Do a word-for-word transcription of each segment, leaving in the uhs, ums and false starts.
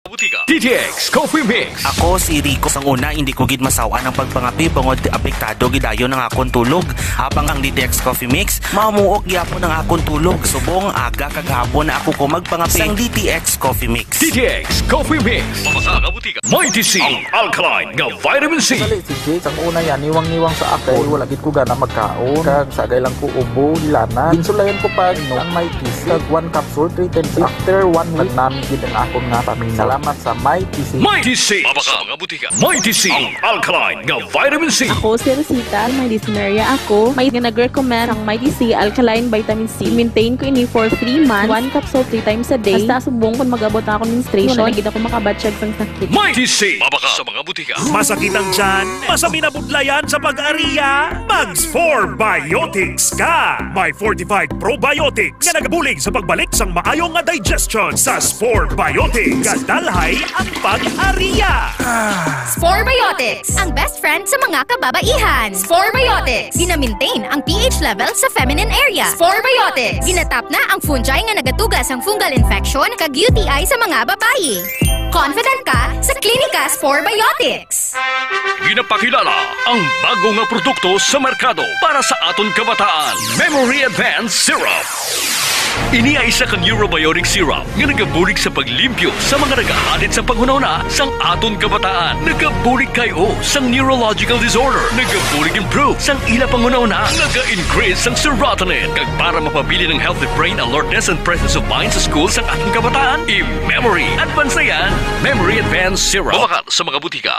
Butika. D T X Coffee Mix. Ako si Rico. Sang una, hindi ko gid masaw-an ang pagpangapi bangod apektado gid dayon ang akon tulog. Habang ang D T X Coffee Mix, mamuok gyapon ang akon tulog. Subong aga kag hapon na ako ko magpangapi sang D T X Coffee Mix. D T X Coffee Mix. Pamasa nga butika. Mighty C, ang alkaline nga vitamin C. Sali si Jake, ang una yan, niwang-niwang sa akon. Wala gid ko gana magkaon. Kag sagay lang ko ubo, ilanan. Ginsulayan ko pa, no, ang may kisi. Kag one capsule, three times. After one week, nami gid ang akon nga paminaw. Salamat sa may kisi. Mighty C. Mabaka mga butika. Mighty C, ang alkaline nga vitamin C. Ako si Rosita, may dysmenorrhea ako. May nga nag-recommend ang Mighty C alkaline vitamin C. Maintain ko ini for three months. One capsule three times a day. Hasta subong kung mag-abot na ako menstruation, wala na gid ako makabatyag sang sakit. Mighty C. Mabaka sa mga butika. Masakit ang tiyan? Masami na budlayan sa pag-ariya? Mag Spore Biotics ka! May fortified probiotics nga nagabulig sa pagbalik sang maayo nga digestion. Sa Spore Biotics, gadalhay ang pag-ariya. Spore Biotics, ang best friend sa mga kababaihan. Spore Biotics, gina-maintain ang P H level sa feminine area. Spore Biotics, ginatap na ang fungi nga nagatuga sang fungal infection kag U T I sa mga babayi. Confident ka sa Klinika Spore Biotics. Ginapakilala ang bago nga produkto sa merkado para sa aton kabataan, Memory Advance Syrup. Ini ay isa ka neurobiotic syrup nga nagabulig sa paglimpyo sa mga nagahalid sa panghunahuna sang aton kabataan. Nagabulig kay o sang neurological disorder. Nagabulig improve sang ila panghunahuna. Naga-increase sang serotonin. Kag para mapabilin ang healthy brain alertness and presence of mind sa school sang aton kabataan, i-Memory Advance na yan. Memory Advance Syrup. Mabakal sa mga butika.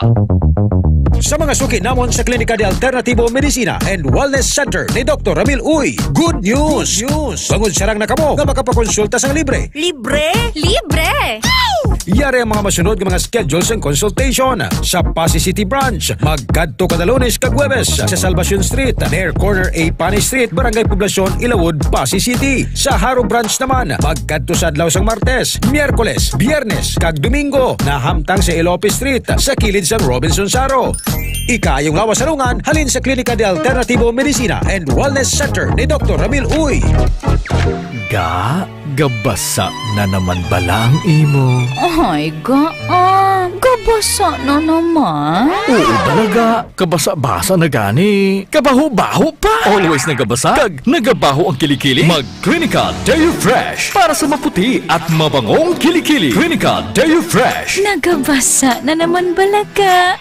Sa mga suki namon sa Klinika de Alternativo Medicina and Wellness Center ni Doktor Ramil Uy, good news! Good news! Bangod sarang na kamo nga makapakonsulta sang libre. Libre? Libre! Yari ang mga masunod nga mga schedule sang consultation. Sa Passi City Branch, magkadto kada Lunes kag Huwebes sa Salvacion Street, near corner A Panay Street, Barangay Poblacion, Ilawod, Passi City. Sa Jaro Branch naman, magkadto sa adlaw sang Martes, Miyerkules, Biyernes, kag Domingo, nahamtang sa Elope Street, sa kilid sang Robinson Jaro. Ikaayong lawas sa lungan, halin sa Klinika de Alternativo Medicina and Wellness Center ni Doktor Ramil Uy. Ga, gabasa na naman bala ang imo? Ay, ga, ah, gabasa na naman. Oo, talaga. Kabasa-basa na gani. Kabaho-baho pa. Always nagabasa. Kag nagabaho ang kilikili. Mag Clinica Deo Fresh para sa maputi at mabangong kilikili. Clinica Deo Fresh. Nagabasa na naman bala ka.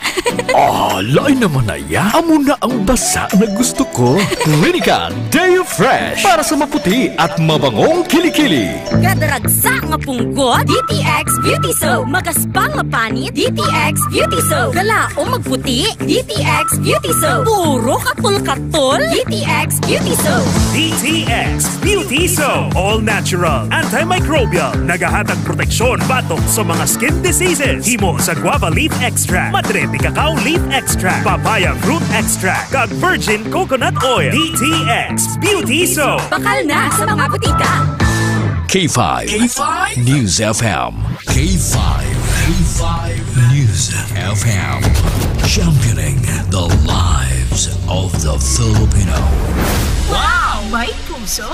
Ah, lain naman na ya. Amo na ang basa na gusto ko. Clinica Deo Fresh para sa maputi at mabangong kilikili. Kadaragsa nga punggot, D T X Beauty Soap. Magaspang nga panit, D T X Beauty Soap. Kalaom magputi, D T X Beauty Soap. Puro katol-katol, D T X Beauty Soap. D T X Beauty Soap. All natural, antimicrobial. Nagahatag proteksyon batok sa mga skin diseases. Himo sa guava leaf extract, madre de cacao leaf extract, papaya fruit extract, kag virgin coconut oil. D T X Beauty Soap. Bakal na sa mga butika. K five K five News F M. K five K five News F M. Championing the lives of the Filipino. Wow! May puso!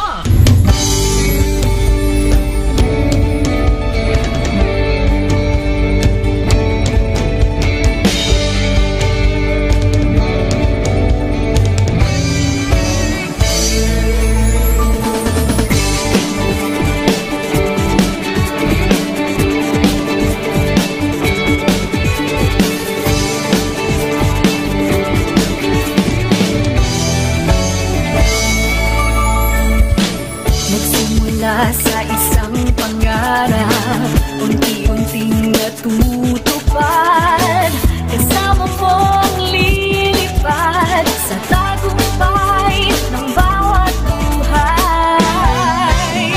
Nagsimula sa isang pangarap, unti-unting natutupad. Kasama mong lilipad sa tagumpay ng bawat buhay.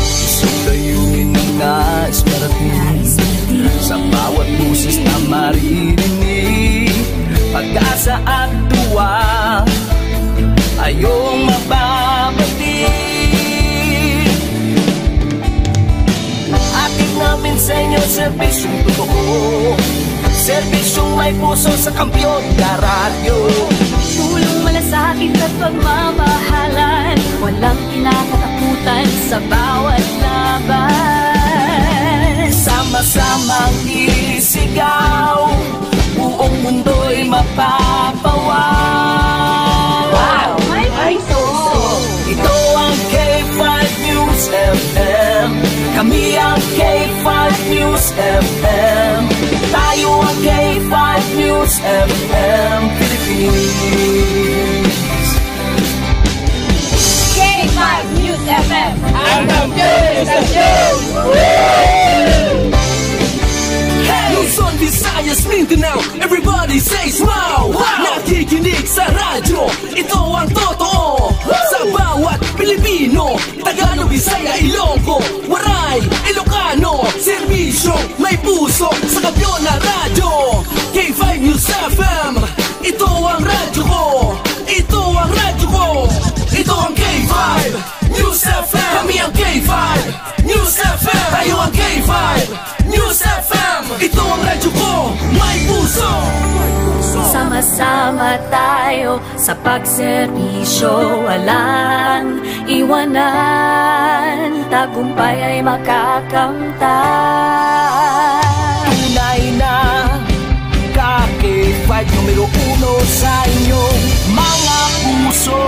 Isang layunin na nais parating sa bawat boses na maririnig. Pag-asa at tuwa, ayong mababati. Hatid namin sa inyo serbisyong totoo, serbisyong may puso sa kampiyon na radyo. Tulong, malasakit at pagmamahalan, walang kinakatakutan sa bawat laban. Sama-samang isigaw, buong mundo'y mapapawaw. Wow! May puso! Ito ang K five News F M. Kami ang K five News F M. Tayo ang K five News F M Philippines. K five News F M. Ang kampiyon sa show! Hey! Luzon, Visayas, Mindanao, everybody says wow! Wow! Nakikinig sa radyo, ito ang totoo. Sa bawat Pilipino, Tagalog, Bisaya, Ilonggo, Waray, Ilocano, serbisyo, may puso, sa kampiyon na radyo. K five News F M, ito ang radyo ko. Ito ang radyo ko. Ito ang K five News F M. Kami ang K five News F M. Tayo ang K five News F M. Ito ang radyo ko. May puso. Sama-sama tayo sa pagserbisyo. Walang iwanan. Tagumpay ay makakamtan. Tunay na Ka K five numero uno sa inyong mga puso.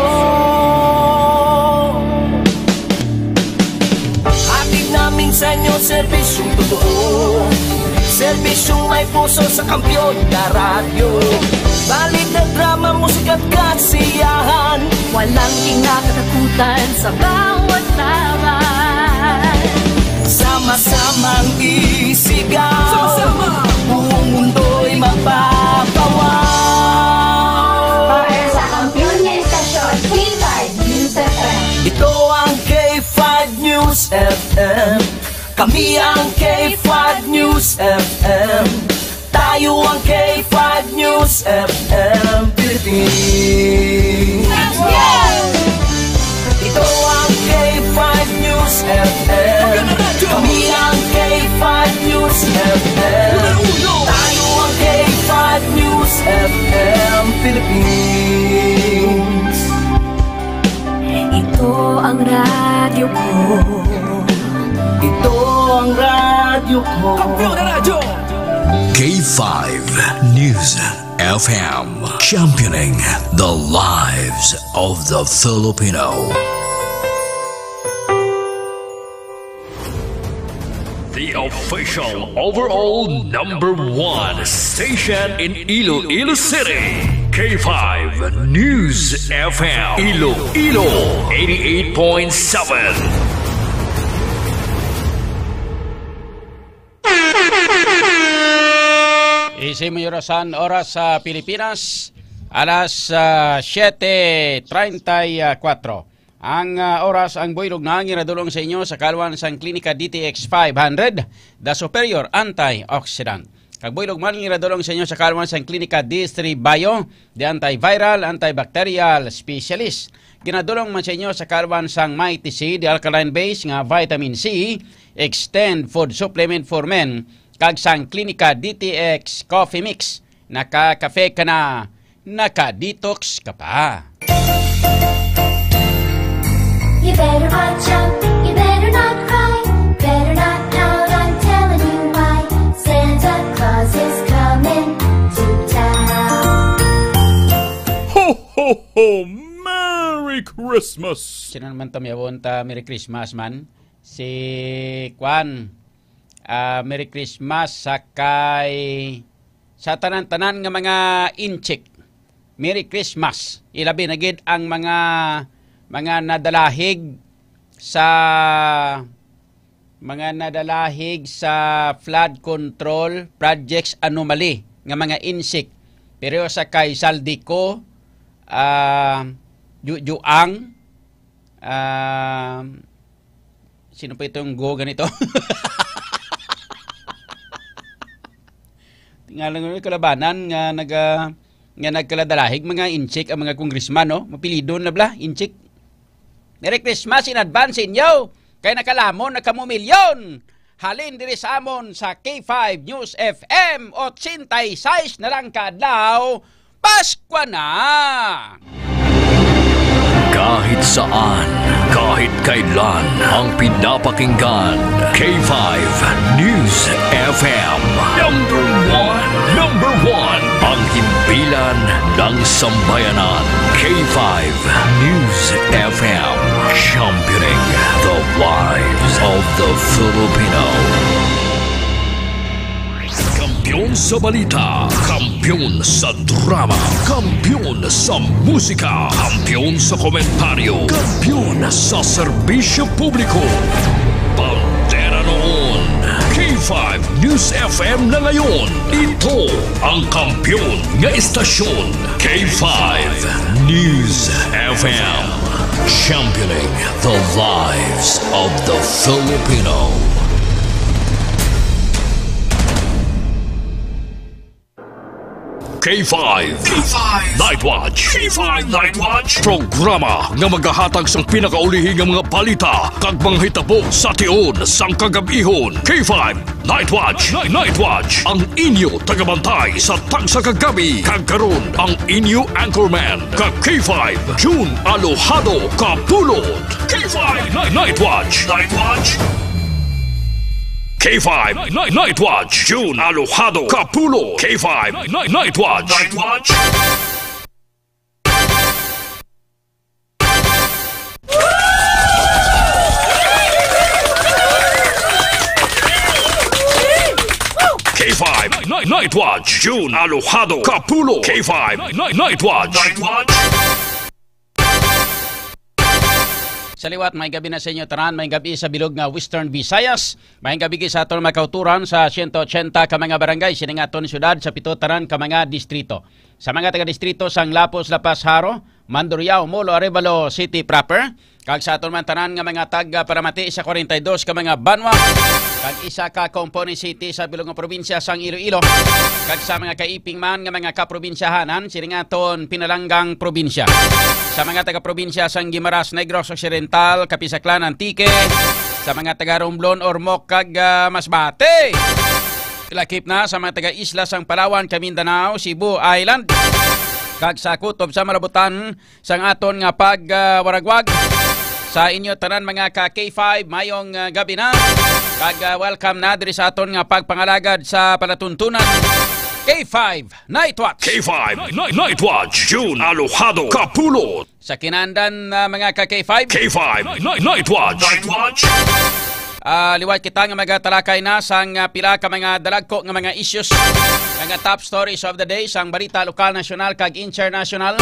Hatid namin sa inyo serbisyong totoo. Serbisyong may puso sa kampiyon na radyo. Balita, drama, musika at kasiyahan. Walang kinakatakutan sa bawat laban. Sama-samang isigaw. Sama-sama. Buong mundo'y mapapawaw. Para sa kampiyon nga istasyon, K five News F M. Ito ang K five News F M. Kami ang K five News F M. Tayo ang K five News F M Philippines. Let's go! Ito ang K five News F M. Kami ang K five News F M. Tayo ang K five News F M Philippines. Ito ang radyo ko. Ito ang radyo ko. Kampiyon na radyo. K five News F M, championing the lives of the Filipino. The official overall number one station in Iloilo City. K five News F M. Iloilo, eighty-eight point seven. Isip mo yung orasan, oras sa Pilipinas, alas, ah, siete treinta y cuatro. Ang, ah, oras, ang buylog na giradulong sa inyo sa kalwan sang Klinika D T X five hundred, The Superior Antioxidant. Kag buylog man giradulong sa inyo sa kalwan sang Klinika D three Bio, The Antiviral, Antibacterial Specialist. Ginadulong man sa inyo sa kalwan sang Mighty C, The Alkaline Base nga Vitamin C, Extend Food Supplement for Men, kag sang Klinika D T X Coffee Mix. Naka-cafe ka na, naka-detox ka pa. You better watch out, you better not cry, better not pout, I'm telling you why. Santa Claus is coming to town. Ho, ho, ho! Merry Christmas! Sino naman to, miyawon ta Merry Christmas man? Si Kwan. Ah, Merry Christmas sa kay, sa tanan-tanan nga mga inchik. Merry Christmas. Ilabi na gid ang mga, mga nadalahig sa, mga nadalahig sa flood control projects anomaly nga mga insik. Pero sa kay Saldico, ah, Jujuang, ah, sino pa itong go ganito? Tingala nga kalabanan nga naga-, nga nagkaladalahig, mga inchik ang mga congressman, no? Mapilidon na bala, inchik. Merry Christmas in advance sa inyo! Kay nakalamon na kamo milyon! Halin diri sa amon sa K five News F M, ochenta y seis na lang ka adlaw, Paskwa na! Kahit saan, kahit kailan, ang pinapakinggan, K five News F M. Number one, number one, ang himpilan ng sambayanan, K five News F M, championing the lives of the Filipino. Kampiyon sa balita, kampiyon sa drama, kampiyon sa musika, kampiyon sa komentaryo, kampiyon sa serbisyo publiko. Bandera noon, K five News F M na ngayon. Ito ang kampiyon nga estasyon, K five News F M. Championing the lives of the Filipino. K five Night Watch. K five Night Watch. Programa nga magahatag sang pinakaulihi nga mga balita kag mga hitabo sa tion sang kagab-ihon. K five Night Watch. Night Watch. Ang inyo tagabantay sa tagsa ka gabi. Kag karon, ang inyo anchorman, ka K five, June Alojado Kapulot. K five Night, Night Watch. Night Watch. K five Night, Night, Night Watch. June Alojado Kapulot. K five Night, Night, Night Watch. Night Watch. K five Night, Night Watch. June Alojado Kapulot. K five Night, Night, Night Watch. Night Watch. Sa liwat, may gabi na sa inyo tanan, may gabi sa bilog nga Western Visayas, may gabi sa aton mga kauturan sa siyento ochenta ka mga barangay, sining aton syudad, sa pito tanan ka mga distrito. Sa mga taga-distrito sang Lapuz, La Paz, Jaro, Mandurriao, Molo, Arevalo City proper, kag sa aton man tanan nga mga taga-paramati sa kwarenta y dos ka mga banwa, kag isa ka Compones City sa bilog nga probinsya sang Iloilo, kag sa mga kaiping man nga mga kaprobinsyahanan sining aton pinalanggang probinsya. Sa mga taga-probinsya sang Guimaras, Negros Occidental, Capiz, Aklan, Antique, sa mga taga-Romblon, Ormoc, kag, ah, Masbate. Lakip na sa mga taga-isla sang Palawan, Camindanao, Cebu Island, kag sa kutob sa malabutan sang aton nga pag, ah, waragwag. Sa inyo tanan, mga ka K five, mayong, ah, gabi na. Kag, ah, welcome na diri sa aton nga pagpangalagad sa palatuntunan. K five Night Watch. K five Night, Night Watch. June Alojado Kapulot. Sa kinandan, ah, mga ka K five. K five Night, Night Watch. Night Watch. Ah, liwat kita nga magatalakay na sang, ah, pila ka mga dalagko nga mga issues, mga top stories of the day sang balita lokal, nasyonal, kag international.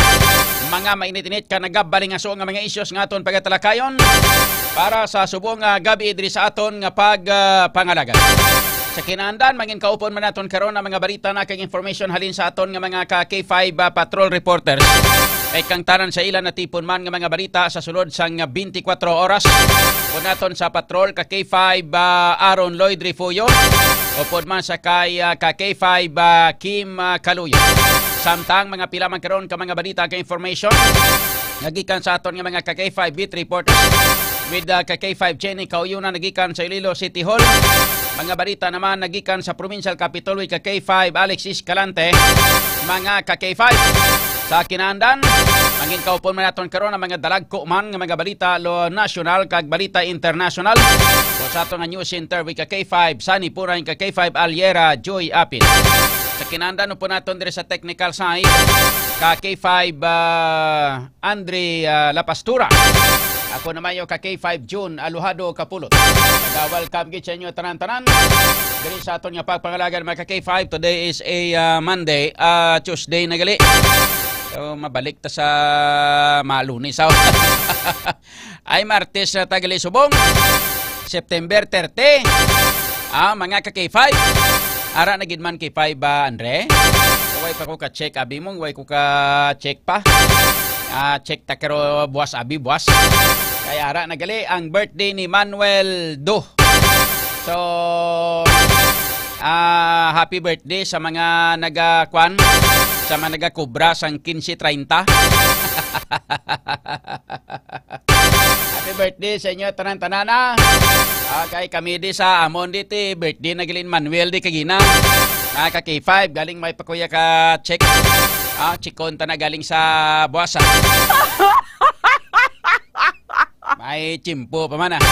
Mga mainit-init ka nagabalingaso nga mga issues nga aton pagatalakayon para sa subong nga gabi diri sa aton nga pag, ah, pangalagad. Sa kinandan, mangin kaupon man naton karon ang mga balita na kag information halin sa aton nga mga ka K five, ah, patrol reporters. Kay kang tanan sa ila natipon man nga mga balita sa sulod sang twenty-four oras. Upod naton sa patrol ka K five, ah, Aaron Lloyd Refugio. Upod man sa kay, ah, ka K five, ah, Kim, ah, Kaluyo. Samtang mga pila man karon ka mga balita ka information nga gikan sa aton nga mga ka K five beat reporters with, ah, ka K five Jenny Kauyunan nagikan sa Iloilo City Hall. Mga balita naman nagikan sa Provincial Capitol with ka K five Alexis Calante. Mga ka K five, sa kinandan, mangin kaupon man naton karon ang mga dalagko man nga mga balita lo nasyonal kag balita internasyonal. O sa aton nga news center with ka K five Sunny Puray, ka K five Aliera Joy Apin. Sa kinandan, upod naton diri sa technical side, ka K five, ah, Andre, ah, La Pastura. Ako naman yung ka K five June Alojado Kapulot. Nag-welcome gid sa inyo tanan-tanan. Diri sa aton nga pagpangalagad, mga ka K five, today is a, ah, Monday, ah, Tuesday na gali. So, mabalik ta sa Malunes, oh. Ay, Martes na ta gali subong. September thirty. Ah, mga ka K five. Ara na gid man K five ba, Andre? Way pa ko ka-check, abi mo, way ko ka-check pa. Ah, check ta karo buwas, abi, buwas. Kay ara na gali ang birthday ni Manuel Do. So, ah, happy birthday sa mga nagakwan, sa mga nagakubra sang quince treinta. Happy birthday sa inyo tanan-tanan, ah. Okay, kami di sa amon di ti birthday na gilin Manuel di kagina. Ah, ka K five, galing may pakuya ka check. Ah, chikon ta na galing sa buwas, ah. Ay, tiyempo pa man, ah.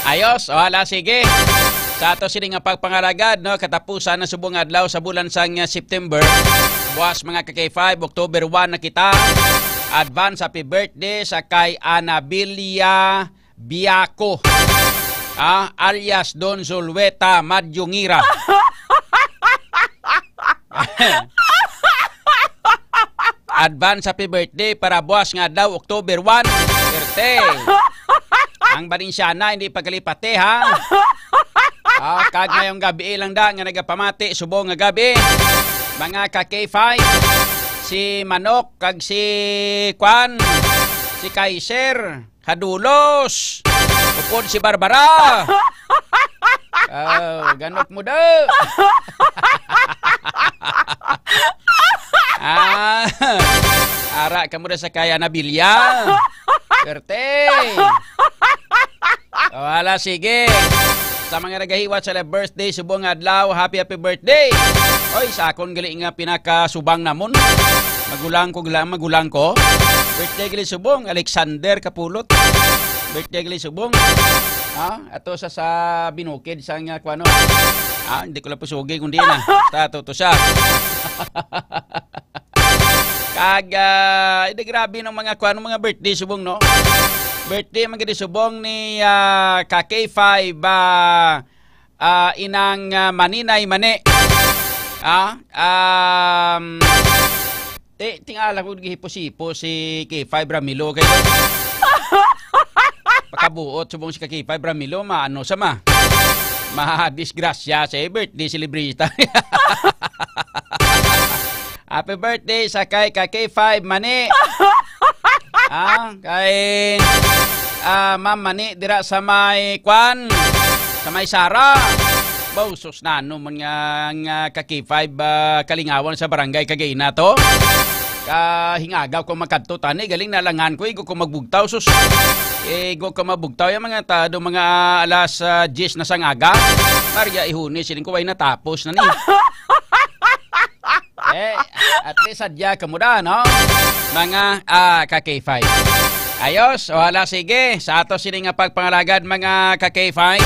Ayos, o, hala, sige. Sa ato sini nga pagpangalagad, no, katapusan na subong adlaw sa bulan sang, ah, September. Buwas, mga ka-K five, October one na kita. Advance happy birthday sa kay Anabilia Biaco, ah, alias Don Zulueta Madyungira. Advance happy birthday para buwas nga adlaw, October one, birthday. Ang Balinsyana, hindi pagalipati, ha? Ah, kag ngayong gabi lang da nga nagapamati, subong nga gabi. Mga ka-K five, si Manok, kag si Kwan, si Kaiser, Hadulos, upod si Barbara. Oh, ganok mo daw. Ah, ara ka mo na sa kaya na bilya. Perte. O, hala, sige. Sa mga nagahiwat sa birthday, subong nga adlaw, happy, happy birthday. Oy, sa akon gali nga pinakasubang namon. Magulang ko gila, magulang ko. Birthday gali subong, Alexander Kapulot. Birthday gali subong. Ha? Ato sa, sa binukid sa nga kuano. Ah, hindi ko lang pusugi kundi na. Sa ato to siya. Kag, ah, hindi, grabe ng mga kuano, mga birthday subong, no? Birthday, mga di subong ni, ah, ka K five, ah, ah, inang, ah, Maninay Mani. Ah, um, ti-, tingala ko, gihipo-sipo si K five Ramilo kay pakabuot subong si ka K five Ramilo, maano sa ma-, madisgrasya sa birthday celebrity. Happy birthday sa kay ka K five Mani. Ah, kay, ah, Ma'am Mani dira sa may kwan, sa may Sara. Bausos na ano man nga, nga ka K five, ah, kalingawan sa barangay kagay na to. Kahingagaw ko magkadto tani, galing nalangan ko, igo ko magbugtaw, sus. Igo ko magbugtaw, yung mga ta-, do mga alas, ah, diyes na sang aga. Maria Ihuni, siling ko, way natapos na ni. Eh, at least sadya ka mo da, no? Mga, ah, ka K five. Ayos, o hala, sige. Sa ato sini nga pagpangalagad, mga ka K five.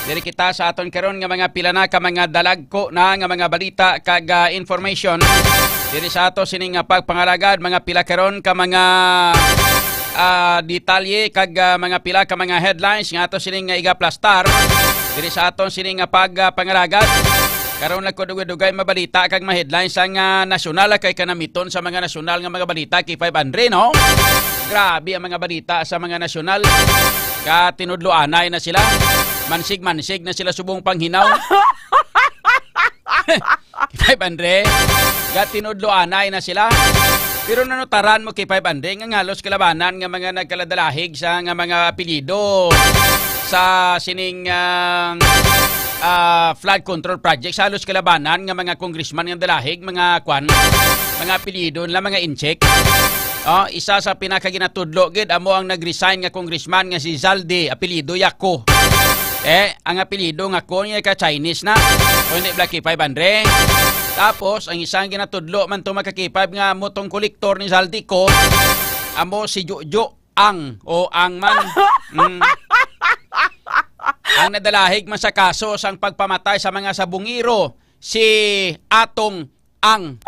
Diri kita sa aton karon nga mga pila na ka mga dalagko na nga mga balita kag, ah, information. Diri sa ato sini nga pagpangalagad, mga pila karon ka mga, ah, detalye kag, ah, mga pila ka mga headlines nga ato sini nga igaplastar. Diri sa aton sini nga pag, ah, pangalagad. Karon lang ko dugay-dugay mabalita kag ma-headline sang, ah, nasyonal, ah, kay kanamiton sa mga nasyonal nga mga balita, K five Andre, no? Grabe ang mga balita sa mga nasyonal. Katinudloanay na sila. Mansig-mansig na sila subong panghinaw. K five Andre, katinudloanay na sila. Pero nanutaran mo, K five Andre, nga halos kalabanan nga mga nagkaladalahig sa nga mga apelyido sa sining, ah, ah, flood control project, sa halos kalabanan nga mga congressman nga dalahig, mga kwan, mga apelyido nila, mga incheck. Oh, isa sa pinakaginatudlo gid amo ang nag-resign nga congressman nga si Zaldy, apelyido Yaco. Eh, ang apelyido nga ko niya ka Chinese na. O hindi, Black K five Andre. Tapos, ang isang ginatudlo man to, mga ka K five, nga amo tong kolektor ni Zaldy ko, amo si Jojo Ang, o Ang man. Mm. Ang nadalahig man sa kaso sang pagpamatay sa mga sabungero, si Atong Ang.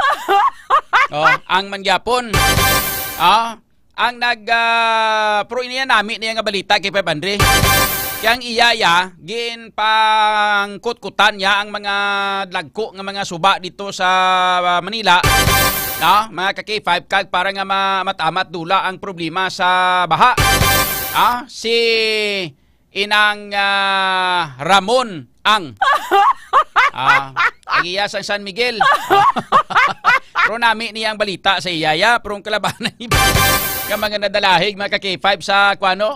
Oh, Ang man gyapon. Ah, ang nag, ah, pero iniya nami niya nga balita kay Five Andre. Kaya ang iya, ya, ginpangkutkutan niya ang mga dagko nga mga suba dito sa, ah, Manila. No? Mga ka K five, kag para nga ma-, matamat dula ang problema sa baha. Ah, si inang, ah, Ramon Ang. Ah, ang iya sa San Miguel. Pero nami niya ang balita sa iya, ya. Pero ang kalabanan ni nga mga nadalahig, mga ka K five sa kuano?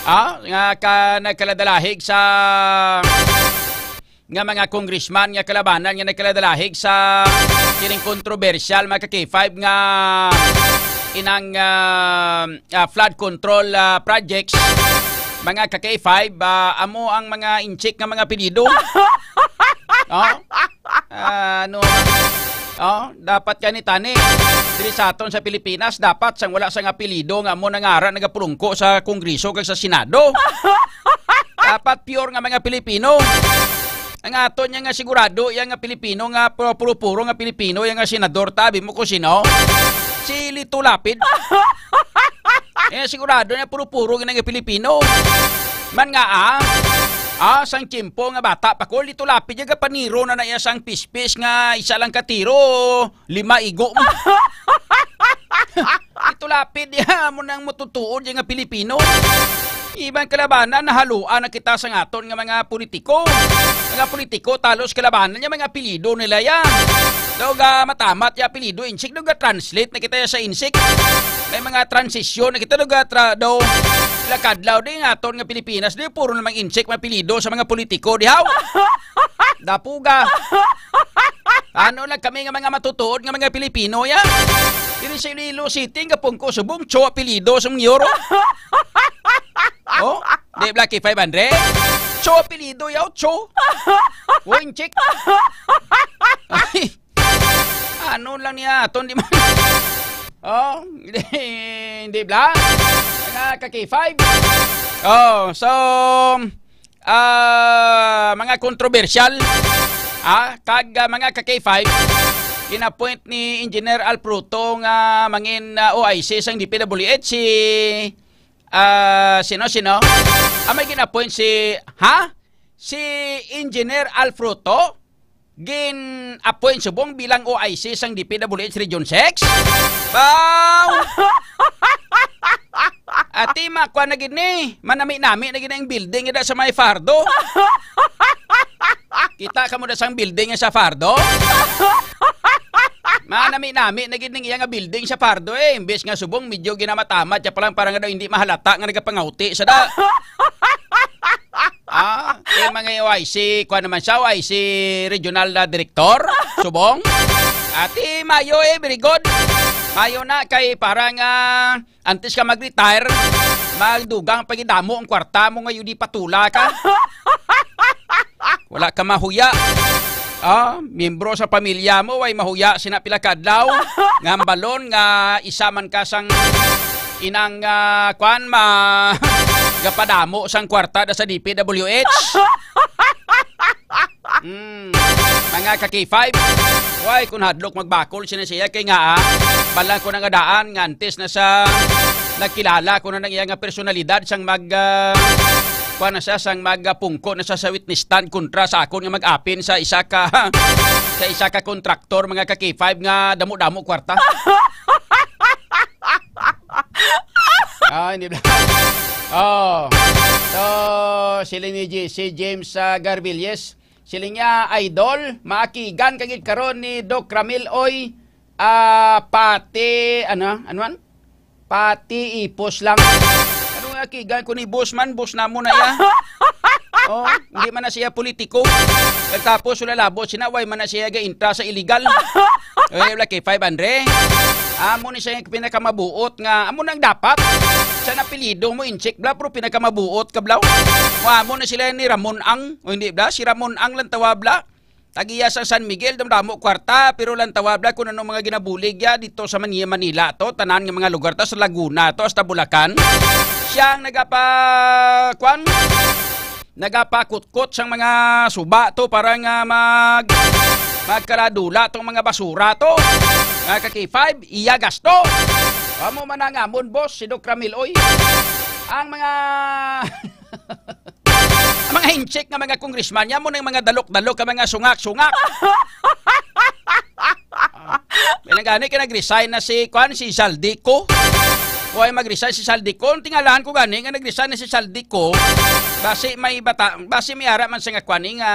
Ah, nga ka nagkaladalahig sa nga mga congressman nga kalabanan nga nagkaladalahig sa kining kontrobersyal, mga ka K five, nga inang, ah, ah, flood control, ah, projects, mga ka K five, ah, amo ang mga inchik nga mga apelyido. Oh? Ah, ano man? Oh, dapat gani tani. Diri sa aton sa Pilipinas, dapat sang wala sang apelyido nga amo na nga ara nagapulungko sa Kongreso kag sa Senado. Dapat pure nga mga Pilipino. Ang aton niya nga sigurado, iya nga Pilipino nga pu-, puro-puro nga Pilipino, iya nga senador, tabi mo kung sino? Si Lito Lapid. Eh, sigurado na puro-puro gid nga Pilipino. Man nga, ah, ah, sang tiyempo nga bata pa ko, Lito Lapid, iya gapaniro na na iya sang pispis nga isa lang ka tiro, lima igo mo. Lito Lapid, iya mo nang matutuod iya nga Pilipino. Iban kalabanan, nahaluan na kita sa aton nga mga politiko. Mga politiko, talos kalabanan niya, mga apelyido nila ya. Daw ga matamat ya apelyido, insik, daw ga translate na kita ya sa insik. May mga transisyon na kita, daw ga tra-, daw lakadlaw di nga aton nga Pilipinas, di puro namang insik, mga apelyido sa mga politiko, di haw? Dapuga. Ano lang kami nga mga matutuod nga mga Pilipino ya? Diri sa Iloilo City, nga pungko subong, Cho apelyido sa mga Euro. Oh, di Blacky five hundred? Cho apelyido yaw, Cho. Wing chick. Ay, ano lang niya, aton di man. Oh, hindi, hindi bla. Mga ka-K five. Oh, so, ah, mga kontrobersyal, ah, kag, ah, mga ka-K five, gin-appoint ni Engineer Alfruto nga mangin, ah, O I C sang D P W H si, ah, sino, sino? Ah, may gin-appoint si, ha? Si Engineer Alfruto? Gin-appoint subong bilang O I C sang D P W H Region six? Baw! Ati, makuha na gid ni. Manami-nami na gid ang building ida sa may Fardo. Kita ka mo da sang building sa Fardo? Manami-nami na gid ning iya nga building sa Fardo, eh. Imbes nga subong, medyo ginamatamat siya pa lang para nga daw hindi mahalata nga nagapangawti sa da. Ah, eh, mga O I C, kuha naman siya, O I C regional na direktor, subong. Ati, mayo eh, very good. Mayo na kay para nga antes ka mag-retire, magdugang pagidamo ang kwarta mo nga yun di patula ka. Wala ka mahuya. Ah, miyembro sa pamilya mo, way mahuya sina pila ka adlaw. Nga balon nga isa man ka sang inang, ah, kwan, ma-, gapadamo sang kwarta da sa D P W H. Mm, mga ka-K five, why kung hadlok magbakol sina siya kay nga, ah, balang ko na nga daan nga antes na sa nagkilala ko na nang iya nga personalidad sang mag, ah, kuha na siya, sang magapungko na siya sa witness stand kontra sa akon nga mag-apin sa isa ka, sa isa ka kontraktor, mga ka-K five, nga damo-damo kwarta. Ah, hindi bla-, oh. So, siling ni J-, si James, ah, Garbilles, siling niya, "Idol, maakigan ka gid karon ni Doc Ramil, oy, ah, pati, ano, ano man? Pati ipos lang." Ano nga, akigan ko ni boss man, boss namo na iya. Oh, hindi man na siya politiko. Pagtapos, wala labo, sinaway man na siya ga-intra sa illegal. Eh, wala kay five hundred. Amo ni siya yung pinakamabuot nga, amo nang dapat. Sa napilido mo, inchik, bla, pero pinakamabuot ka, bla. Mo amo na sila ni Ramon Ang, o hindi, bla, si Ramon Ang lang tawa, bla. Tagiya sa San Miguel, damdamo kwarta, pero lang tawa, bla, kung ano mga ginabulig ya dito sa Mani-, Manila to, tanan nga mga lugar to, sa Laguna to, hasta Bulacan. Siya ang nagapa-, kwan? Nagapakutkot sang mga suba to para nga mag-, magkaladula tong mga basura to. Mga ka-K five, iya gasto. Amo man ang amon, boss, si Doc Ramil, oy. Ang mga, ang mga inchik nga mga congressman, yan mo na yung mga dalok-dalok, ang mga sungak-sungak. May nagani ka nag-resign na si, kwan, si Zaldy Co. Huwag mag-resign si Zaldy Co. Ang tingalahan ko gani nga nag-resign na si Zaldy Co. Basi may bata, basi may ara man sa nga kwan, eh, nga,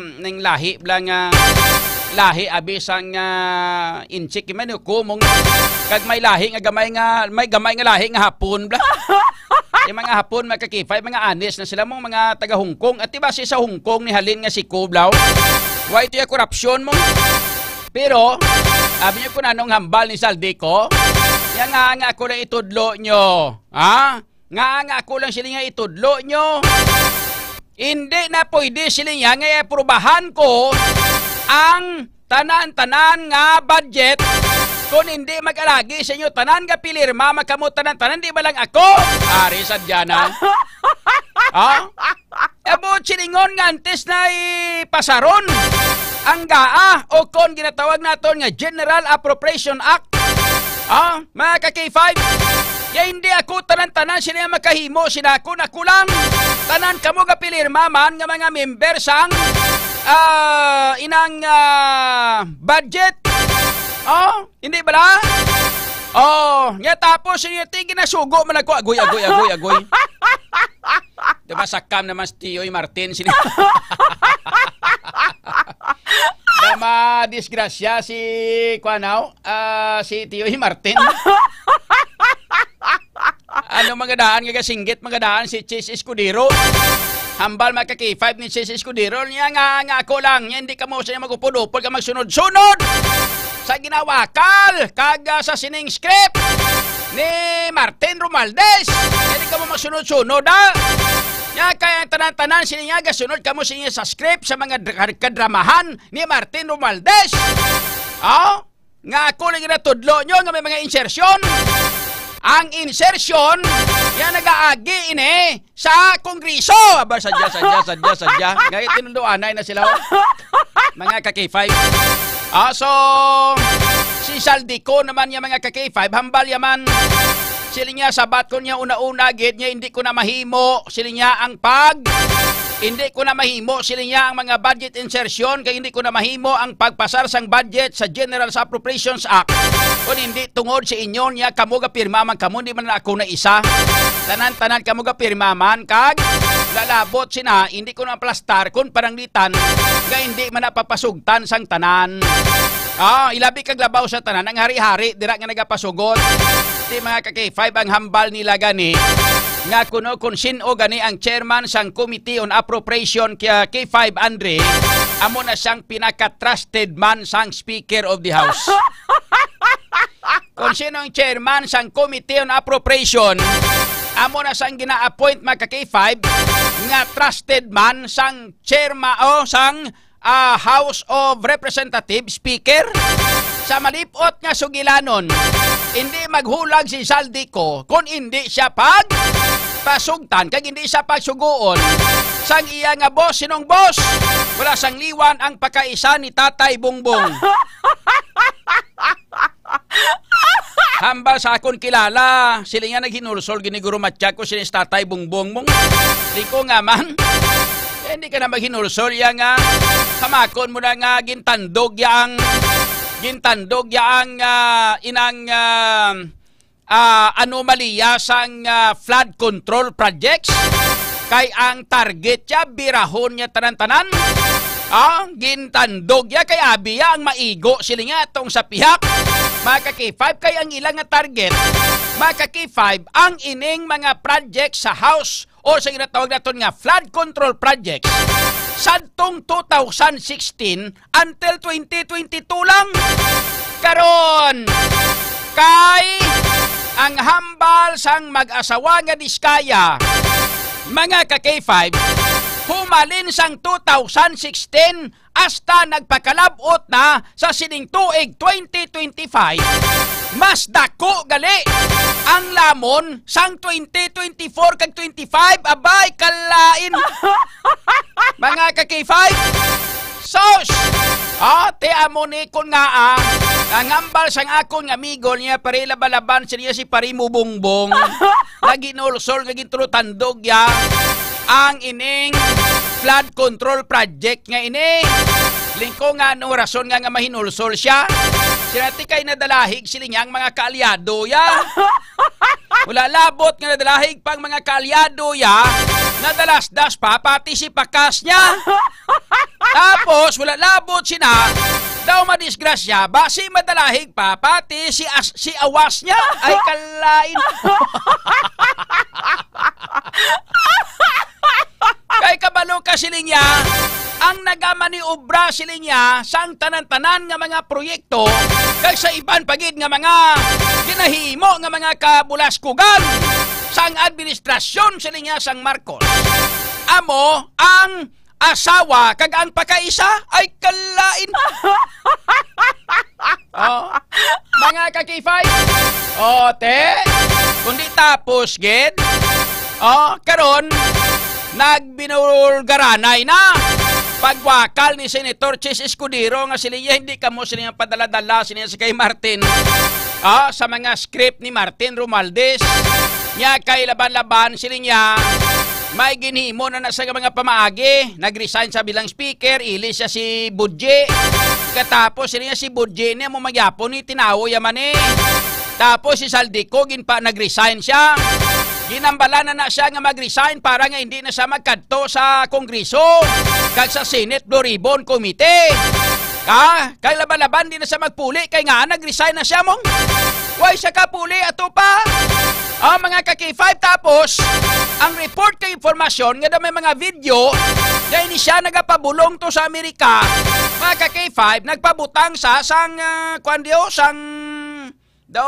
ning lahi, bla nga, lahi, abi sang, ah, inchik, man, kumong, kag may lahi nga gamay nga, may gamay nga lahi nga Hapon, bla. Yung mga Hapon, mga ka-K five, mga anis na sila mong mga taga Hong Kong. At diba si sa Hong Kong ni halin nga si Kublaw? Why ito yung korupsyon mo? Pero, sabi niyo kung anong hambal ni Zaldy Co? Yan nga nga ako lang itudlo nyo. Ha? Nga nga ako lang sila nga itudlo nyo. Hindi na pwede sila nga nga aprubahan ko ang tanan-tanan nga budget, kung hindi mag-alagi sa inyo tanan nga pilirma, makamo tanan-tanan, di ba lang ako? Ari sa Diana. Ha? Amo silingon nga antes na ipasaron ang gaa o kon ginatawag naton nga General Appropriation Act. Ah, mga ka-K five, ya hindi ako tanan-tanan sila makahimo, sila ako na kulang. Tanan kamo gapilirma man nga mga member sang, ah, inang, ah, budget. Oh, hindi bala? Oh, nya tapos yung tingin na sugo man ako, agoy, agoy, agoy, agoy. Diba, sakam naman si Tiyoy Martin, sini-, na madisgrasya si, kuan, ah, si Tiyoy Martin. Ano, magadaan nga gasinggit, magadaan si Chis Escudero. Hambal, mga ka-K five, ni Chis Escudero niya nga, nga ako lang, niya hindi kamo siya magupod-upod ka magsunod-sunod sa ginawakal kag, ah, sa sining script ni Martin Romualdez. Hindi kamo magsunod-sunod, ah. Niya kay ang tanan-tanan sini niya gasunod kamo sini sa script sa mga dra-, kadramahan ni Martin Romualdez. Oh? Nga ako lang ginatudlo nyo nga may mga insertion. Ang insertion, yan nagaagi ini sa Kongreso. Aba, sadya, sadya, sadya, sadya. Ngay, tinundoanay na sila, oh. Mga ka-K five. Ah, so, si Zaldy Co naman niya, mga ka-K five, hambal yaman. Sila niya, sabat ko niya, una-una, gid niya, hindi ko na mahimo. Sila niya, ang pag, hindi ko na mahimo, sila niya, ang mga budget insertion, kay hindi ko na mahimo ang pagpasar sang budget sa General sa Appropriations Act. Kung hindi tungod sa inyo niya, kamo gapirma man kamo, hindi man ako na isa. Tanan-tanan kamo gapirma man, kag lalabot sina, hindi ko na aplastar kung pananglitan nga hindi man napapasugtan sang tanan. Ah, ilabi kag labaw sa tanan ang hari-hari dira nga nagapasugot. Ti mga ka-K five, ang hambal nila gani nga kuno kung sin-o gani ang chairman sang Committee on Appropriation, kaya K five Andre, amo na siyang pinaka-trusted man sang Speaker of the House. Kung sino ang chairman sang Committee on Appropriation, amo na sang gina-appoint, mga ka-K five, nga trusted man sang chairman o sang, ah, House of Representatives Speaker. Sa malipot nga sugilanon, hindi maghulag si Zaldy Co kung hindi siya pag pasugtan kag hindi siya pagsuguon sang iya nga boss. Sinong boss? Wala sang liwan ang pagkaisa ni Tatay Bongbong. Hambal sa akon kilala, sila nga naghinulsol gini, Guro Matya, ko sinis Tatay Bongbong mong. Di ko nga man. Eh, hindi ka na maghinulsol ya nga. Kamakon mo na nga gintandog ya ang, gintandog ya ang, ah, inang, ah, ah, anomalya sang, ah, flood control projects. Kay ang target ya, birahon niya tanan-tanan. Ah, gintandog ya kay abi ya ang maigo sila nga atong sa pihak. Mga ka-K five, kay ang ilang nga target, mga ka-K five, ang ining mga project sa House o sa ginatawag naton nga flood control projects sadtong two thousand sixteen until twenty twenty-two lang. Karon, kay ang hambal sang mag-asawa nga Diskaya, mga ka-K five, humalin sang two thousand sixteen hasta nagpakalab-ot na sa sining tuig twenty twenty-five, mas dako gali ang lamon sang twenty twenty-four kag twenty-five. Abay, kalain. Mga ka-K five, sus! Ah, ti amo ni kon nga, ah, ang hambal sang akon nga amigo niya, pare, labalaban siya si Pare Mubongbong. Naginulsol, naging tulutandog ya ang ining flood control project nga ini. Lingko nga, anong rason nga, nga mahinulsol siya? Sila ti kay nadalahig sila niya ang mga kaalyado ya. Wala labot nga nadalahig pang mga kaalyado ya, nadalasdas pa pati si pakas niya. Tapos, wala labot sina, daw madisgrasya, basi madalahig pa pati si as-, si awas niya. Ay, kalain. Kay kabalo ka, siling niya, ang nagamaniobra, siling niya, sang tanan-tanan nga mga proyekto, kag sa iban pa gid nga mga ginahimo nga mga kabulaskugan sang administrasyon, siling niya, sang Marcos, amo ang asawa, kag ang pakaisa ay kalain. Oh, mga ka-K five. Oh, te. Kundi tapos, gid. Oh, karon, nagbinulgaranay na. Pagwakal ni Senator Chiz Escudero nga sila, "Hindi kamo sila padala-dala sila sa kay Martin." Ah, sa mga script ni Martin Romualdez. Nya kay laban-laban, siling niya, may ginhimo na na sa mga pamaagi. Nag-resign sa bilang speaker, ili siya si Budji. Katapos, siling niya si Budji niya mo magyapon ni tinawo yaman eh. Tapos si Zaldy Co, ginpa nag-resign siya. Ginambala na na siya nga mag-resign para nga hindi na siya magkadto sa Kongreso kag sa Senate Blue Ribbon Committee. Ah, kay laban-laban di na siya magpuli kay nga nag-resign na siya mong. Why siya kapuli ato pa? Ah, mga ka-K five, tapos ang report kay informasyon nga daw may mga video nga ini siya nagapabulong to sa Amerika. Mga ka-K five, nagpabutang sa sang ah, kwan diyo, sang daw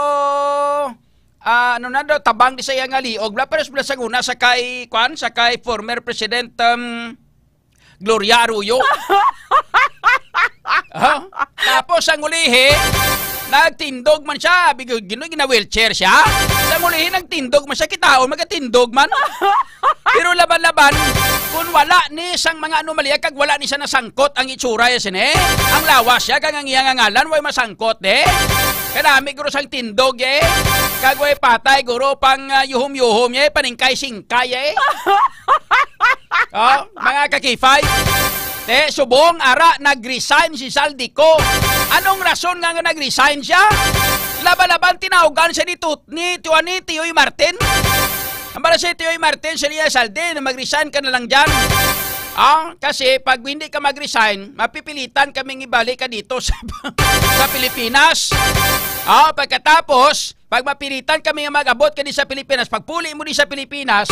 ah, ano na daw, tabang di sa iya nga liog bla, pero sa una sa kay kwan, sa kay former President um, Gloria Arroyo. Ha? Tapos ang ulihi, nagtindog man siya. Big-, gino-, gina-wheelchair siya. Sa ulihi, nagtindog man siya. Kitaon, magatindog man. Pero laban-laban, kung wala ni sang mga anomalya, kag wala ni siya nasangkot ang itsura ya sini, ang lawas siya, kag ang iya nga ngalan, way masangkot, eh. Kanami guro sang tindog, eh. Kag way patay, guro, pang ah, yuhom-yuhom, eh, paningkay-singkay, eh. Oh, mga ka-K five. Te, subong, ara, nag-resign si Zaldy Co. Anong rason nga, nga nag-resign siya? Laban-laban, tinawgan siya ni Tut-, ni Tuan ni Tiyoy Martin. Ang bala si Tiyoy Martin, siya niya, "Zaldy, na mag-resign ka na lang dyan." Ah, kasi pag hindi ka mag-resign, mapipilitan kaming ibalik ka dito sa, sa Pilipinas. Ah, pagkatapos, pag mapilitan kami nga mag-abot ka di sa Pilipinas, pagpuli mo di sa Pilipinas,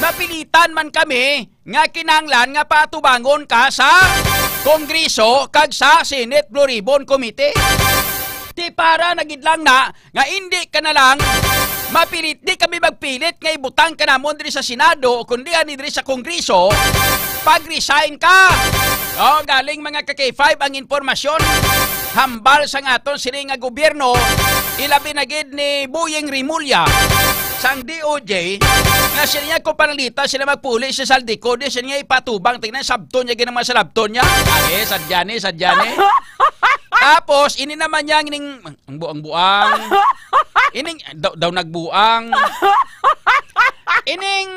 mapilitan man kami nga kinahanglan nga patubangon ka sa Kongreso kag sa Senate Blue Ribbon Committee. Ti para na gid lang na nga indi ka na lang mapilit, di kami magpilit nga ibutang ka namon diri sa Senado, kundi ani diri sa Kongreso, pag-resign ka. Oh, galing mga ka-K five ang impormasyon. Hambal sang aton sini nga gobyerno, ilabi na gid ni Boying Remulla sang D O J, nga siya niya kung panalita sila magpuli si Zaldy Co, di siya niya ipatubang, tingnan, sabton niya, ginang mga salabton niya. Ay, sadya ni, sadya ni. Tapos, ini naman niya, ining, ang buang-buang. Ining, daw, daw nagbuang. Ining,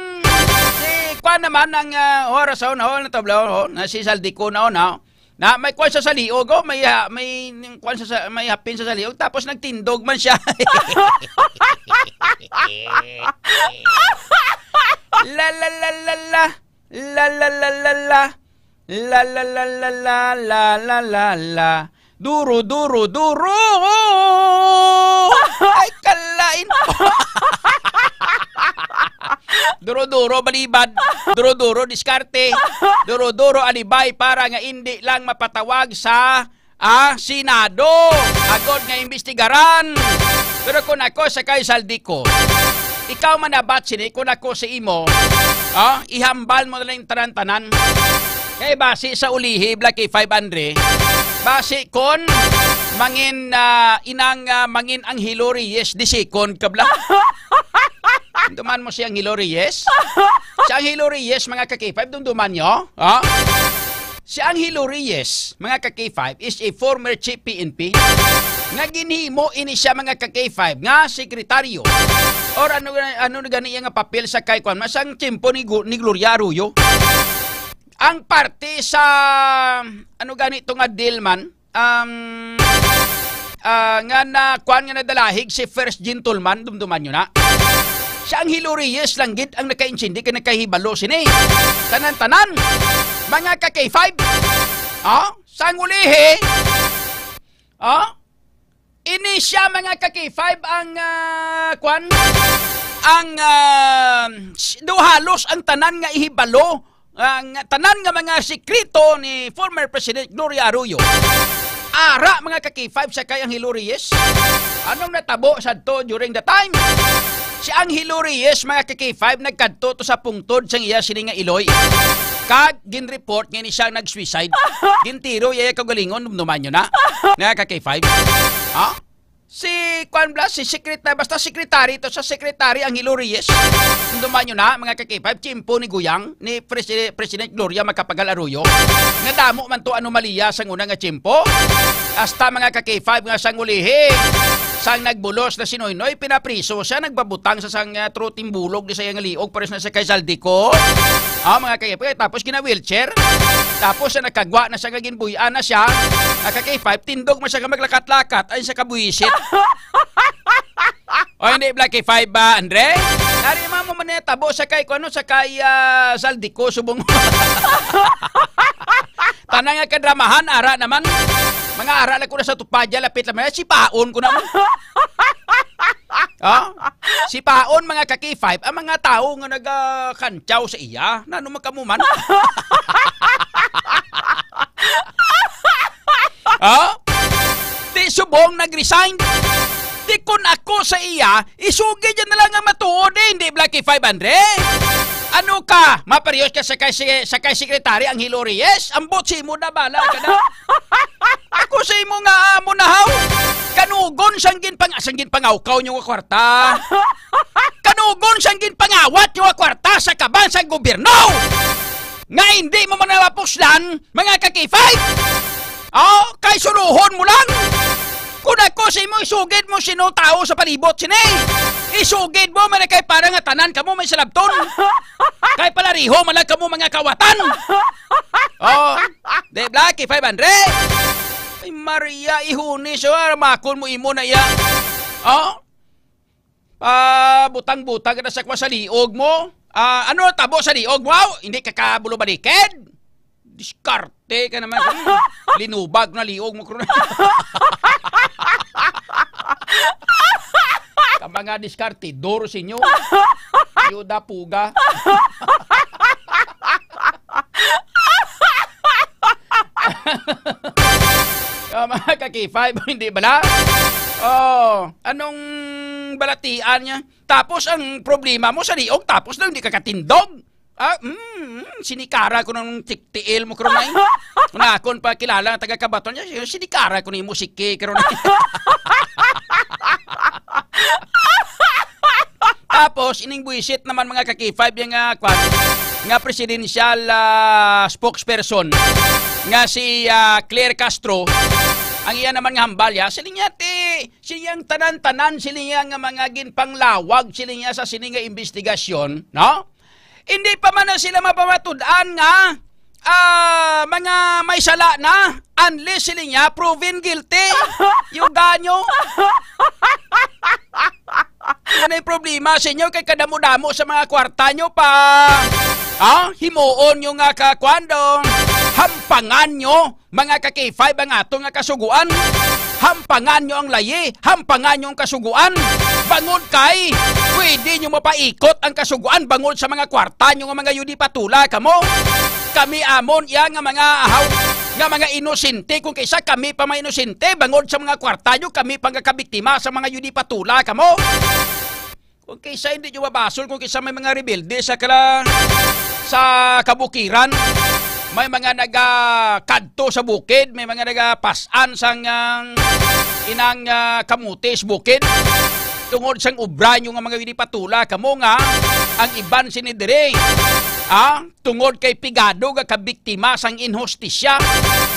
si, kwan naman, ang, ah, oras, oh, no, natablaw, oh, na si Zaldy Co na, oh, na. Na, may kwan sa saliog, oh, may, ah, may, kwan sa, sa, may hapin sa saliog, tapos nagtindog man siya. La, la, la, la, la. La, la, la, la, la. La, la, la, la, la, la, la, la, la. Duro, duro, duro. Ay, kalain. Duro-duro, balibad. Duro-duro, diskarte. Duro-duro, alibay para nga indi lang mapatawag sa ah, Senado, agod nga imbestigaran. Pero kung ako sa kay Zaldy Co, ikaw man nabat sini, kung ako sa imo, ah, ihambal mo na lang tanan-tanan. Kay basi sa ulihi, Black A five Andre, basi kon mangin, ah, inang, ah, mangin Angelo Reyes the second ka, bla. Duman mo si Angelo Reyes? Si Angelo Reyes, mga ka-K five, dumduman nyo? Ha? Si Angelo Reyes, mga ka-K five, is a former chief P N P nga ginhimo ini siya, mga ka-K five, nga sekretaryo or ano, ano na gani iya nga papel sa kay kwan, masang tiyempo ni, Gu- ni Gloria Arroyo. Ang parte sa, ano gani to nga deal man, um, ah, nga na, kwan nga nadalahig si First Gentleman, dumduman nyo na. Siya ang Hilo Reyes lang gid ang nakaintindi kay nakahibalo sini. Tanan-tanan, mga ka-K five. Oh, sang ulihi. Oh, ini siya, mga ka-K five, ang, ah, kwan, ang, ah, s- do halos ang tanan nga ihibalo, ang tanan nga mga sikreto ni former President Gloria Arroyo. Ara, mga ka-K five, sa kay Angelo Reyes. Anong natabo sadto during the time? Si Angelo Reyes, mga ka-K five, nagkadto to sa pungtod sang iya sini nga iloy. Kag ginreport nga ini siya ang nag-suicide. Gintiro iya kaugalingon, dumduman nyo na. Nga ka K five. Ha? Si, kwan bala, si sekretary, basta secretary to, sa secretary ang Hilo Reyes. Dumduman nyo na, mga ka K five, tiyempo ni Guyang, ni Presi-, President Gloria Macapagal Arroyo. Nga damo man to anomalya sa una nga tiyempo. Hasta, mga ka K five, nga sang ulihi, sang nagbulos na si Noynoy, pinapriso siya, nagbabutang sa sang, ah, true timbulog di sa iyang liog, pares na sa kay Zaldy Co. Ah, mga kay, tapos gina-wheelchair. Tapos siya nakagwa na siya, nga ginbuy-an na siya. Mga ka K five, tindog man siya ka maglakat-lakat, ay sa kabuisit. O, hindi, Black K five ba, Andre? Nari mo man na tabo sa kay, kung ano, sa kay, ah, Zaldy Co, subong. Tanang nga kadramahan, ara naman. Mga ara lang ko na sa tupadya, lapit lang. Sipaon ko naman. Oh? Sipaon, mga ka K five, ang mga tao nga nagakantyaw sa iya. Nano man kamo man? Oh? Di subong nag-resign. Di kun ako sa iya, isugid yan na lang ang matuod eh, hindi Black K five, Andre? Ano ka? Maparehas ka sa kay, sa kay Secretary Angelo Reyes? Ang botsi mo na bala ka na. Ako sa imo nga amo na haw. Kanugon sang ginpang-, sang ginpangawkaw nyo nga kwarta. Kanugon sang ginpangawat nyo nga kwarta sa kaban sang gobyerno. Nga hindi mo man napuslan, mga ka K five. Oh, kay suruhon mo lang. Kung ako sa imo, isugid mo sino tao sa palibot sini. Isugid mo, man kay para nga tanan kamo may salabton. Kay palariho man lang kamo mga kawatan. Oh, di Black K five, Andre? Ay, Maria, ihuni siya, makon mo imo na iya. Oh? Ah, butang-butang ka na sa kwa sa liog mo. Ah, ano tabo sa liog mo? Aw, hindi ka kabulo balikid? Diskarte ka naman. Hmm. Linubag na liog mo, Corona. Ka mga diskartidor sa inyo. Yuda puga. Ah, mga ka K five, hindi bala? Oh, anong balatian niya? Tapos ang problema mo sa liog, tapos daw hindi ka katindog. Ah, mm, mm, sinikara ko ng tik-, tiil mo, Corona, eh. Kung akon pa kilala nga taga Kabaton niya, sinikara ko ni mo siki, Corona. Tapos, ining buwisit naman, mga ka-K five, yung, ah, kwan, nga presidential, ah, spokesperson nga si, ah, Claire Castro, ang iya naman nga hambal, ya, siling niya, ti, siyang tanan-tanan, siling niya nga mga ginpanglawag, siling niya sa sini nga investigasyon, no? Hindi pa man na sila mapamatud-an nga, ah, mga may sala na, unless sila niya proven guilty. Yung ganyo. Ano yung problema sa inyo kay kadamo-damo sa mga kwarta nyo pa? Ha? Himuon nyo nga ka, kwando? Hampangan nyo, mga ka K five, ang ato nga kasuguan. Hampangan nyo ang layi, hampangan nyo ang kasuguan. Bangod kay, pwede nyo mapaikot ang kasuguan bangod sa mga kwarta nyo nga mga yudipatula kamo. Kami amon iya nga mga ahaw, nga mga inosente, kung kaysa kami pa mga inosente, bangod sa mga kwarta nyo, kami pa nga kabiktima sa mga yudipatula kamo. Kung kaysa hindi nyo mabasol, kung kaysa may mga rebelde sa kala-, sa kabukiran, may mga nagakadto sa bukid, may mga nagapas-an sang, ah, inang, ah, kamuti sa bukid. Tungod sang obra nyo nga mga yudipatula kamo nga ang iban sini diri, ah, tungod kay pigado nga kabiktima sang inhustisya.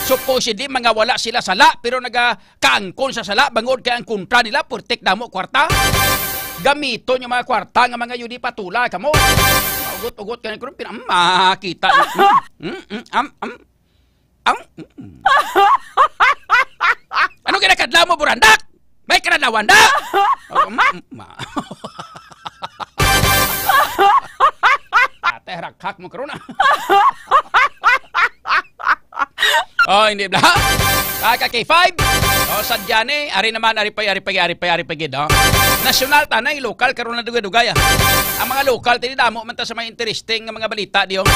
Supposedly, mga wala sila sala, pero naga-, kaangkon sa sala, bangod kay ang kontra nila, puwertek damo kwarta. Gamiton yung mga kwarta nga mga yudipatula kamo. Ugot-ugot ka na, pero pina-, mm, makita. Mm, mm, mm, am, am, am, mm. Ano kinakadlaw mo, burandak? May kanadlawan da! Oh, mm, mm, ma. Ate, harakhak mo, Corona. Oh, hindi bla. Ah, ka K five. Oh, sadya ni, ari naman, ari pa, ari pa, ari pa, ari pa gid, oh. Nasyonal ta na, lokal karon na dugay-dugay, ah. Ang mga lokal, tini damo man ta sa mga interesting nga mga balita, di, oh.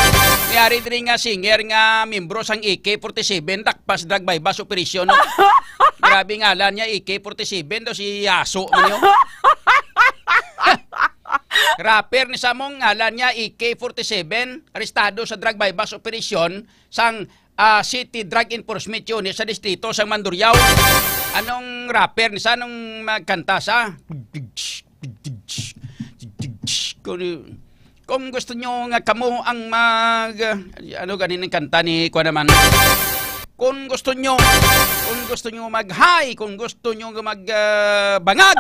May ari diri nga singer nga membro sang A K forty-seven, dakpas drug buy-bust operation, oh. Grabe ngalan niya, A K forty-seven daw si Yaso man, oh. Rapper ni sa mo, ngalan niya A K forty-seven, arestado sa drug buy-bust operation sang, ah, City Drug Enforcement Unit sa distrito sang Mandurriao. Anong rapper ni sa, anong magkanta sa? Kung, kung gusto nyo nga kamo ang mag, ano ganin ang kanta ni, kuwan naman? Kung gusto nyo, kung gusto nyo mag-high, kung gusto nyo mag, ah, bangag,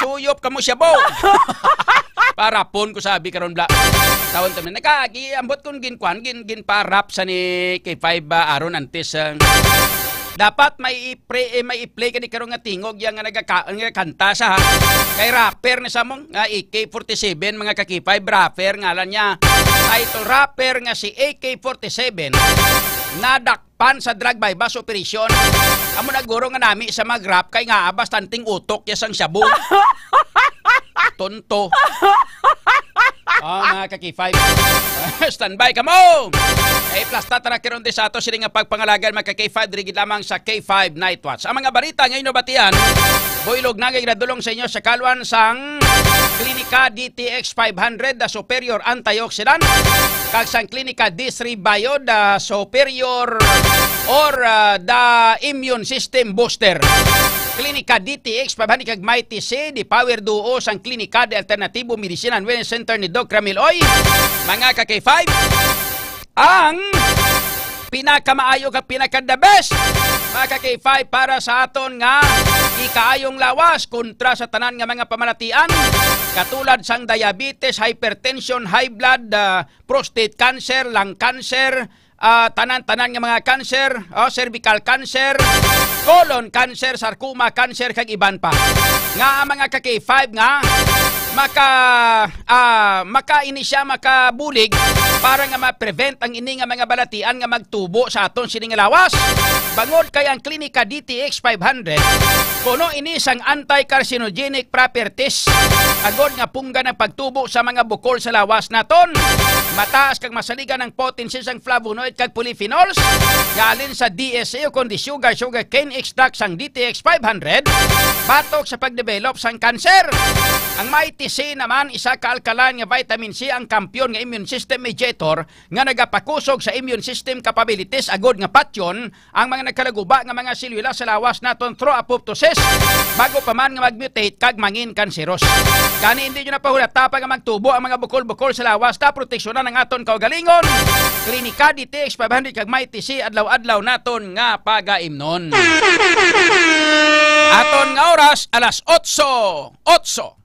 suyop kamo siya, bo. Parapon ko sabi karon, bla. Tawon to, nagkaagi, ambot kung ginkuan, gin, ginparap sa ni K five, ah, aron antes, ah, dapat may i-pre-, eh, may i-play kani karon nga tingog yang nga nagaka-, nga kanta sa, ha. Kay rapper ni sa mo, nga A K forty-seven, mga ka-K five, rapper, ngalan niya. Title rapper nga si A K forty-seven, nadakpan sa drug buy-bust operation. Amo na guro nga nami sa mag-rap kay nga bastanting utok ya sang shabu. Tonto. Ah, mga ka-K five. Standby kamo. Ay, plasta ta na karon di sa ato sini nga pagpangalagan, mga ka-K five, diri gid lamang sa K five Night Watch. Ang mga balita nga inyo nabatian, buylog na nga ginadulong sa inyo sa kalwan sang Klinika D T X five hundred, the superior antioxidant, kag sang Klinika D three Bio, the superior or, ah, the immune system booster. Klinika D T X five hundred kag Mighty C, the power duo sang Klinika de Alternativo Medicine and Wellness Center ni Doc Ramil Oy. Mga ka-K five, ang pinakamaayo kag pinaka-the best, mga ka-K five, para sa aton nga ikaayong lawas kontra sa tanan nga mga pamalatian, katulad sang diabetes, hypertension, high blood, ah, prostate cancer, lung cancer, ah, tanan-tanan nga mga cancer, oh, cervical cancer, colon cancer, sarcoma cancer, kag iban pa. Nga ang mga ka-K five nga maka, ah, maka ini siya makabulig para nga ma-prevent ang ini nga mga balatian nga magtubo sa aton sini nga lawas. Bangod kay ang Klinika D T X five hundred, puno ini sang anti-carcinogenic properties, agod nga punggan ang pagtubo sa mga bukol sa lawas naton. Mataas kag masaligan ang potency sang flavonoid kag polyphenols nga halin sa D S A, o kon di sugar, sugarcane extract sang D T X five hundred, batok sa pagdevelop sang kanser. Ang Mighty C naman, isa ka alkaline nga vitamin C, ang kampiyon nga immune system mediator nga nagapakusog sa immune system capabilities, agod nga patyon ang mga nagkalaguba nga mga selula sa lawas naton through apoptosis, bago pa man nga mag-mutate kag mangin kanseros. Gani, hindi nyo na pahulata pa nga magtubo ang mga bukol-bukol sa lawas, ta proteksyonan ang aton kaugalingon. Klinika D T X five hundred kag Mighty C, adlaw-adlaw naton nga pagaimnon. Aton nga oras, alas otso, otso.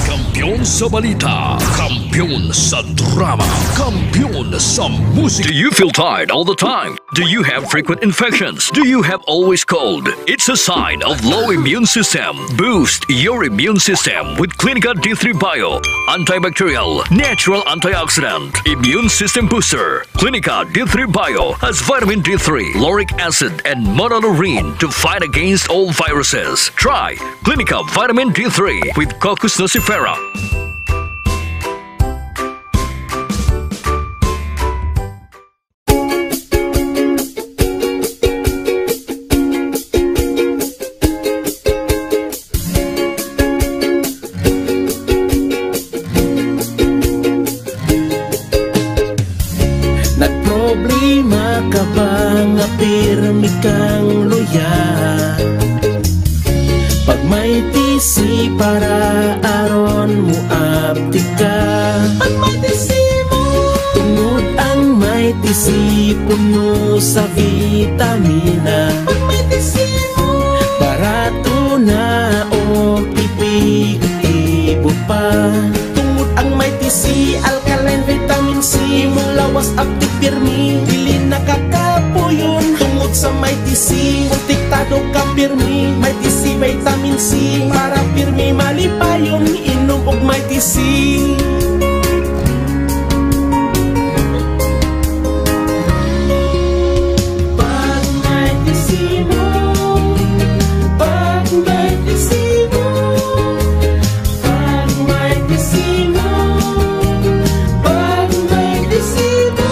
Kampiyon sa balita, kampiyon sa drama, kampiyon sa musika. Do you feel tired all the time? Do you have frequent infections? Do you have always cold? It's a sign of low immune system. Boost your immune system with Clinica D three Bio, antibacterial, natural antioxidant, immune system booster. Clinica D three Bio has vitamin D three, lauric acid, and monolaurin to fight against all viruses. Try Clinica Vitamin D three with Cocos nucifera. Nagproblema ka ba nga pirmi kang luya? Pag may T C para aron mo aptika. Pag may T C mo. Tungod ang may T C puno sa vitamina. Pag may T C mo. Barato na o epektibo pa. Tungod ang may T C, alkaline vitamin C, imong lawas aptik pirmi, dili nakakapuyon. Tungod sa may T C, protektado ka pirmi. May T C vitamin C, para pirmi malipayon, inom og may T C. Pag may T C mo, pag may T C mo, pag may T C mo, pag may T C mo.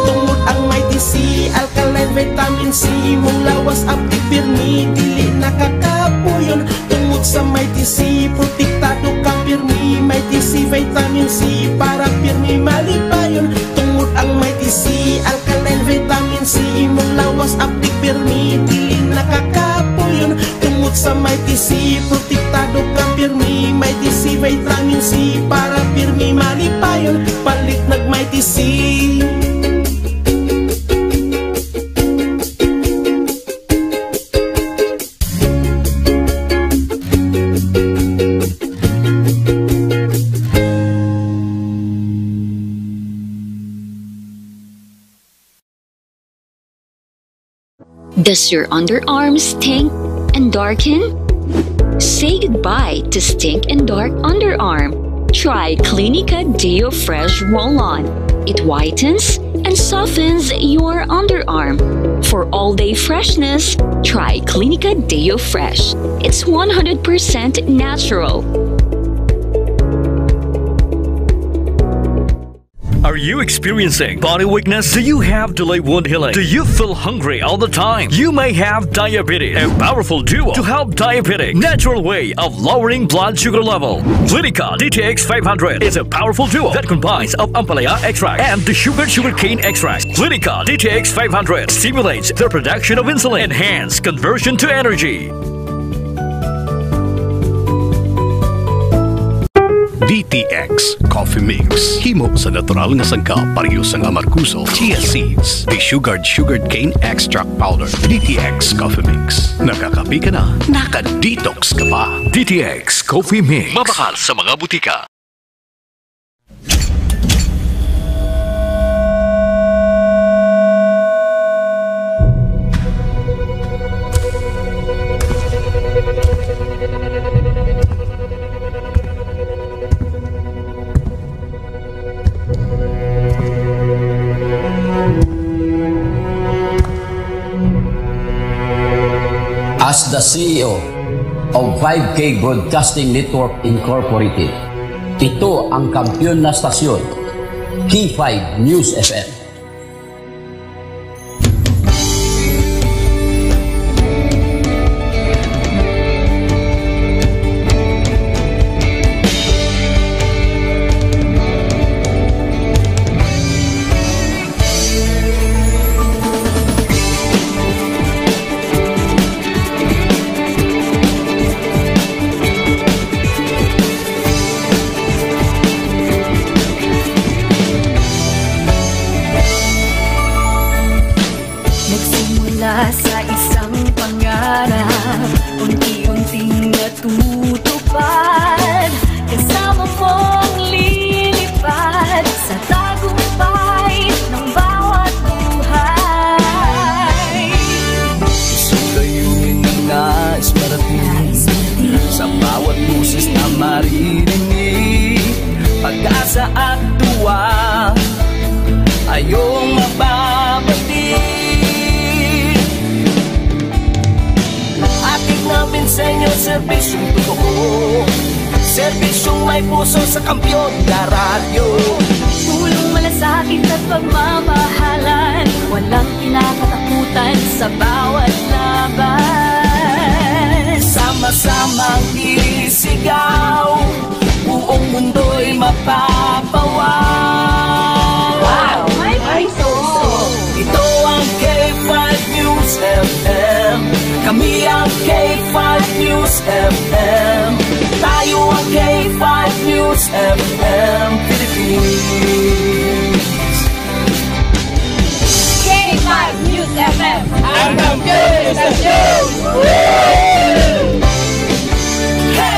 Tungod ang may T C, alkaline vitamin C, imong lawas aptik pirmi, dili nakakapuyon. Tungod Sa Mighty C, protektado ka pirmi. Mighty C, vitamin C, para pirmi malipayon. Tungod ang Mighty C, alkaline vitamin C, imong lawas aptik pirmi, dili nakakapuyon. Tungod sa Mighty C, protektado ka pirmi. Mighty C, vitamin C, para pirmi malipayon. Palit nag Mighty C. Does your underarm stink and darken? Say goodbye to stink and dark underarm. Try Clinica Deo Fresh Roll-On. It whitens and softens your underarm. For all-day freshness, try Clinica Deo Fresh. It's one hundred percent natural. Are you experiencing body weakness? Do you have delayed wound healing? Do you feel hungry all the time? You may have diabetes. A powerful duo to help diabetic natural way of lowering blood sugar level. Clinica D T X five hundred is a powerful duo that combines of ampalaya extract and the sugar sugarcane extract. Clinica D T X five hundred stimulates the production of insulin, enhance conversion to energy. D T X Coffee Mix. Himo sa natural nga sangkap, pareho sang amargoso, chia seeds, desugared sugarcane extract powder. D T X Coffee Mix. Nakakape ka na, naka-detox ka pa. D T X Coffee Mix. Mabakal sa mga butika. As the C E O of five K Broadcasting Network Incorporated, ito ang kampiyon na stasyon, K five News F M. Nagsimula sa isang pangarap, unti-unting natutupad. Kasama mong lilipad sa tagumpay ng bawat buhay. Isang layunin na nais marating, sa bawat boses na maririnig, pag-asa at tuwa, ayong mababati. Atik namin sa inyo, serbisyong totoo, serbisyong may puso sa kampiyon na radyo. Pulong malasakit at pagmamahalan, walang kinakatakutan sa bawat laban. Sama-samang isigaw, buong mundo'y mapapawaw. Wow! May puso! Ito ang K five News F M. Kami ang K five News F M. Tayo ang K five News F M Philippines. K five News F M. Ang kampiyon sa show!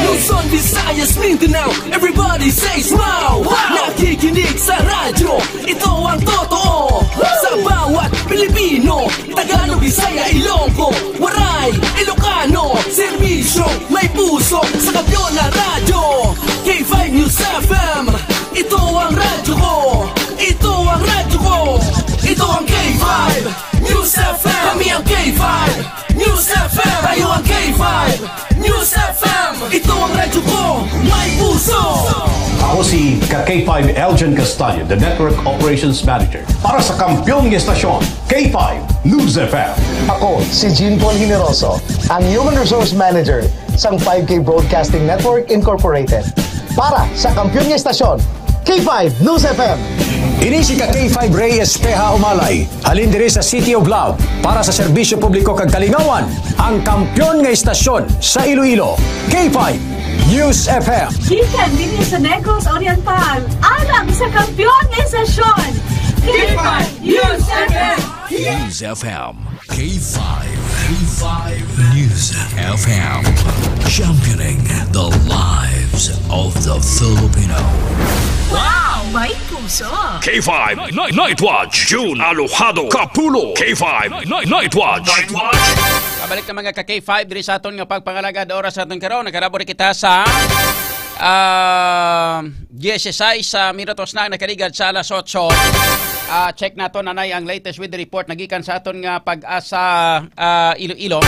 Luzon, Visayas, Mindanao, everybody say smile! Wow! Nakikinig sa radyo, ito ang totoo. Sa bawat Pilipino, Tagalog, Bisaya, Ilonggo, Waray, Ilocano, serbisyo may puso sa kampiyon na radyo. K five News F M, ito ang radyo ko. Ito ang radyo ko. Ito ang K five News F M. Kami ang K five News F M. Tayo ang K five News F M. Ito ang radyo ko, may puso. Ako si ka K five Elgin Castaño, the Network Operations Manager. Para sa kampiyon nga estasyon, K five News F M. Ako si Jean Paul Generoso, ang Human Resource Manager sang five K Broadcasting Network Incorporated. Para sa kampiyon nga estasyon, K five News F M. Ini si ka K five Ray Espeha Umalay, halin diri sa City of Love, para sa serbisyo publiko kag kalingawan, ang kampiyon nga estasyon sa Iloilo, K five News F M. Gikan dinhi sa Negros Oriental, alang sa kampiyon nga estasyon, K five News F M. News F M, K five, K five News F M, championing the lives of the Filipino. Wow! May puso! K five Night, Night Watch, June Alojado Kapulo. K five Night, Night Watch. Night Watch. Pabalik na, mga ka K five, diri sa aton nga pagpangalagad oras sa aton karon. Nakarabo na kita sa, ah, dieciséis sa minutos na nakaligad sa alas otso. Ah, check nato, nanay, ang latest weather report nagikan sa aton nga Pag-asa, ah, Iloilo.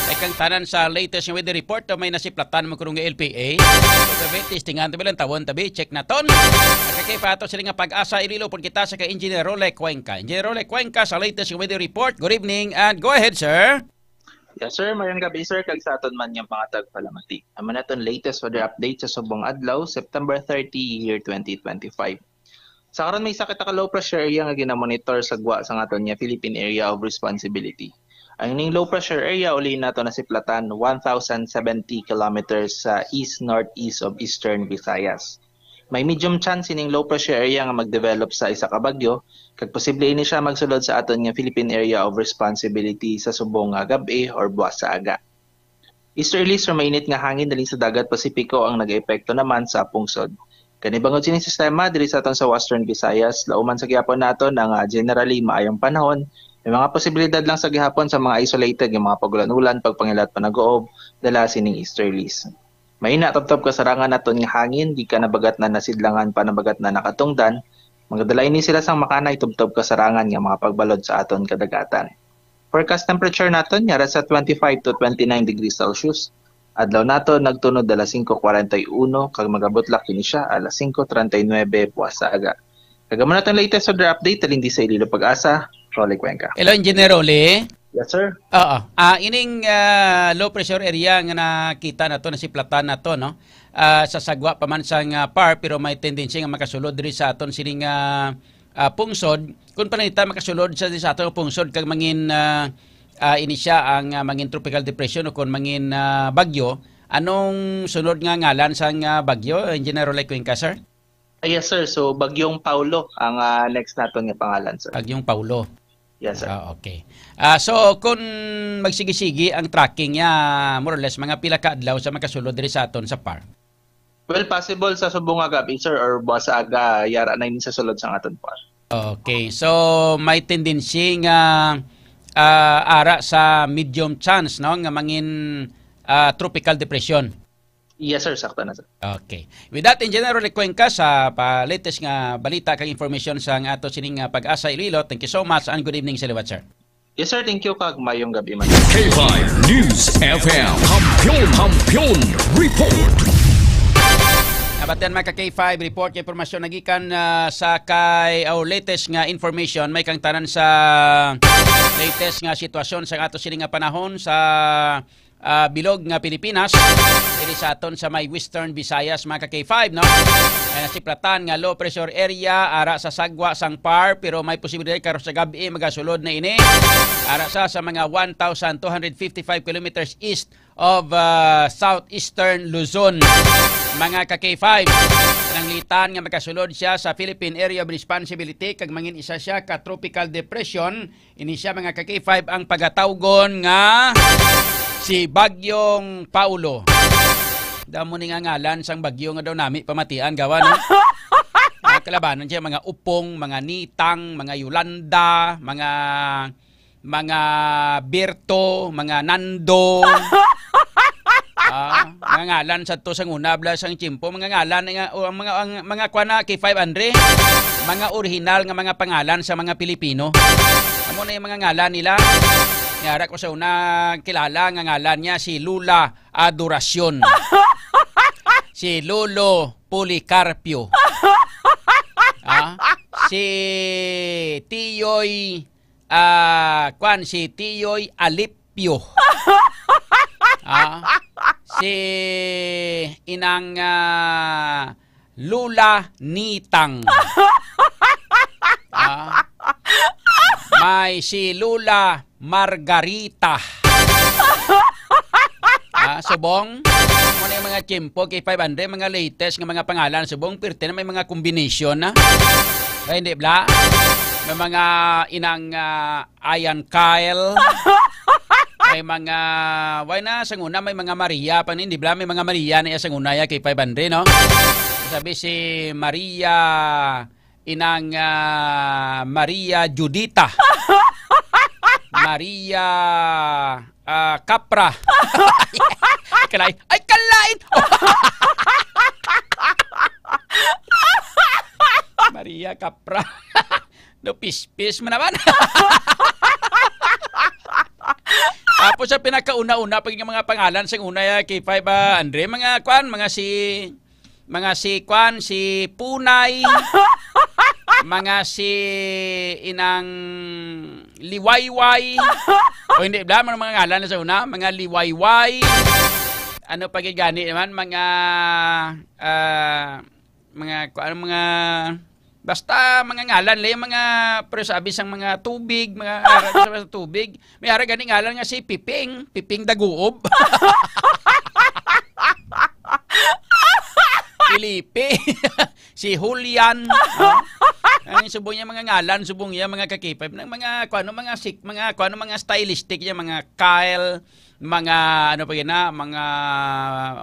Ay, kang tanan sa latest nga weather report, may nasiplatan mo kurong nga L P A. Tabi, testingan tabi lang, tawon tabi, check naton. Nagkakay pa ato sila nga Pag-asa Iloilo, pud kita sa kay Engineer Role Cuenca. Engineer Role Cuenca sa latest nga weather report. Good evening and go ahead, sir. Yes, sir. Mayong gabi, sir, kag sa aton man nga mga tagpalamati. Amo naton latest weather update sa subong adlaw, September thirty, year twenty twenty-five. Sa karon, may isa kita ka low pressure area nga ginamonitor sa gwa sang aton nga Philippine Area of Responsibility. Ang ining low pressure area uli nato nasiplatan one thousand seventy kilometers sa east-northeast of Eastern Visayas. May medium chance ining low pressure area nga magdevelop sa isa ka bagyo, kag posible ini siya magsulod sa aton nga Philippine Area of Responsibility sa subong nga gab-i or buwas sa aga. Easterlies or mainit nga hangin dali sa dagat Pasipiko ang nag-epekto naman sa pungsod. Kani bangod sining sistema diri sa aton sa Western Visayas, lauman sa gihapon naton ang, ah, generally maayong panahon. May mga posibilidad lang sa gihapon sa mga isolated nga mga pag-ulan-ulan, pagpangilat panag-uob, dala sining easterlies. May na tubtob kasarangan naton nga hangin, gikan nabagat na nasidlangan pa nabagat na nakatungdan, magadala ini sila sang makanay tubtob kasarangan nga mga pagbalod sa aton kadagatan. Forecast temperature naton yara sa twenty-five to twenty-nine degrees Celsius. Adlaw naton nagtunod alas singko kwarenta y uno kag magabutlak kini siya alas singko treinta y nuebe buwas sa aga. Kag amo na tong latest weather update, halin di sa Iloilo Pag-asa, Rolly Cuenca. Hello, Engineer Rolly. Yes, sir. Oo. Ah, ining, ah, low pressure area nga nakita nato, nasiplatan nato, no? Ah, sa sagwa pa man sang, ah, par, pero may tendency nga makasulod diri sa aton sining, ah, ah, pungsod. Kung pananglitan, makasulod sa, sa aton pungsod kag mangin, ah, ah, ini siya ang, ah, mangin tropical depression o kung mangin, ah, bagyo. Anong sunod nga ngalan sang, ah, bagyo, Engineer Rolly Cuenca, sir? Ah, yes, sir. So, Bagyong Paulo ang, ah, next naton nga pangalan, sir. Bagyong Paulo. Yes, sir. Ah, okay. Ah, so, kung magsigi-sigi ang tracking niya, more or less, mga pila ka adlaw sa makasulod diri sa aton sa par? Well, possible sa subong nga gab-i, sir, or buwas sa aga, yara na ini sa sulod sa aton par. Okay. So, may tendency nga, ah, ara sa medium chance, no, nga mangin, ah, tropical depression. Yes, sir. Sakto na, sir. Okay. With that, Engineer Rolly Cuenca, sa pa latest nga balita kag information sa nga ato sining, ah, Pag-asa Iloilo, thank you so much and good evening sa liwat, sir. Yes, sir. Thank you, kag mayong gabi man. K five News F M. Kampiyon, Kampiyon Report. Nabatian, mga ka K five, report kay impormasyon nagikan, ah, sa kay, our latest nga information, may kangtanan sa latest nga sitwasyon sa ato sining nga panahon sa, ah, bilog nga Pilipinas, diri sa aton sa may Western Visayas, mga ka K five, no? May nasiplatan nga low pressure area ara sa sagwa sang par, pero may posibilidad karon sa gabi magasulod na ini ara sa, sa mga one thousand two hundred fifty-five kilometers east of, ah, southeastern Luzon. Mga ka K five, nanglitan nga makasulod siya sa Philippine Area of Responsibility kag mangin isa siya ka tropical depression. Ini siya, mga ka K five, ang pagatawgon nga si Bagyong Paulo. Damo ni nga ngalan sang bagyo nga daw nami pamatian, gawa, no? Mga kalabanan siya, mga Upong, mga Nitang, mga Yolanda, mga, mga Berto, mga Nando. Ah, mga ngalan sa to sa nguna, bla, sang tiyempo, mga ngalan nga, o, ang mga, ang mga kwa na, K five Andre, mga original nga mga pangalan sa mga Pilipino. Amo na yung mga ngalan nila. May ara ko sa una kilala nga ngalan niya si Lola Adoracion. Si Lolo Policarpio. Ah, si Tiyoy, ah, kwan, si Tiyoy Alipio. Ah, si Inang, ah, Lula Nitang. Ah, may si Lula Margarita. Ah, subong, ano yung mga tiyempo, K five hundred, mga latest nga mga pangalan, subong, pirte na may mga combination na. Ay, hindi, bla? May mga Inang, ah, Ayan Kyle. May mga, why na, sa una, may mga Maria pa ni, di bla? May mga Maria na iya sa una, ya, K five hundred, no? Sabi si Maria, Inang, ah, Maria Judita. Maria, ah, Capra. Kalay, ay, kalain! Maria Capra. No, pispis mo naman. Tapos sa pinakauna-una, pag yung mga pangalan sa una, ya, K five, ah, Andre, mga kwan, mga si, mga si kwan, si Punay, mga si Inang Liwayway, o hindi, bla, mga, mga ngalan na sa una, mga Liwayway, ano pa gani naman, mga, ah, mga, kuan, mga, basta mga ngalan, lay, mga, pero sabi sang mga tubig, mga ara sa mga tubig. May ara gani ngalan nga si Piping, Piping Daguob. Felipe, si Julian, no? Ang subong niya mga ngalan, subong niya mga kakipay, ng mga, kuan, mga sik, mga, kuan, mga stylistic niya, mga Kyle, mga, ano pa gina, mga,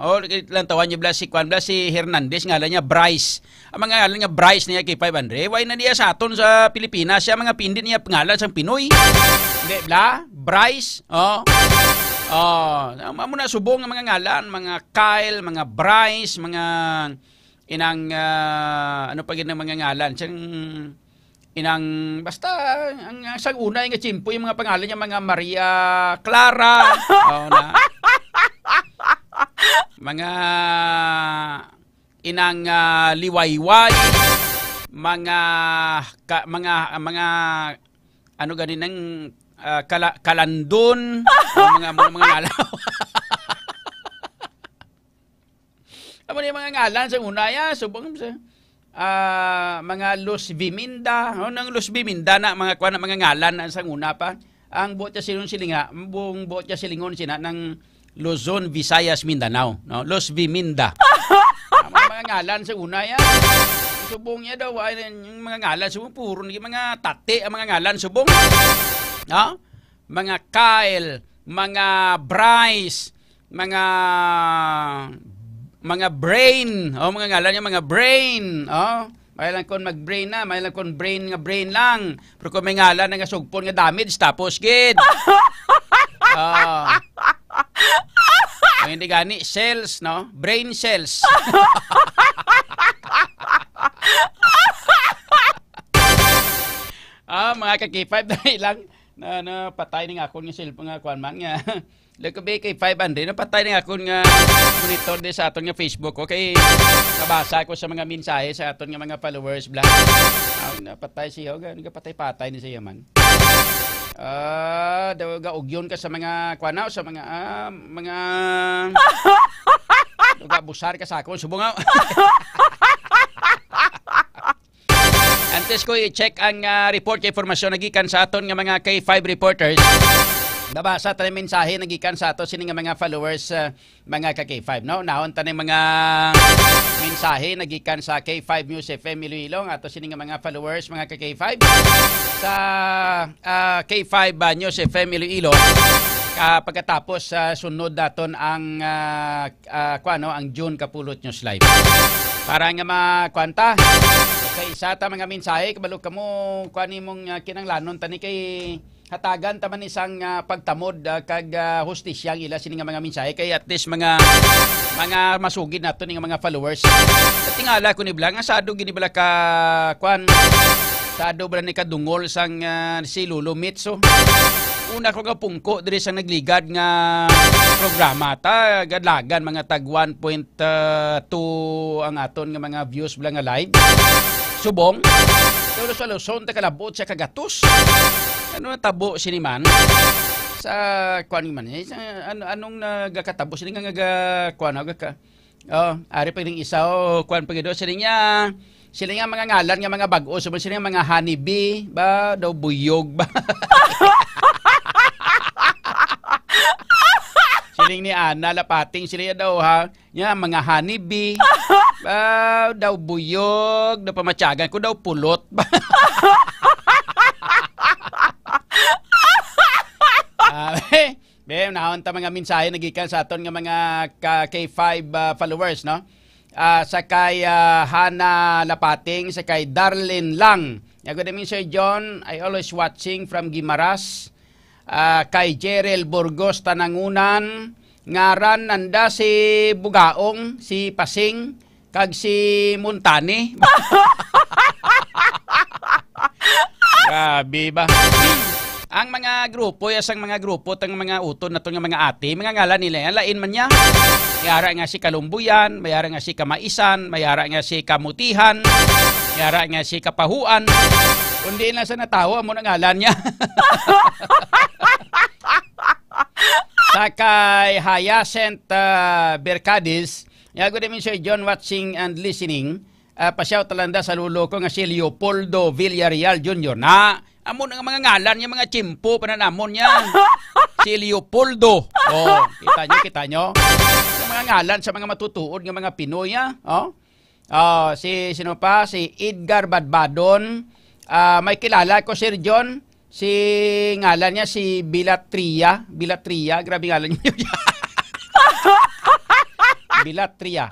oh, lantawan niyo, bla, si, kuan, bla, si Hernandez, ngalan niya Bryce. Ang mga ngalan nga Bryce niya kay five hundred, why na niya sa aton sa Pilipinas, siya mga pindi niya pangalan sang Pinoy. Hindi, bla? Bryce, oh. Oh, amo na subong nga mga ngalan, mga Kyle, mga Bryce, mga Inang, ah, ano pa gid ang mga ngalan? Siyang, inang, basta, ang, ang sang una nga tiyempo, yung mga pangalan niya, mga Maria Clara, oh, na. Mga inang, ah, liwayway, mga, ka-, mga, mga, ano gani nang, ah, kala-, kalandon, oh, mga, mga, mga ngalaw. Amo ni mga ngalan sa una, ya, subong sa, ah, mga Luz Viminda, no? Nang Luz Viminda na, mga kuwan, mga ngalan na sa una pa. Ang buot niya silingon, silinga, ang buong buot niya silingon sina ng Luzon, Visayas, Mindanao, no? Luz Viminda. Ang mga, mga ngalan sa una, ya. Subong niya daw, ay, yung mga ngalan, subong, puro na yung mga tate, ang mga ngalan, subong. No? Mga Kyle, mga Bryce, mga, mga Brain. Oh, mga ngalan niya, mga Brain. Oh, may lang kon mag-brain na, may lang kon brain nga brain lang. Pero kung may ngalan na nga sugpon nga damage, tapos gid. Oh. Kung hindi gani, cells, no? Brain cells. Ah, mga ka-K five, dali lang. Na, na patay ning akon nga cellphone nga kuan man nga. Look, B K five hundred, napatay ning akon nga monitor di sa aton nga Facebook. Okay, nabasa ko sa mga mensahe sa aton nga mga followers, bla. Ah, napatay siya, ga-, nagapatay-patay ni siya man. Ah, daw gaugyon ka sa mga kuan, sa mga, ah, mga daw gabusar ka sa akon, subong nga. Antes ko i-check ang, ah, report kay informasyon nagikan sa aton nga mga K five reporters, nabasa ta ang mensahe nagikan sa ato sini nga mga followers, ah, mga ka K five, no? Nahon ta ning mga mensahe nagikan sa K five News F M Iloilo, ang ato sini nga mga followers, mga ka K five, sa, ah, K five, ah, News F M Iloilo. Ah, pagkatapos, ah, sunod naton ang, ah, ah, kuan, no, ang June Kapulot News Live. Para nga makuan ta, sa isa ta mga mensahe, kabalo kamo, kuan, imong, ah, kinanglanon tani kay hatagan ta man isang, ah, pagtamod, ah, kag, ah, hustisya ang ila sini nga mga mensahe kay at least mga, mga masugid nato ni nga mga followers. At tingala ko ni bala nga sado gini bala ka, kuan, sado bala ni kadungol sang, ah, si Lolo Mitso. Una ko nga pungko diri sa nagligad nga programa. Ta, gadlagan mga tag one point two ang aton nga mga views bala nga live. Subong. Pero sa Luzon, ta kalabot sa kagatos. Ano natabo sini man? Sa, kuwan man, eh, sa, ano, anong nagakatabo sini nga, nga, kuwan, nga ka-, Oh, ari pa ning isa, oh, kuwan pa gid, oh, sila niya, sila nga mga ngalan nga mga bag-o, sila nga mga honeybee, ba, daw buyog, ba? Siling ni Ana Lapating, sila daw, ha? Nya, mga honeybee, ba, daw buyog, daw pamatyagan ko, daw pulot, ba? Ah, eh, Be, naon ta mga mensahe nagikan sa aton nga mga ka K five, ah, followers, no? Ah, sa kay, ah, Hana Lapating, sa kay Darlene Lang. Nga, "Good evening, Sir John. I always watching from Guimaras." Ah, kay Jerel Burgos Tanangunan, ngaran nanda si Bugaong, si Pasing, kag si Montani. Grabe ba? Ang mga grupo, ya sang mga grupo, tang mga utod naton nga mga ate, mga ngalan nila yan, lain man niya. May ara nga si Kalumbuyan, may ara nga si Kamaisan, may ara nga si Kamutihan, may ara nga si Kapahuan. Kundi lang sa natawo, amo na ngalan niya. Sa kay Hyacinth, ah, Bercadis, nga, "Good evening, Sir John, watching and listening." Ah, pa-shout lang da sa lolo ko nga si Leopoldo Villarreal Junior. Na, amo na nga mga ngalan niya, mga tiyempo pa na namon niya. Si Leopoldo. Oh, kita nyo, kita nyo? Ang mga ngalan sa mga matutuod nga mga Pinoy, ah. Oh? Oh, si, sino pa? Si Edgar Badbadon. Ah, may kilala ko, Sir John. Si ngalan niya si Bilatria. Bilatria, grabe ngalan niya. Bilatria.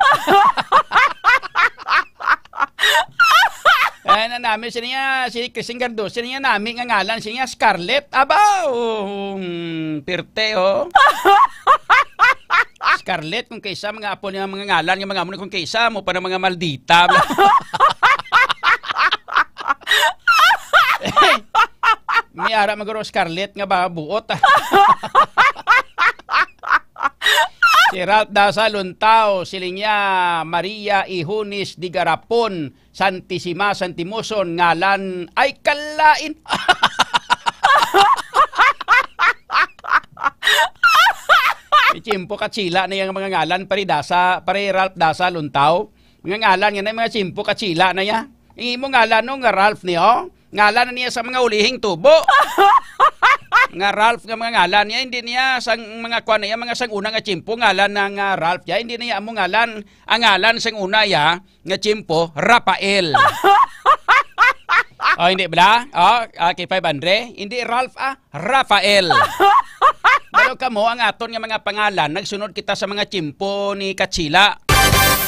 Ay, na nami, sino niya, si Christine Cardoso, sino niya nami nga ngalan, sino niya Scarlett. Abaw! Hmm, pirte, oh. Scarlett, kung kaysa mga apo niya, mga ngalan, nga mga amo na kung kaysa mo pa ng mga maldita. May ara maguro Scarlett nga ba buot. Si Ralph Daza Luntao, siling niya, Maria Ihonis di Garapon, Santisima Santimoson, ngalan ay kalain. Itsimpo ka chila na yung mga ngalan, pare Daza, pare Ralph Daza Luntao. Mga ngalan nga na, mga tsimpo ka chila na ya. Ang imo ngalan no, nga Ralph niyo, ngalan na niya sa mga ulihing tubo. Nga Ralph nga mga ngalan niya, hindi niya sang mga kwan niya, mga sang una nga tsimpo, ngalan na nga Ralph ya, hindi niya amo ngalan, ang ngalan sang una ya, nga tiyempo, Rafael. Oh, hindi bala? Oh, ah, K five Andre? Hindi Ralph, ah, Rafael. Pero kamo, ang aton nga mga pangalan, nagsunod kita sa mga tiyempo ni Kachila.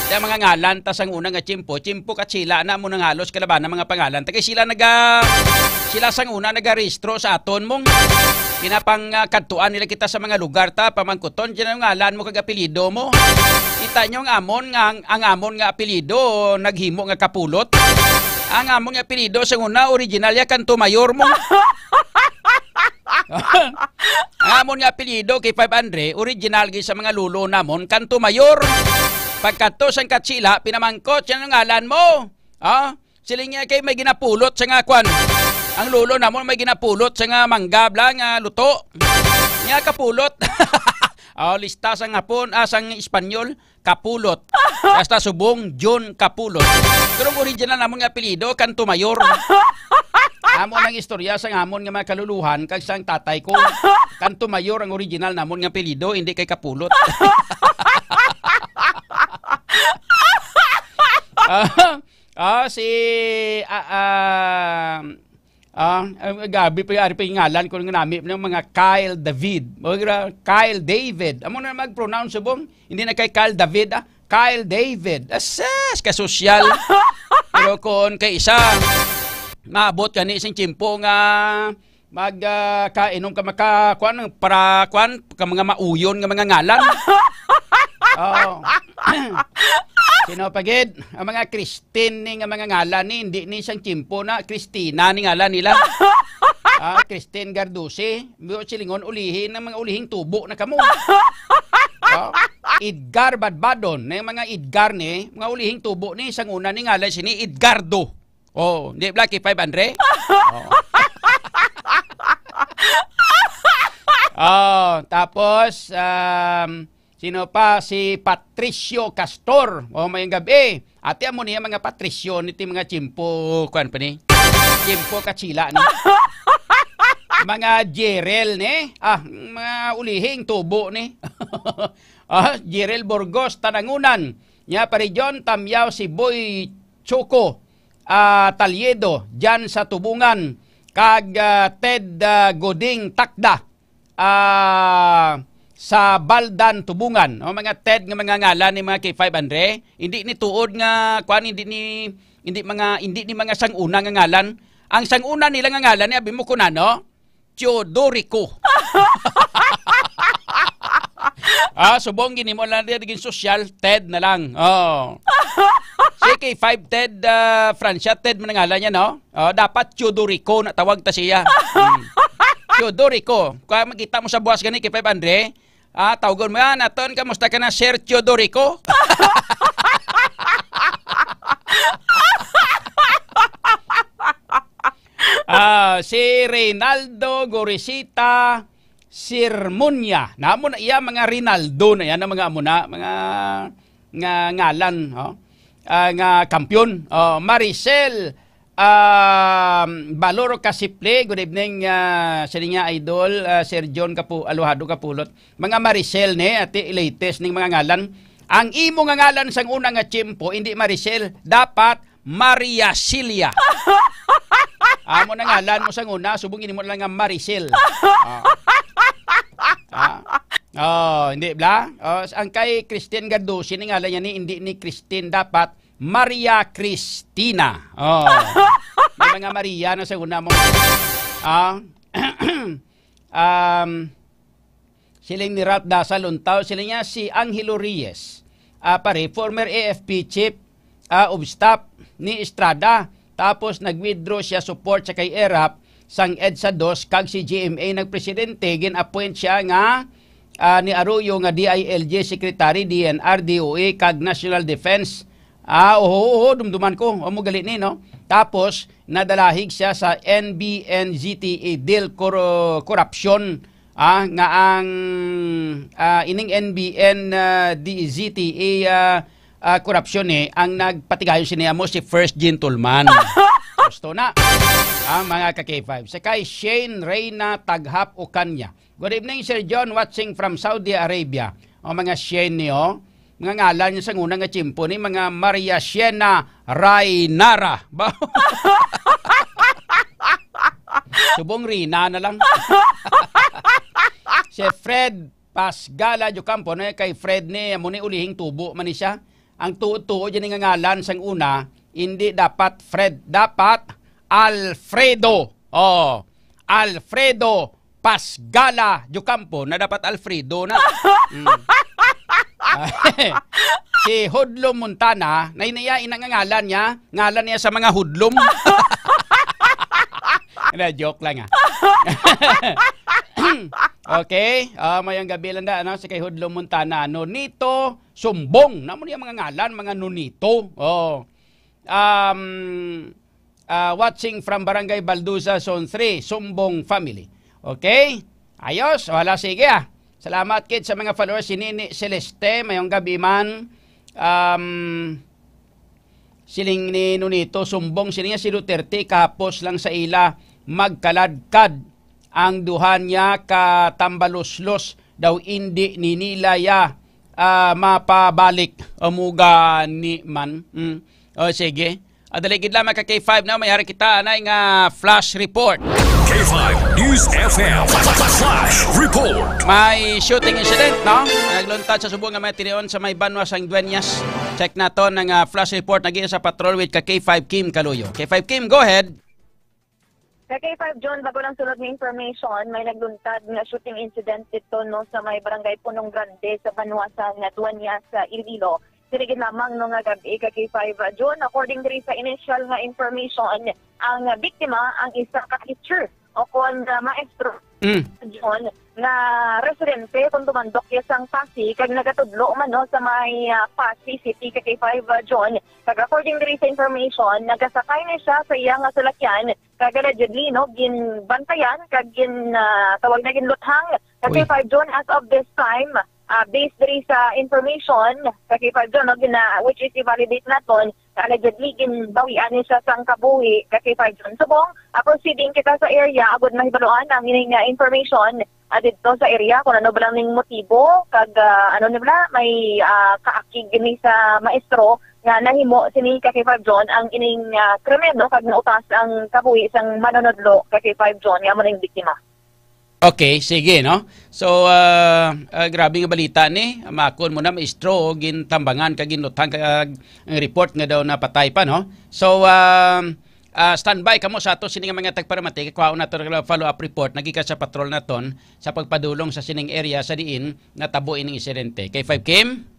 Kaya mga ngalan, ta sang una nga tiyempo, tiyempo Kachila na mo nang halos kalabanan mga pangalan. Tagay sila naga, sila sang una nagarehistro sa aton mong pinapang, ah, kadtuan nila kita sa mga lugar ta, pamangkuton, dyan ang ngalan mo kag apelyido mo. Kita nyo ang amon nga, ang, ang amon nga apelyido naghimo nga Kapulot. Ang amon nga apelyido sa una, original ya Kanto Mayor mo. Ang amon nga apelyido kay Five Andre, original gid sa mga lolo namon, Kanto Mayor. Pagkadto sang Katsila, pinamangkot siya ng ngalan mo. Ah, siling niya kay may ginapulot sa nga kwan. Ang lolo namon may ginapulot sa nga mangga bla nga luto. Niya kapulot. Oh, lista sang Hapon, ah, sang Espanyol, Kapulot. Hasta subong, John Kapulot. Pero ang original namon nga apelyido, Kanto Mayor. Amo nang istorya sang amon nga mga kaluluhan kag sang tatay ko. Kanto Mayor ang original namon nga apelyido, hindi kay Kapulot. Ah, Ah, si, ah, ah, ah, ang gabi pa, ari pa yung ngalan ko nga nami ng mga Kyle David. O, gra-, Kyle David. Amo na mag-pronounce subong, hindi na kay Kyle David, ah. Kyle David. Asas, kasosyal. Pero kung kay isa, maabot ka ni isang tiyempo nga mag, ah, kainom ka maka, kuan, para, kuan, ka mga mauyon nga mga ngalan. Oh. Sino pa gid? Ang mga Christine ni nga mga ngalan ni, hindi ni sang tiyempo na, Christina ni ngalan nila. Ah, Christine Gardusi, mo silingon, ulihi ng mga ulihing tubo na kamo. Oh, Edgar Badbadon, na yung mga Edgar ni, mga ulihing tubo ni, sang una ni ngalan sini Edgardo. Oh, di ba, K five Andre? Oh. Oh, tapos, um, sino pa? Si Patricio Castor. Oh, mayong gabi. Ate, amo niya mga Patricio, niti mga tiyempo, kuwan pa ni? Tiyempo Katsila ni. Mga Jerel ni. Ah, mga ulihing tubo ni. Ah, Jerel Burgos, Tanangunan. Nya pa region, Tamyaw, si Boy Choco, ah, Talyedo, dyan sa Tubungan. Kag, ah, Ted, ah, Goding Takda, ah, sa Baldan, Tubungan. O, mga Ted nga mga ngalan ni mga K five Andre. Hindi ni tuod nga, kwan, hindi ni, hindi mga, hindi ni mga sanguna nga ngalan. Ang sanguna nila nga ngalan ni, abi mo kung ano? Teodorico. Ah, subong ginimo lang din naging sosyal, Ted na lang. Oh. Si K five Ted, ah, Francia, Ted man ang ngalan niya, no? Oh, dapat Teodorico na tawag ta siya. Hmm. Teodorico. Kaya makita mo sa buwas gani, K five Andre, ah, tawgon mo yan, aton, kamusta ka na, Sir Teodorico? Ah, si Reynaldo Gorisita Sirmonia. Namo na iya mga Rinaldo na yan, ang mga amo na, mga nga ngalan, oh. Ah, nga kampiyon. Oh, Maricel, um, Baloro Kasiple, good evening, ah, sa niya idol, ah, Sir John Kapu-, Aluhado Kapulot. Mga Maricel ni, ati, latest ning mga ngalan. Ang imo nga ngalan sang una nga tiyempo, hindi Maricel, dapat Maria Celia. Amo na ngalan mo sang una, subong gini mo lang nga Maricel. Ah. Ah. Oh, hindi bla? Oh, ang kay Christine Gardusi ni ngalan niya ni, hindi ni Christine, dapat Maria Cristina. Oh. May mga Maria na sa una mo. Ah. Um, siling ni Ralph Daza Luntaw, siling niya si Angelo Reyes. Ah, pare, former A F P chief, ah, of staff ni Estrada. Tapos nag-withdraw siya support sa kay ERAP sang EDSA dos kag si G M A nagpresidente, gin-appoint siya nga, ah, ni Arroyo nga D I L G secretary, D N R, D O A kag National Defense. Ah, oho, oho, dumduman ko. Amo gali ni, no? Tapos, nadalahig siya sa N B N Z T A, Del Cor-, Corruption, ah, nga ang, ah, ining N B N, ah, di, Z T A, ah, ah, Corruption, eh, ang nagpatigayon sini amo si First Gentleman. Gusto na. Ang mga ka-K five. Sa kay Shane Reyna Taghap Ocaña. Good evening, Sir John, watching from Saudi Arabia. O, mga Shane niyo, mga ngalan niyo sa una nga tiyempo ni mga Maria Shena Rainara. Ba-, Subong Rina na lang. Si Fred Pasgala Jocampo, no, kay Fred ni, amo ni ulihing tubo man ni siya. Ang tuod-tuod yan nga ngalan sang una, hindi dapat Fred, dapat Alfredo. Oh, Alfredo Pasgala Jocampo, na dapat Alfredo na. Mm. Si Hudlo Montana, na ina iya, ina nga ngalan niya, ngalan niya sa mga hudlom. Na, joke lang, ah. Okay, ah, mayong gabi lang da, ano, sa kay Hudlo Montana, Nonito Sumbong. Namo niya mga ngalan, mga Nonito. Oh. Um, ah, watching from Barangay Balduza, Zone three, Sumbong family. Okay? Ayos? Wala, sige, ah. Salamat kid sa mga followers. Si Nini Celeste, mayong gabi man. Um, siling ni Nonito Sumbong, siling niya si Duterte, kahapos lang sa ila magkaladkad ang duha niya ka tambaluslos daw, indi ni nila ya, ah, mapabalik. Amo gani man. Mm. O, sige. Ah, dali gid lang, mga ka-K five, na may hari kita anay nga flash report. K five News F M Flash Report. May shooting incident, no? Nagluntad sa subong nga mga tinion sa may banwa sang Dueñas. Check nato ang, ah, flash report na gikan sa Patrol with ka K five Kim Kaluyo. K five Kim, go ahead. Sa K five John, bago lang sunod nga information, may nagluntad nga shooting incident dito, no, sa may barangay Punong Grande sa banwa sang Dueñas sa Iloilo. Diri gid lamang, no, nga gab-i ka K five John. According diri sa initial nga information, ang biktima ang isa ka teacher o kon, ah, maestro Mm. John, nga residente kon tumandok iya sang Passi kag nagatudlo man, no, sa may, ah, Passi City, ka K five, ah, John. Kag according diri sa information, nagasakay na siya sa iya nga salakyan kag allegedly, no, ginbantayan kag gin, ah, tawag na, ginluthang, ka Uy. K five, John, as of this time. Ah, based diri sa information, ka K five John, no, gina-, which is i-validate naton, allegedly, ginbawian ni siya sang kabuhi, ka K five John. Subong, ah, proceeding kita sa area, agud mahibaluan ang ining, ah, information, ah, didto sa area, kung ano ba lang ning motibo, kag, ah, ano ni bala, may, ah, kaakig ni sa maestro nga nahimo sini, ka K five John, ang ining, ah, krimen, no, kag nautas ang kabuhi sang manunudlo, ka K five John, nga amo ning biktima. Okay, sige, no? So, ah, ah, grabe nga balita ni. Makon mo na, maestro, gintambangan kag ginluthang kag ang report nga daw napatay pa, no? So, ah, ah, standby kamo sa ato sini nga mga tagparamati. Kuhaon nato ang follow-up report nagikan sa patrol naton sa pagpadulong sa sining area sa diin natabo ining insidente. K five Kim?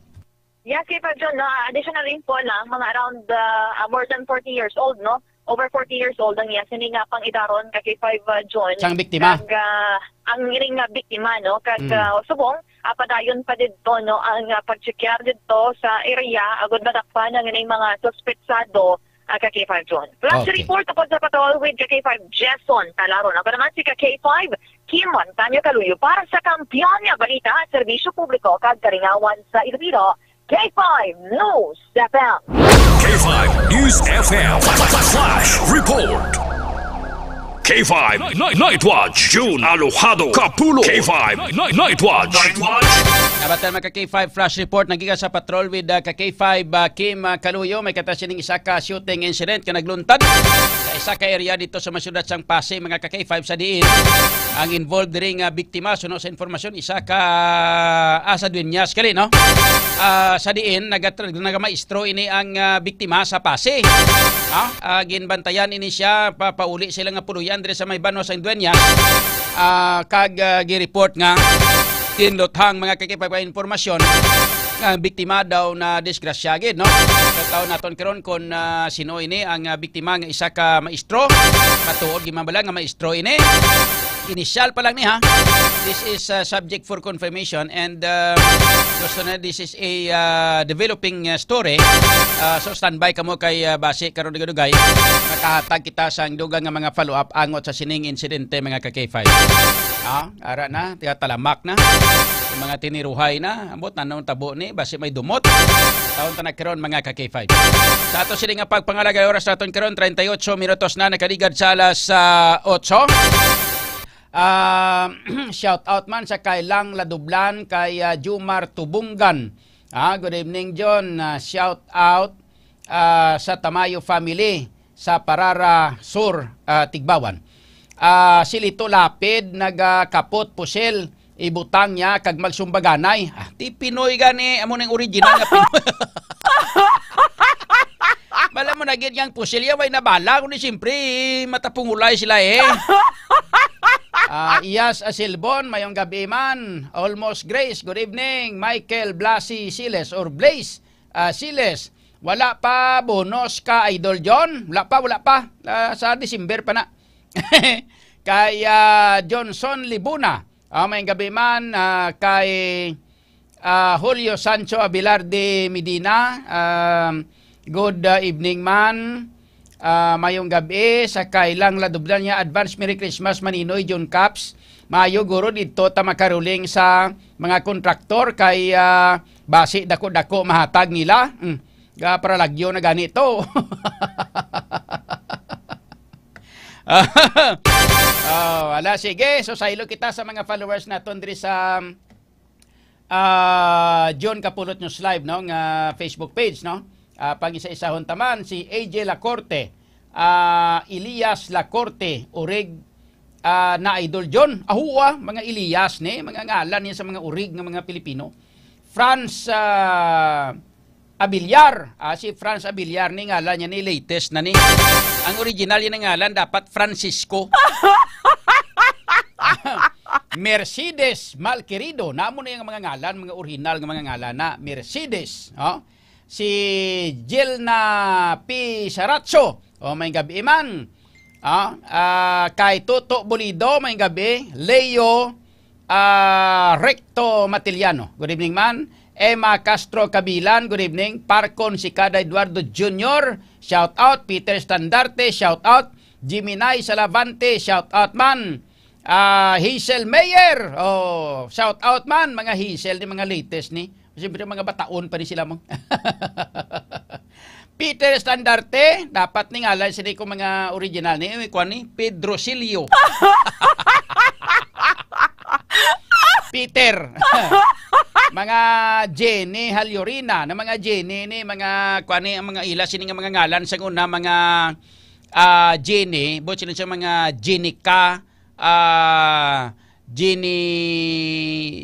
Yes, K five John, no, ah, additional info lang, mga around, ah, ah, more than forty years old, no? Over forty years old ang iya sini nga pang-idaron, ka K five, ah, John. Sang biktima? Kag, ah, ang iring nga biktima, no? Kag, Mm. ah, subong, ah, padayon pa didto, no, ang, ah, pagtsekyar didto sa area, agud madakpan ang ining mga suspetsado, ah, ka K five John. Flash Okay. report upod sa patrol with ka K five Jason Talaron. Ako naman si ka K five Kim Montaño Caluyo para sa Kampiyon nga Balita, Serbisyo Publiko kag Kalingawan sa Iloilo. K five News F M. K five News F M Flash Report. K five Night, Night Watch, June Alojado Kapulo. K five Night, Night Watch. Night Watch. Nabatan, mga ka K five Flash Report, nagikan sa patrol with, uh, ka K five, uh, Kim, uh, Kaluyo. May katasin ning isa ka shooting incident nga nagluntad sa isa ka area dito sa may syudad sang Passi, mga ka K five, sa diin ang involved diri nga biktima, suno sa informasyon, isa ka, ah, sa Dueñas, kali, no? Ah, sa diin, nagat-, nagamaestro ini ang, ah, biktima sa Passi. Ah, ah, ginbantayan ini siya, pa-, pauli sila nga puluyan diri sa may banwa sang Dueñas. Ah, kag, ah, gi-report nga ginluthang, mga ka K five, informasyon nga ang biktima daw na disgrasya gid, no? Sa taon naton karon kung, ah, sino ini ang, ah, biktima nga isa ka maestro. Matuod gid man bala nga maestro ini. Inisyal pa lang ni, ha. This is, uh, subject for confirmation and, uh, gusto na, this is a, uh, developing, uh, story. Uh, so standby kamo kay, uh, basi karon dugay-dugay makahatag kita sang dugang nga mga follow-up angot sa sining insidente, mga ka K five. Ah, ara na, tiga talamak na. Yung mga tiniruhay na, ambot na nung tabo ni, basi may dumot. Taon ta na karon, mga ka K five. Sa ato sini nga pagpangalagay, oras naton karon, treinta y ocho minutos na nakaligad sa alas, ah, otso. Ah, shout out man sa kay Lang Ladublan, kay, ah, Jumar Tubungan. Ah, good evening, John. Ah, shout out, ah, sa Tamayo family sa Parara Sur, ah, Tigbawan. Ah, si Lito Lapid nagakapot pusil, ibutang niya kag magsumbaganay. Ah, ti Pinoy gani, amo ning original nga Pinoy. Bala mo na gid yang pusil ya, way nabala, kundi siyempre, matapungulay sila eh. Ah, Iyas Asilbon, mayong gabi man. Almost Grace, good evening. Michael Blasi Siles or Blaze, ah, Siles. Wala pa bonus ka, Idol John? Wala pa, wala pa. Ah, sa December pa na. Kay, ah, Johnson Libuna. Ah, may gabi man, ah, kay, ah, Julio Sancho Abilarde Medina. Ah, good, ah, evening man. Ah, mayong gabi sa kailang ladubdan niya. Advance Merry Christmas, Maninoy John Caps. Maayo guro didto ta makaruling sa mga kontraktor kay, ah, basi dako-dako mahatag nila. Mm. Ga paralagyo na gani to. Oh, wala. Sige, so saylo kita sa mga followers naton diri sa, ah, John Kapulot News Live, no, nga Facebook page, no? Ah, pang-isa-isahon taman si A J Lacorte, ah, Elias Lacorte, Orig, ah, na Idol John. Ahuwa, mga Elias ni, mga ngalan ni sa mga Orig nga mga Pilipino. Franz, ah, Abiliar. Ah, si Franz Abiliar ni ngalan niya ni, latest na ni. Ang original niya nga ngalan dapat Francisco. Mercedes Malquerido. Namo na yung mga ngalan, mga original nga mga ngalan na Mercedes, oh. Si Jilna P Saracho. Oh, may gabi man. Ah, ah, kay Toto Bulido, may gabi. Leo, ah, Recto Matiliano, good evening, man. Emma Castro Cabilan, good evening. Parcon Sicada Eduardo Junior, shout out. Peter Standarte, shout out. Jiminay Salavante, shout out, man. Ah, Hazel Mayer, oh, shout out, man. Mga Hazel ni, mga latest ni. Siyempre, mga bataon pa ni sila mo. Peter Standarte, dapat ni ngalan sini kung mga original ni, eh, kuwan ni, Pedro Silio. Peter. Mga Jenny Halyorina, na mga Jenny ni, mga kuwan ni, ang mga ila, sini nga mga ngalan sa una, mga, ah, Jenny, buot sila sa mga Jenica, ah, Jenny,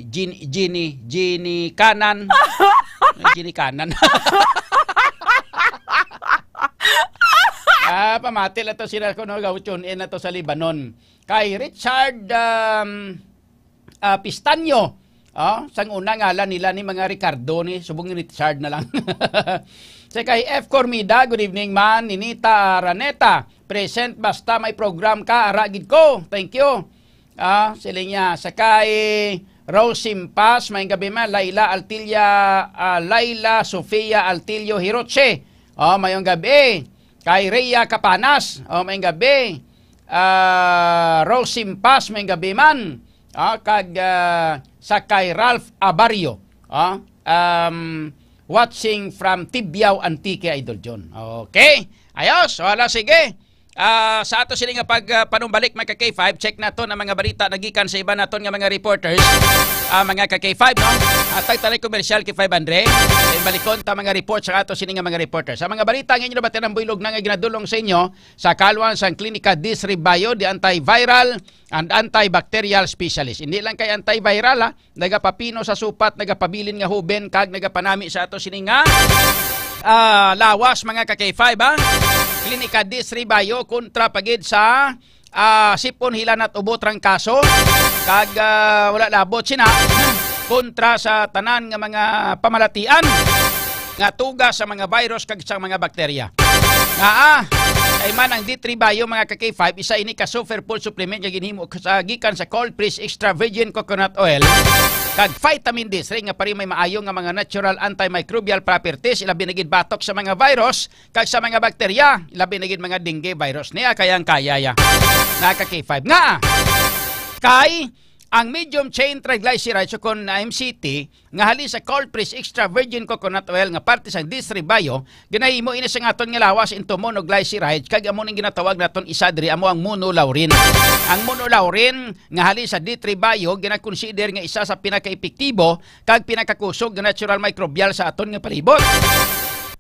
Jenny, Jenny, Jenny Kanan. Ay, Jenny Kanan. Ah, pamati lang to sila kuno, ga-tune in na to sa Lebanon. Kay Richard, um, ah, Pistanyo. Ah, sang una ngalan nila ni mga Ricardo ni, subong ni Richard na lang. Sa kay F Cormida, good evening, man. Ninita Araneta, present, basta may program ka, ara gid ko. Thank you. Ah, sila niya. Sa kay Rose Simpas, may gabi, man. Laila Altilia, ah, Laila Sofia Altilio Hiroche. Oh, mayong gabi. Kay Rhea Capanas, oh, mayong gabi. Ah, Rose Simpas, mayong gabi, man. Ah, kag, ah, sa kay Ralph Abario, ah, um, watching from Tibiao, Antique, Idol John. Okay. Ayos. Wala, sige. Ah, sa ato sini nga pag, ah, panumbalik, mga ka-K five, check naton ang mga balita nagikan sa iban naton nga mga reporters. Ah, mga ka-K five, no? Atag talay komersyal, K five Andre. Then balikon ta mga report sa ato sini nga mga reporters. Sa mga balita nga inyo nabatian ang buylog na nga ginadulong sa inyo sa kaluan sang Klinika Disri Bio, the antiviral and antibacterial specialist. Hindi lang kay antiviral, ha, nagapapino sa supat, nagapabilin nga huben, kag nagapanami sa ato sini nga, ah, lawas, mga ka-K five, ha. Klinika Disri Bio kontra pa gid sa, ah, sipon, hilanat, ubo, trangkaso, kag, ah, wala labot sina kontra sa tanan nga mga pamalatian nga tuga sa mga virus kag sa mga bakterya. Nga, ah, kay man ang D three Bio, mga ka-K five, isa ini ka superfood supplement nga ginhimo sa, gikan sa cold press extra virgin coconut oil kag vitamin D three nga pareho may maayo nga mga natural antimicrobial properties, ilabi na gid batok sa mga virus kag sa mga bakterya, ilabi na gid mga dengue virus. Niya kayang kaya ya. Mga ka-K five. Nga, kay ang medium chain triglycerides o kon M C T nga halin sa cold press extra virgin coconut oil nga parte sang D three Bio, ginahimo ini sa aton nga lawas into monoglycerides, kag amo ning ginatawag naton isa diri, amo ang monolaurin. Ang monolaurin nga halin sa D three Bio ginakonsider nga isa sa pinakaepektibo kag pinakakusog nga natural microbial sa aton nga palibot.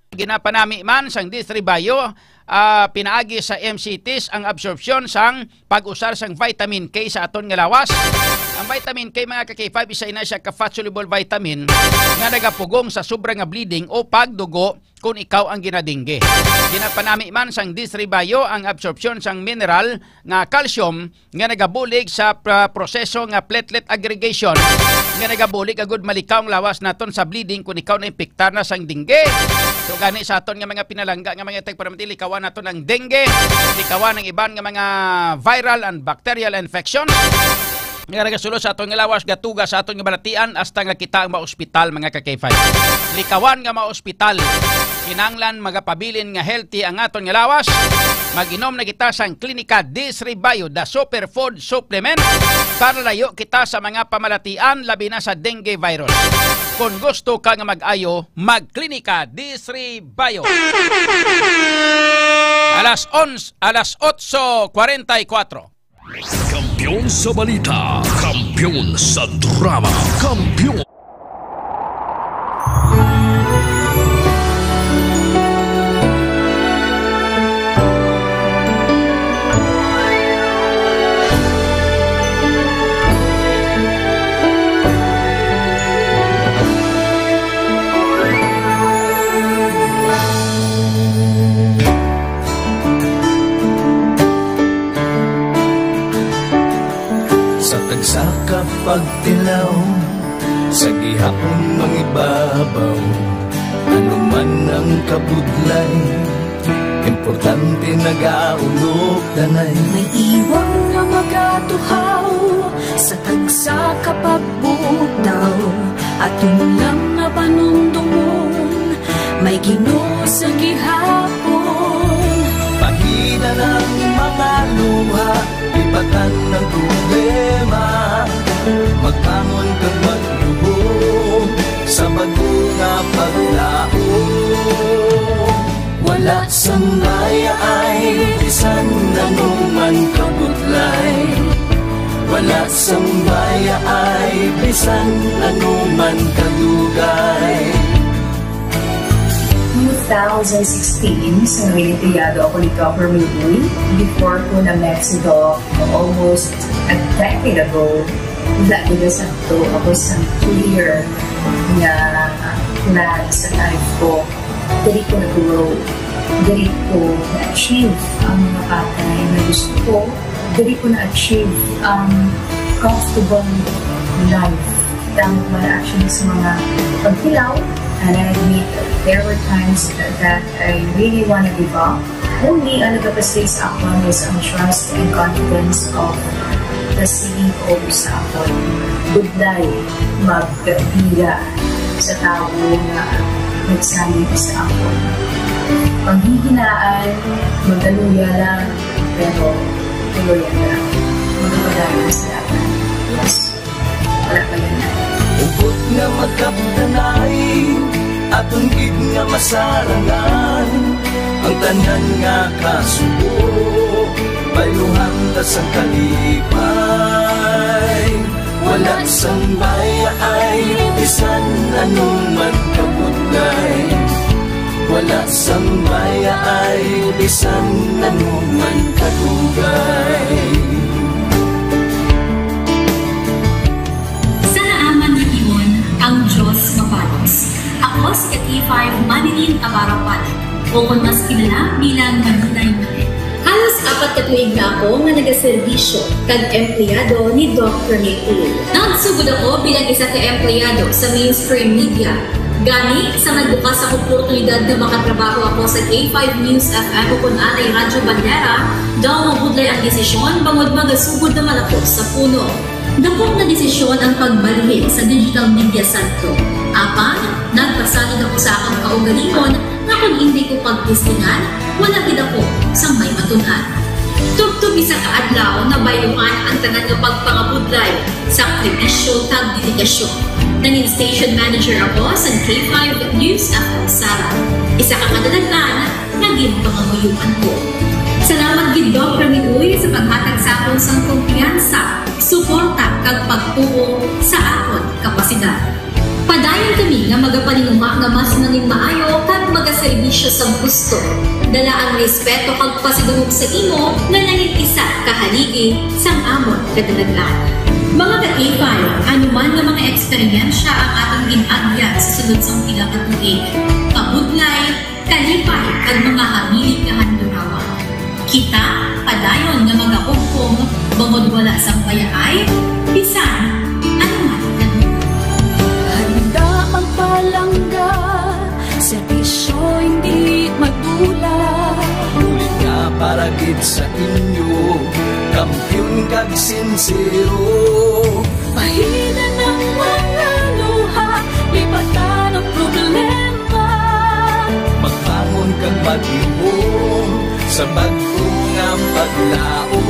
Ginapanami man sang D three Bio, ah, pinaagi sa M C Ts ang absorpsyon sang pag-usar sang vitamin K sa aton nga lawas. Ang vitamin K, mga ka-K five, isa ina siya ka fat-soluble vitamin nga nagapugong sa sobra nga bleeding o pagdugo kon ikaw ang ginadingge. Ginapanami man sang D three Bio ang absorpsyon sang mineral nga calcium nga nagabulig sa pra-, proseso nga platelet aggregation, nga nagabulig agud malikaw ang lawas naton sa bleeding kon ikaw naimpiktar na sang dengue. So, gani sa aton nga mga pinalangga nga mga tagparamati, likawan naton ang dengue, likawan ang iban nga mga viral and bacterial infections nga nagasulo sa aton nga lawas, gatuga sa aton nga balatian, hasta nga kita ang maospital, mga ka-K five. Likawan nga maospital. Kinahanglan magapabilin nga healthy ang aton nga lawas. Mag-inom na kita sang Klinika D three Bio, the superfood supplement, para layo kita sa mga pamalatian, labi na sa dengue virus. Kung gusto ka nga mag-ayo, mag-Klinika D three Bio. Alas onse, alas otso kwarenta y kuwatro. Kampiyon sa balita, kampiyon sa drama, kampiyon. Sa tagsa ka pagtilaw, sa gihapon mangibabaw, ano man ang kabudlay, Importante nagaulog tanay. May iwang nga magatuhaw sa tagsa ka pagbutaw. Aton lang nga panumdomon, may Ginoo sa gihapon. Pahina ang mga luha, ibatan ang problema. Magbangon kag magluhod sa bag-o nga paglaom. Wala sang mayaay bisan ano man kabudlay. Wala sang mayaay bisan ano man kadugay. Two thousand sixteen, sa Noyenteyado ako ni Governor Uy, before ko na Mexico, almost a decade ago, wala gid sa to ako sa clear nga plan sa life ko. Diri ko nag-grow. Diri ko na-achieve ang mga bagay na gusto ko. Diri ko na-achieve ang comfortable life. Tama, actually, sa mga pagkilaw, and I admit there were times that I really wanna give up. Only ang nagapasay sa akon was ang trust and confidence of the C E O sa akon. Budlay magpila sa tawo nga nagsalig sa akon. Panghihinaan, magaluya lang, pero tuloy lang. Magpadayon sa laban. Yes. Wala pa yan. Hugot nga magkapdanay, aton gid nga masarangan ang tanan nga kasubo. Bayluhan ta sang kalipay. Wala sang mayaay bisan ano man kabudlay. Wala sang mayaay bisan ano man kadugay. Sa naaman nga ihon, ang Dios mabalos. Ako si ka K five Manilyn Abarapan, o kon mas kilala bilang Manilay Manilyn. Halos apat ka tuig na ako nga nagaserbisyo kag empleyado ni Doc Rene Uy. Nagsugod ako bilang isa ka empleyado sa mainstream media. Gani, sa nagbukas ang oportunidad nga makatrabaho ako sa K five News F M o kon anay Radyo Bandera, daw mabudlay ang desisyon bangod magasugod naman ako sa puno. Dako nga desisyon ang pagbalhin sa digital media santo. Apang, nagpasalig ako sa akon kaugalingon nga kon indi ko pagtistingan, wala gid ako sang may matun-an. Tubtob isa ka adlaw, nabayluhan ang tanan nga pagpangabudlay, sakripisyo, kag dedikasyon. Nangin station manager ako sa K five News F M Sara, isa ka kadalaghan nga ginpangamuyoan ko. Salamat gid, Doc Rene Uy, sa paghatag sa akon sang kumpiyansa, suporta, kag pagtuo sa akon kapasidad. Padayon kami nga magapaninguha nga mas nangin maayo kag magaserbisyo sa gusto, dala ang respeto kag pasidungog sa imo nga nangin isa ka haligi sang amon kadalaghan. Mga ka-K five, ano man nga mga eksperyensya ang atong gin-agyan sa sulod sang pila ka tuig, kabudlay, kalipay, kag mga hamilit nga handurawa. Kita padayon nga magahugpong bangod wala sang bayaay bisan ano man nga. Handa ang palangga, serbisyo hindi madula. Bulig nga para gid sa inyo, kampiyon kag sinsero. Pahina ang mga luha, lipatan ang problema. Magbangon kag magluhod sa bag-o nga paglaom.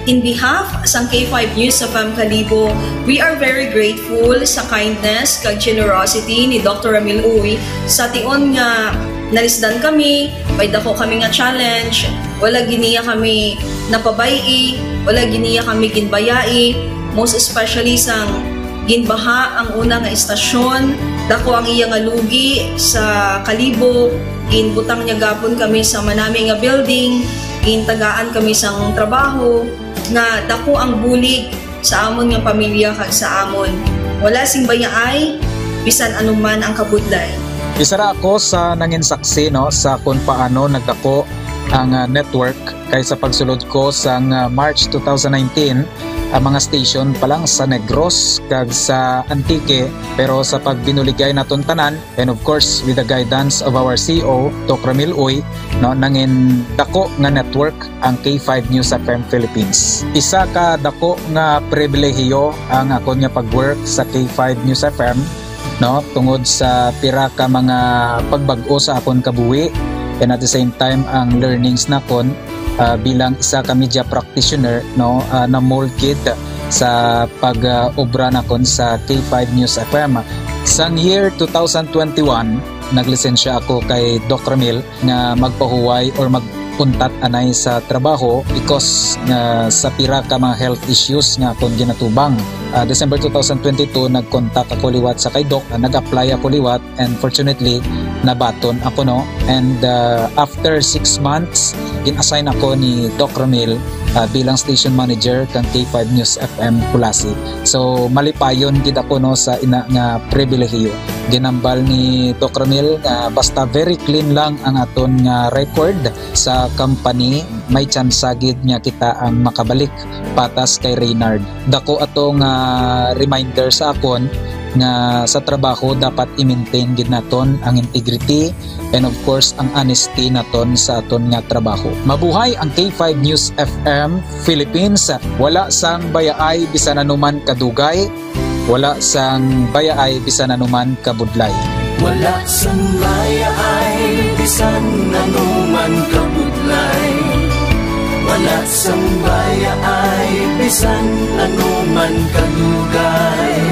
In behalf sang K five News F M Kalibo, we are very grateful sa kindness kag generosity ni Doctor Ramil Uy. Sa tion nga nalisdan kami, may dako kami nga challenge, wala gid niya kami napabay-i, wala gid niya kami ginbayai, most especially sang ginbaha ang una nga estasyon, dako ang iya nga lugi sa Kalibo, ginbutang niya gapon kami sa manami nga building, gintagaan kami sang trabaho, nga dako ang bulig sa amon nga pamilya kag sa amon. Wala sing bayaay, bisan ano man ang kabudlay. Isa ra ako sa nangin saksi, no, sa kung paano nagdako ang, ah, network, kay sa pagsulod ko sang, ah, March two thousand nineteen, ang mga station pa lang sa Negros kag sa Antique, pero sa pagbinuligay naton tanan, and of course, with the guidance of our C E O, Doc Ramil Uy, no, nangin dako nga network ang K five News F M Philippines. Isa ka dako nga pribilehiyo ang akon nga pag-work sa K five News F M, no, tungod sa pira ka mga pagbag-o sa akon kabuhi, and at the same time, ang learnings nakon, ah, bilang isa ka media practitioner, no, ah, na-mold gid sa pag, ah, obra nakon sa K five News F M. Sang year two thousand twenty-one, naglisensya ako kay Doc Ramil nga magpahuway or mag-untat anay sa trabaho because nga sa pira ka mga health issues nga akon ginatubang. Ah, December two thousand twenty-two, nag-contact ako liwat sa kay Doc, ah, nag-apply ako liwat, and fortunately, nabaton ako, no? And, ah, after six months, gin-assign ako ni Doc Ramil, ah, bilang station manager kang K five News F M Culasi. So, malipayon gid ako, no, sa ina nga pribilehiyo. Ginambal ni Doc Ramil nga basta very clean lang ang aton nga record sa company, may tsansa gid nga kita ang makabalik patas kay Reynard. Dako ato nga reminder sa akon nga sa trabaho dapat i-maintain gid naton ang integrity and of course ang honesty naton sa aton nga trabaho. Mabuhay ang K five News F M Philippines. Wala sang bayaay bisan anuman kadugay, wala sang bayaay bisan anuman kabudlay. Wala sang bayaay bisan anuman kabudlay. Wala sang bayaay bisan anuman kadugay.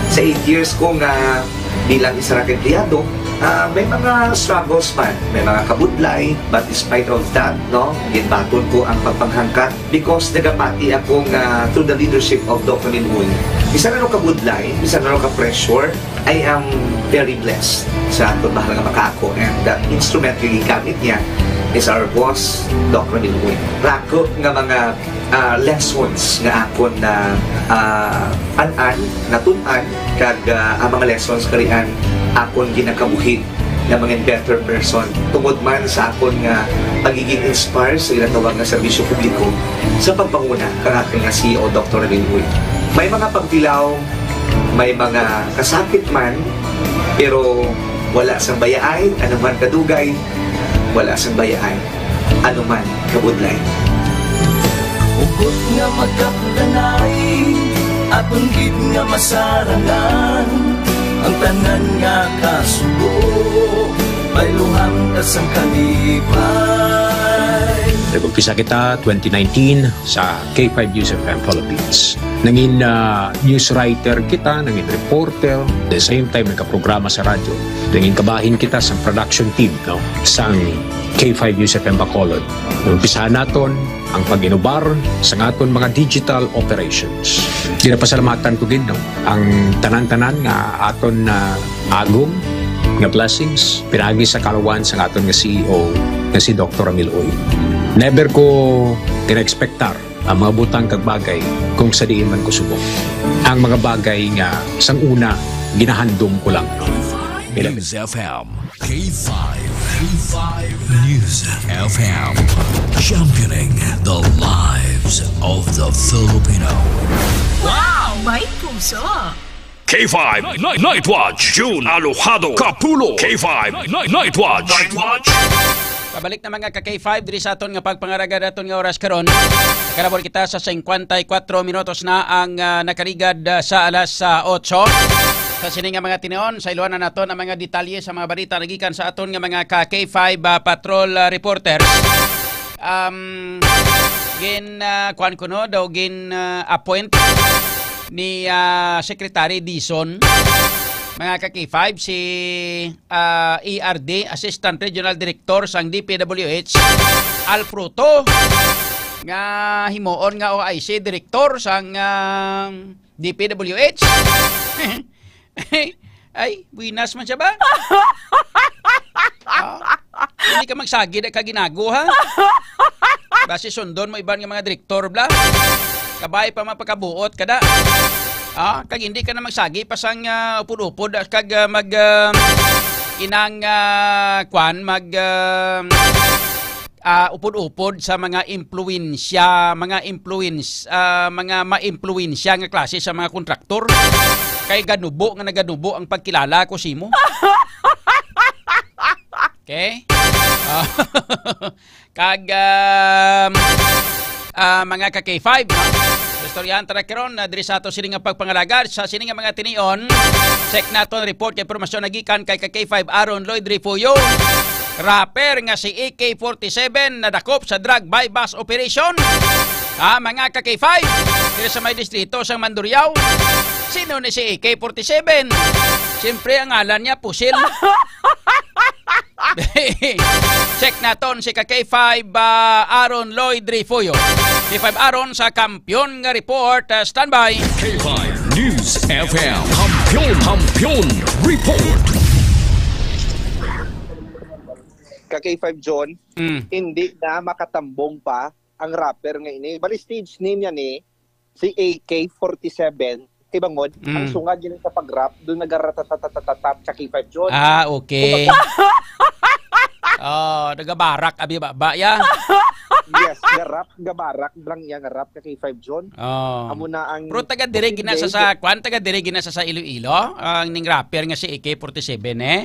Sa eight years ko nga bilang isa ra ka empleyado, ah, may mga struggles man, may mga kabudlay, but despite of that, no, ginbaton ko ang pagpanghangkat because nagapati ako nga through the leadership of Doc Ramil Uy, bisan ano kabudlay, bisan ano ka-pressure, I am very blessed sa aton mahal nga makaako, and the instrument nga gigamit niya is our boss, Doc Ramil Uy. Rako nga mga, ah, lessons nga akon na, ah, an-an, natun-an, kag, ah, ang mga lessons karian akon ginakabuhi nga mga better person tungod man sa akon nga pagiging inspire sa ginatawag nga serbisyo publiko sa pagpanguna kang aton nga C E O, Doctor Ramil Uy. May mga pagtilaw, may mga kasakit man, pero wala sang bayaay, anuman kadugay, wala sang bayaay, anuman kabudlay. Hugot nga magkapdanay, aton gid nga masarangan, ang tanan nga kasubo, bayluhan ta sang kalipay. Nag-umpisa kita twenty nineteen sa K five News F M Philippines. Nangin, ah, news writer kita, nangin reporter, the same time nagkaprograma sa radyo. Nangin kabahin kita sa production team, no, sang K five News F M Bacolod. Umpisahan naton ang pag-inubar sa aton mga digital operations. Ginapasalamatan ko gid, no, ang tanan-tanan nga aton na agom nga blessings pinagi sa kalawan sa aton nga C E O nga si Doctor Ramil Uy. Never ko gina-expectar ang mga butang kag bagay kung sa diin man ko subok. Ang mga bagay nga sang una ginahandom ko lang. News F M. K five. K five News F M. Championing the lives of the Filipino. Wow! May puso! K five Night, Night Watch, June Alojado Kapulo. K five Night, Night Watch. Night Watch. Pabalik na, mga ka K five, diri sa aton nga pagpangaragad aton nga oras karon. Nakalabot kita sa singkwenta y kuwatro minutos na ang, ah, nakaligad, ah, sa alas, ah, otso. Sa sini nga mga tinuon, sa iluhan na naton ang mga detalye sa mga balita nagikan sa aton nga mga ka K five, ah, patrol, ah, reporters. Um, gin, ah, kuwan kuno daw, gin, ah, appoint ni, ah, Secretary Dizon, mga ka K five, si, ah, A R D, Assistant Regional Director sang D P W H, Al Fruto, nga himuon nga O I C Director sang, ah, D P W H. Ay, buenas man siya ba? Ah, hindi ka magsagid ka ginago, ha? Basi sundon mo iban nga mga direktor, bla. Kabay pa mapakabuot kada. Ah, kag hindi ka na magsagi pa sang, ah, upod-upod, ah, kag, ah, mag, ah, inang, ah, kwan, mag, ah, ah, upod-upod sa mga impluwensya, mga influence, ah, mga maimpluwensya nga klase sa mga kontraktor. Kay ganubo nga naganubo ang pagkilala ko simo. Okay? Ah, kag, um, ah, mga ka K five, no? Istoryahan ta na karon na diri sa ato sini nga pagpangalagad sa sini nga mga tinion. Check naton report kay impormasyon nagikan kay ka K five Aaron Lloyd Refugio. Rapper nga si A K forty-seven nadakop sa drug buy-bust operation. Ah, mga ka K five, diri sa may distrito sang Mandurriao. Sino ni si A K forty-seven? Siyempre, ang ngalan niya, Pusil. Check naton si ka K five, ah, Aaron Lloyd Refugio. K five Aaron sa Kampiyon nga Report. Ah, standby. K five News F M. Kampiyon, Kampiyon Report. Ka K five John, Mm. hindi na makatambong pa ang rapper nga ini. Bali, stage name yan eh, si A K forty-seven. Kay bangod, ang Mm. sungad yun sa pag-rap, doon nagaratatatatatap sa K five John. Ah, okay. Kumbaga, Oh, nagabarak abi baba ya. Yes, garap, gabarak lang iya nga rap ka K five John. Oh. Amo na ang Pero taga dire Bossing gina sa, Dave. sa kwan, taga dire gina sa, sa Iloilo, ang ning rapper nga si A K forty-seven, eh.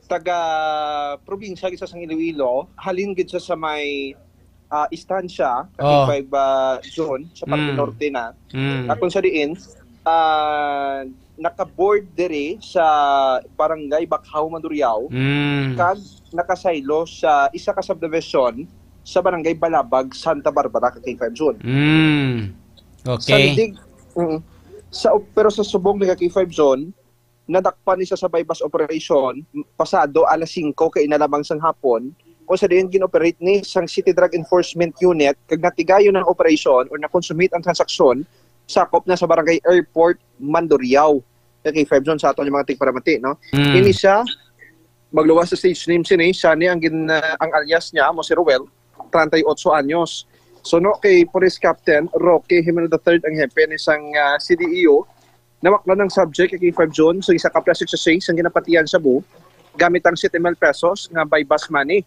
Taga probinsya gid sa sang Iloilo, halin gid siya sa may, ah, Estancia, Oh. K five, ah, John, sa parte Mm. norte na. Mm. At kung sa diin, ah, naka-board diri sa Barangay Bakhaw, Mandurriao, Mm. kag nakasaylo sa isa ka subdivision sa Barangay Balabag, Santa Barbara, ka K five John. Mm. Okay. Sandig, mm, sa, pero sa subong ni ka K five John, nadakpan ni siya sa buy-bust operation pasado alas singko kaina lamang sang hapon, kung sa diin gin-operate ni sang City Drug Enforcement Unit kag natigayon ang operasyon or na-consummate ang transaksyon, sakop na sa Barangay Airport, Mandurriao. Ka K five John, sa aton yung mga tigparamati, no? Mm. Ini siya, magluwas sa stage name sini, siya ni ang gin-, ah, ang alias niya, mo si Ruel, treinta y ocho anyos. So, no, kay Police Captain Roque Jimenez the third ang hepe ni sang, ah, C D E O, namaklan ang subject kay K five John sa isa ka plastic sachet sang ginapatian shabu gamit ang siete mil pesos nga buy-bust money.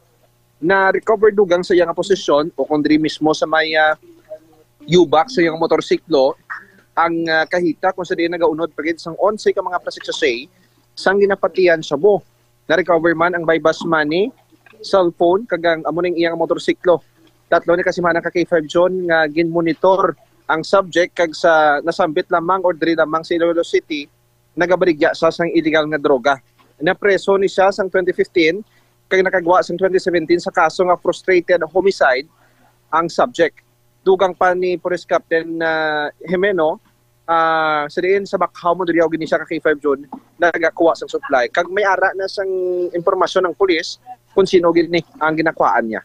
Na-recover dugang sa iya nga posisyon o kung diri mismo sa may, ah, U-box sa iyang motorsiklo ang, ah, kahita kung sa diin nagaunod pa gid sang onse ka mga plastic sachet sang ginapatian shabu. Na-recover man ang buy-bust money, cellphone, kag ang amo ning iyang motorsiklo. Tatlo ni kasimana ka K five John nga ginmonitor ang subject kag sa nasambit lamang or diri lamang sa Iloilo City, nagabaligya siya sang illegal nga droga. Napreso ni siya sang twenty fifteen kag nakagwa sang twenty seventeen sa kaso nga frustrated homicide ang subject. Dugang pa ni Police Captain, ah, Jimeno, ah, sa diin sa Bakhaw, Mandurriao gid ni siya ka K five John, nagakuha sang supply. Kag may ara na sang impormasyon ang pulis kung sino gid ni ang ginakuhaan niya.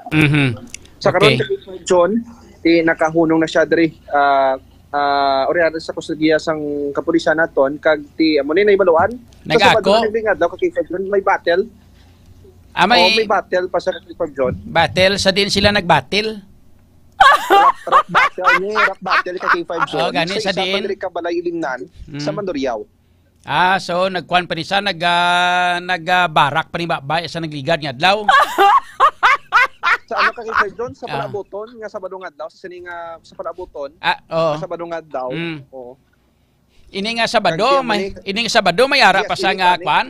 Mhm. Sa karon, Okay. John, ti nakahunong na siya diri, ah, ah, oriyan sa kustodiya sang kapulisan naton, kag ti amo ni nahibaluan. Sa Nag-ako? Sabado na ning adlaw, ka K five John, may battle. Ah, may Oh, may battle pa sa K five John. Battle? Sa diin sila nag-battle? Rap, rap battle ni, rap battle ka K five Oh, John. gani, Sa sa isa pa diin? diri ka balay ilimnan, Mm. sa Mandurriao. Ah, so nagkuan pa ni siya, nag, ah, nag, ah, barak pa ni babay sa nagligad nga adlaw. Sa ano ka, Sir John? Sa Ah. Palaboton, nga Sabado nga adlaw, sa sini nga, sa Palaboton, Ah, oo. nga Sabado nga adlaw. Mm. Oo. Ini nga Sabado, Kag may, mali- ini nga Sabado, may ara Yes, pa sa ini nga pa ni- kuan?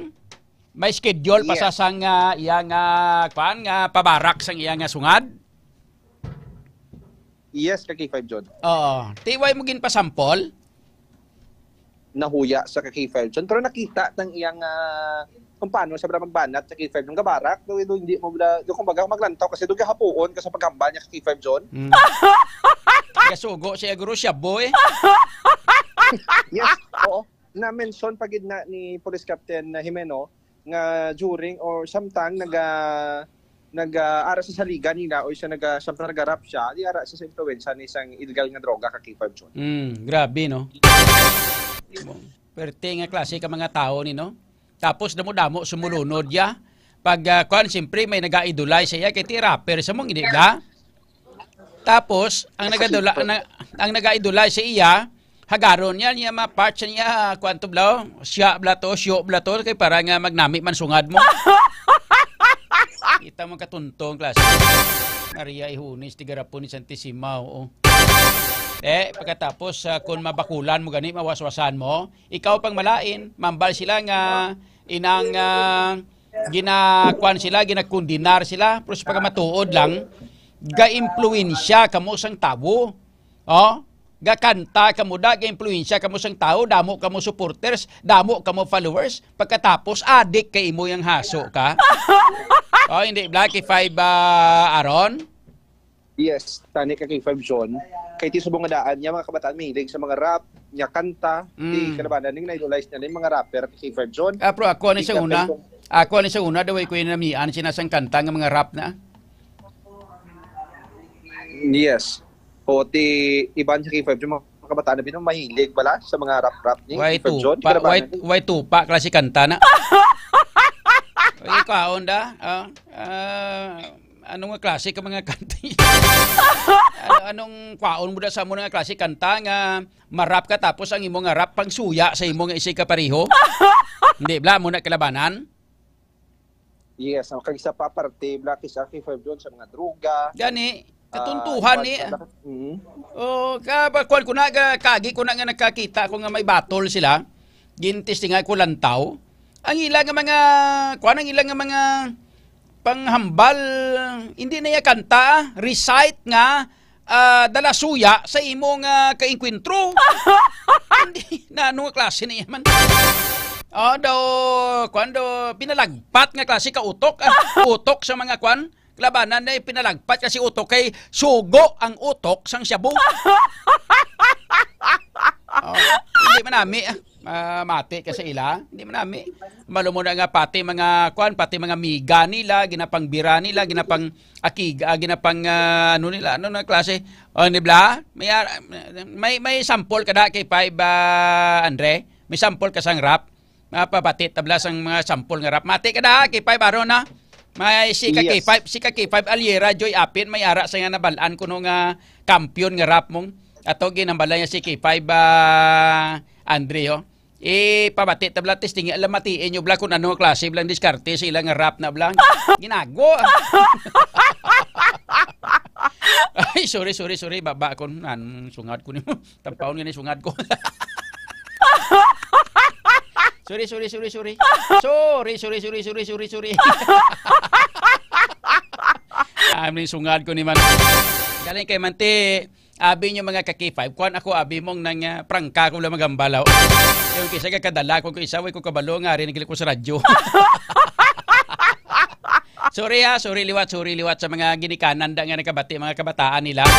May schedule pa sa Yes. sang, ah, iya nga kuan, nga pabarak sang iya nga sungad? Yes, ka K five John. Oo. Ti, wala mo ginpasampol? Nahuya sa ka K five John. Pero nakita tang iyang, ah, kung paano siya bala magbanat sa K five John. Gabarak, do, do, hindi mo bala, do, kumbaga, maglantaw kasi do gahapuon ka sa paghambal niya ka K five John. Mm. Gasugo siya, guro siya, boy. Yes, oo. Na-mention pa gid na ni Police Captain na Jimeno nga during or samtang naga-, naga-, ara sa saligan nila o siya naga-, samtang nagarap siya, di ara siya sa impluwensya ni isang illegal nga droga ka K five John. Mm, grabe, no? Perte nga klase ka mga tao ni, no? Tapos damo-damo sumulunod ya. Pag, ah, kuan, siyempre may nag-idolize sa iya, kay ti rapper sa mong, hindi ba? Tapos, ang Sa nagadula, sakit. ang, ang nag-idolize sa iya, hagaron niya, niya ma-part siya niya, kuan to, bla, siya, bla to, siyo, bla to, kay para nga magnami man sungad mo. Kita mo katuntong klase. Maria Ihunis, tigarapon ni Santissima, oo. Eh, pagkatapos, ah, kung mabakulan mo gani, mawaswasan mo, ikaw pang malain, mambal sila nga inang, ah, ginakuan sila, ginakondenar sila, pero sa pagkamatuod lang, ga-impluwensya kamo sang tawo. Oh, gakanta kamo da, ga-impluwensya kamo sang tawo, damo kamo supporters, damo kamo followers, pagkatapos adik kay imo yang haso ka. Oh, hindi bla, K five, ah, Aaron? Yes, tani ka K five John. Kay ti subong nga daan niya, mga kabataan mahilig sa mga rap, niya kanta, di Mm. kalabanan ning na-idolize na ning mga rapper kay K five John. Ah, pero ako ni Di sa ka una, pwede ako ni sa una, daw ko yung namian, sinasang kanta nga mga rap na. Yes. O ti iban sa K five John, mga kabataan na bino, mahilig bala sa mga rap-rap ni Why K five two John. Di pa, kalabanan why, ni. Why two pa, klase kanta na? Ay, kaon da. Ah, ah, ano nga klase ka mga kanta? Ano, anong kwaon mo da sa mo nga klase kanta nga marap ka tapos ang imo nga rap pang suya sa imo nga isig ka pareho? Hindi, bla, mo na kalabanan? Yes, ang kag isa pa parte, bla, kisa K five John sa mga droga. Gani, Ah, katuntuhan iba ni. sa mga, mm. Oh, ka, ba, kwan ko na, ga-, kagi ko na nga nakakita ko nga may battle sila. Gintestingan ko lantaw. Ang ila nga mga, kwan, ang ila nga mga panghambal, hindi na iya kanta, ah, recite nga, ah, dala suya sa imo nga kaengkwentro. Hindi, na ano nga klase na iya man? Ah, daw, kwan, daw, pinalagpat nga klase ka utok, ah, utok sa mga kwan, labanan na pinalagpat kasi utok kay sugo ang utok sang shabu. Oh, hindi man nami, ah, ah, mati ka sa ila, hindi man nami. Malo mo na nga pati mga kwan, pati mga miga nila, ginapangbira nila, ginapang akig, ah, ginapang, ah, ano nila, ano na klase? Oh, ni bla? May, ah, may, may sample ka da kay five, ah, Andre? May sample ka sang rap? Mapabati tabla sang mga sample nga rap. Mati ka da, K five Aaron, ha? May si ka Yes. K five, si ka K five Aliera, Joy Apin, may ara sa nga nabalaan kuno nga kampiyon nga rap mong. Ato ginambala niya si K five, ah, Andre, oh. Eh, pabati tabla, testing, alam, matiin nyo bla kung ano nga klase blang diskarte sa ilang nga rap na bla. Ginago. Ay, sorry, sorry, sorry. Baba ko, nan, sungad ko nimo. Tampawon nga ni sungad ko. Sorry, sorry, sorry, sorry. Sorry, sorry, sorry, sorry, sorry, sorry. Ay, may sungad ko ni man. Galing kay Manti, abi nyo mga ka-K five, kuan ako, abi mong nang, ah, prangka ko lang magambalaw. Yung kisa ka kadala ko, kung isa, way ko kabalo nga, rin ko sa radyo. Sorry ha, sorry liwat, sorry liwat sa mga ginikanan da nga nakabati, mga kabataan nila.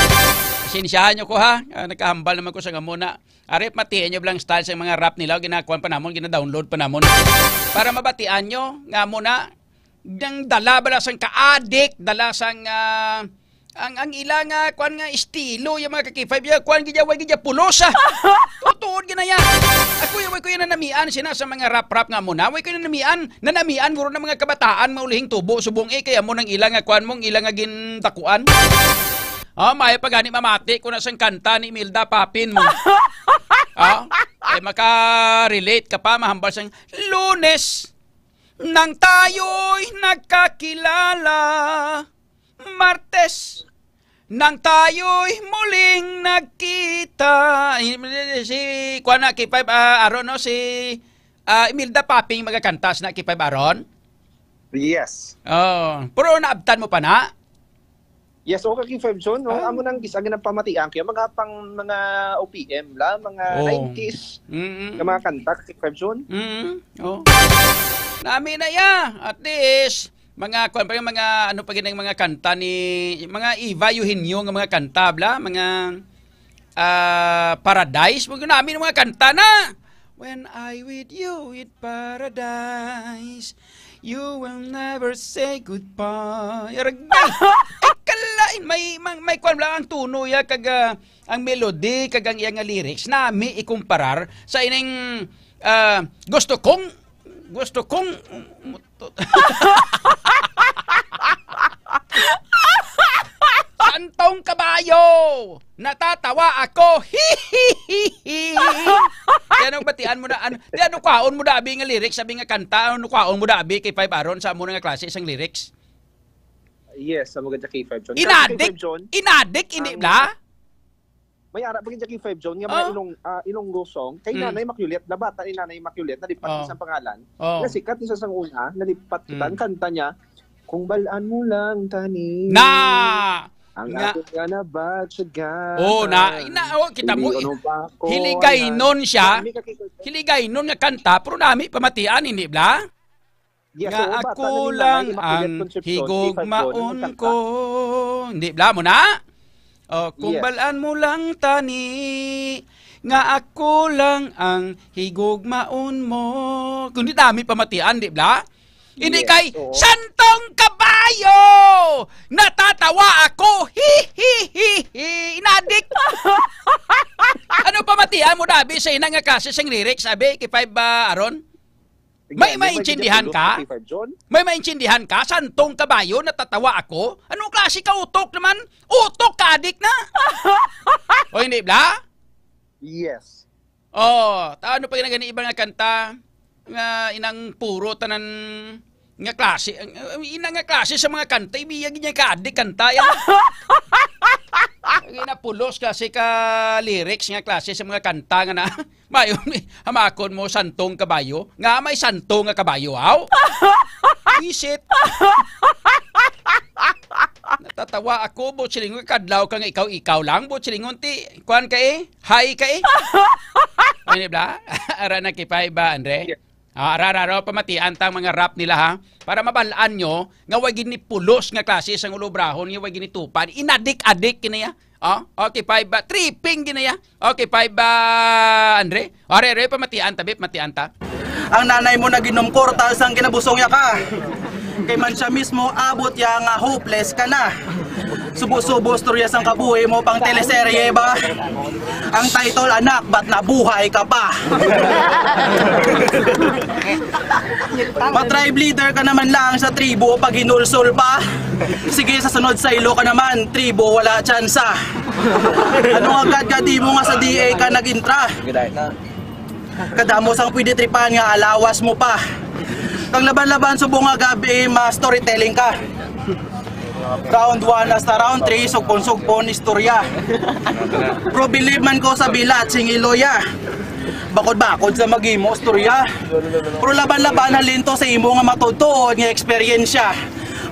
Pasensyahan nyo ko ha, ah, nakahambal naman ko sa ngamuna. Arip, matiin nyo lang style sa mga rap nila, ginakuan pa namon, gina-download pa namon. Para mabatian nyo, nga mo na, nang dala bala sang kaadik, dala sang, ah, ang, ang ila nga, kuan nga, estilo, yung mga ka-K five, yung kuan, gidya, way gidya, pulos, ah. Tutuod gina yan. Ako yung, way ko yung nanamian, sina sa mga rap-rap nga mo na, way ko yung nanamian, nanamian, guro ng mga kabataan, maulihing tubo, subong eh, kaya mo nang ila nga, kuan mong, ila nga gintakuan. Ah, maayo pa gani mamati ko na sang kanta ni Imelda Papin mo. Ah, eh, maka-relate ka pa, mahambal sang Lunes nang tayo'y nagkakilala. Martes nang tayo'y muling nagkita. Eh, si, kuwan na, K five, ah, Aaron, no? Si, ah, Imelda Paping magakantas na, K five Aaron? Yes. Oh, pero naabtan mo pa na? Yes, okay, King Five Zone, no? Ah. Amo nang gis-, ang ginapamatian ko, mga pang, mga O P M la, mga Oh. nineties Mm-mm. nga mga kanta, King Five Zone. Mm-mm. Oh. Nami na ya. At least, mga, kwan pa yung mga, ano pa gini, mga kanta ni, mga Eva Eugenio nga mga kanta, bla? Mga, ah, Paradise. Mga nami ng mga kanta na. When I with you in paradise, you will never say goodbye. Aragay! Ay, kalain! May, may, may kwan lang ang tono ya, kag, ah, ang melody, kag ang iya nga lyrics. Nami ikumparar sa ining, ah, gusto kong, gusto kong, Santong kabayo! Natatawa ako! Hihihihi! Di ano batian mo na, ano, di ano kwaon mo da abi nga lyrics, sabi nga kanta, ano kwaon mo da abi kay Five Aaron sa amo na nga klase isang lyrics? Yes, sa mga Jackie five John. Inadik? Inadik, hindi bla? May ara pa gid Jackie five John nga mga Ilong, ah, Ilonggo song. Kay Nanay Immaculate, nabata ni Nanay Immaculate, nalipat sa pangalan. Nga sikat ni sa sang una, nalipat kita. Ang kanta niya, "Kung balaan mo lang tani." Na! Ang Nga. Ako nga nabatyagan. Oh, na, ina, oh, kita mo, Hindi, ano ba ako? Hiligaynon siya. Nami ka kay Hiligaynon nga kanta, pero nami pamatian, hindi bla? Yes, Nga oo, bata ako na ni lang Nanay Immaculate ang Concepcion, higugmaon K five John, ang ko. Hindi bla mo na? Oh, kung Yes. Balaan mo lang tani, nga ako lang ang higugmaon mo. Kung di nami pamatian, di bla? Hindi Yes, kay oo. Santong Kabayo! Natatawa ako! Hi, hi, hi, hi! Inadik! Ano pamatian mo, Dabi, sa ina nga klase sing lyrics, abi, kay five, ah, Aaron? May Yan, may maintindihan maintindihan ka? Kay five John? May maintindihan ka? Santong Kabayo, natatawa ako? Anong klase ka utok naman? Utok ka, adik na! O hindi, bla? Yes. Oh, ta-, ano pa gani iba nga kanta? Nga inang puro tanan nga klase. Ang, ang ina nga klase sa mga kanta, ibiya gid niya ka adik kanta yan. Ang ina pulos kasi ka lyrics nga klase sa mga kanta nga na. Mayo, hamakon mo santong kabayo. Nga may santo nga kabayo, aw? Isit. Natatawa ako, Boss Lingon, kadlaw ka nga ikaw-ikaw lang, Boss Lingon, ti, kuan ka eh, high ka eh. Ano bla? Ara na kipay ba, Andre? Yes. Ah, ara, ara, ara, pamatian ta ang mga rap nila, ha? Para mabalaan nyo nga way gid ni pulos nga klase sang ulobrahon, nga way gid ni tupad. Inadik-adik kini, ah. Oh, okay, five ba? Tripping gid na ya. Okay, five ba, Andre? Are, are, pamatian ta, Bip, matian ta. Ang nanay mo naginom kortal sang kinabusong ya ka. Kay man siya mismo, abot ya nga hopeless ka na. Subo-subo, storya sang kabuhi mo, pang teleserye ba? Ang title, Anak, Ba't Nabuhay Ka Pa? Ma-tribe leader ka naman lang sa tribo, pag hinulsol pa. Sige, sa sunod saylo ka naman, tribo, wala tsansa. Ano agad ka, di mo nga sa D A ka nag-intra? Kadamo sang pwede tripan nga alawas mo pa. Kag laban-laban subong nga gabi, ma-storytelling ka. Round one hasta round three, sugpon-sugpon istorya. Pero believe man ko sa bilat sing iloya. Bakod-bakod sa maghimo istorya. Pero laban-laban halin to sa imo nga matuod-tuod nga eksperyensya.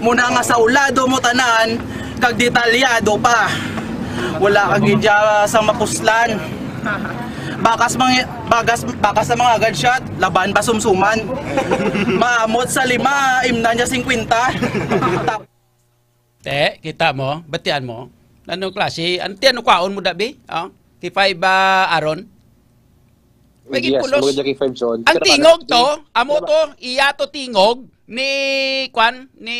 Muna nga sa ulado mo tanan, kag detalyado pa. Wala ka gid ya sa mapuslan. Bakas mga, bagas, bakas sa mga gunshot, laban ba sumsuman? Maamot sa lima, imna niya singkwenta. Tap- Te, kita mo, batian mo. Ano klase? Ang ti ano kwaon mo, Dabi? Oh? Kay five ba, Aaron? May Yes, gipulos. Mga Jackie five John. Ang Pero tingog paano? To, amo Pero to, iya to tingog ni, kwan, ni,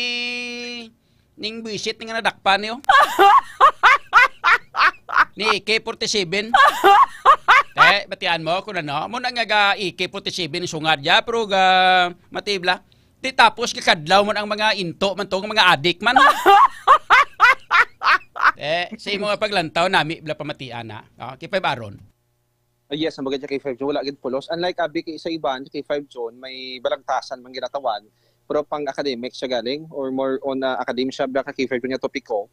ning buwisit nga nadakpan niyo. Ni A K forty-seven. Te, batian mo kung ano. Mo na nga ga A K forty-seven sungad ya, pero ga matibla. Di tapos kakadlaw man ang mga into man to, nga mga adik man. Eh, sa imo nga paglantaw, nami bla pamatian na. Oh, kay five Aaron. Ah, yes, ang bagay K five John, wala gid pulos. Unlike abi kay sa iban, K five John, may balagtasan man ginatawan. Pero pang academic siya galing, or more on, ah, academia siya, bla ka K five John nga topiko.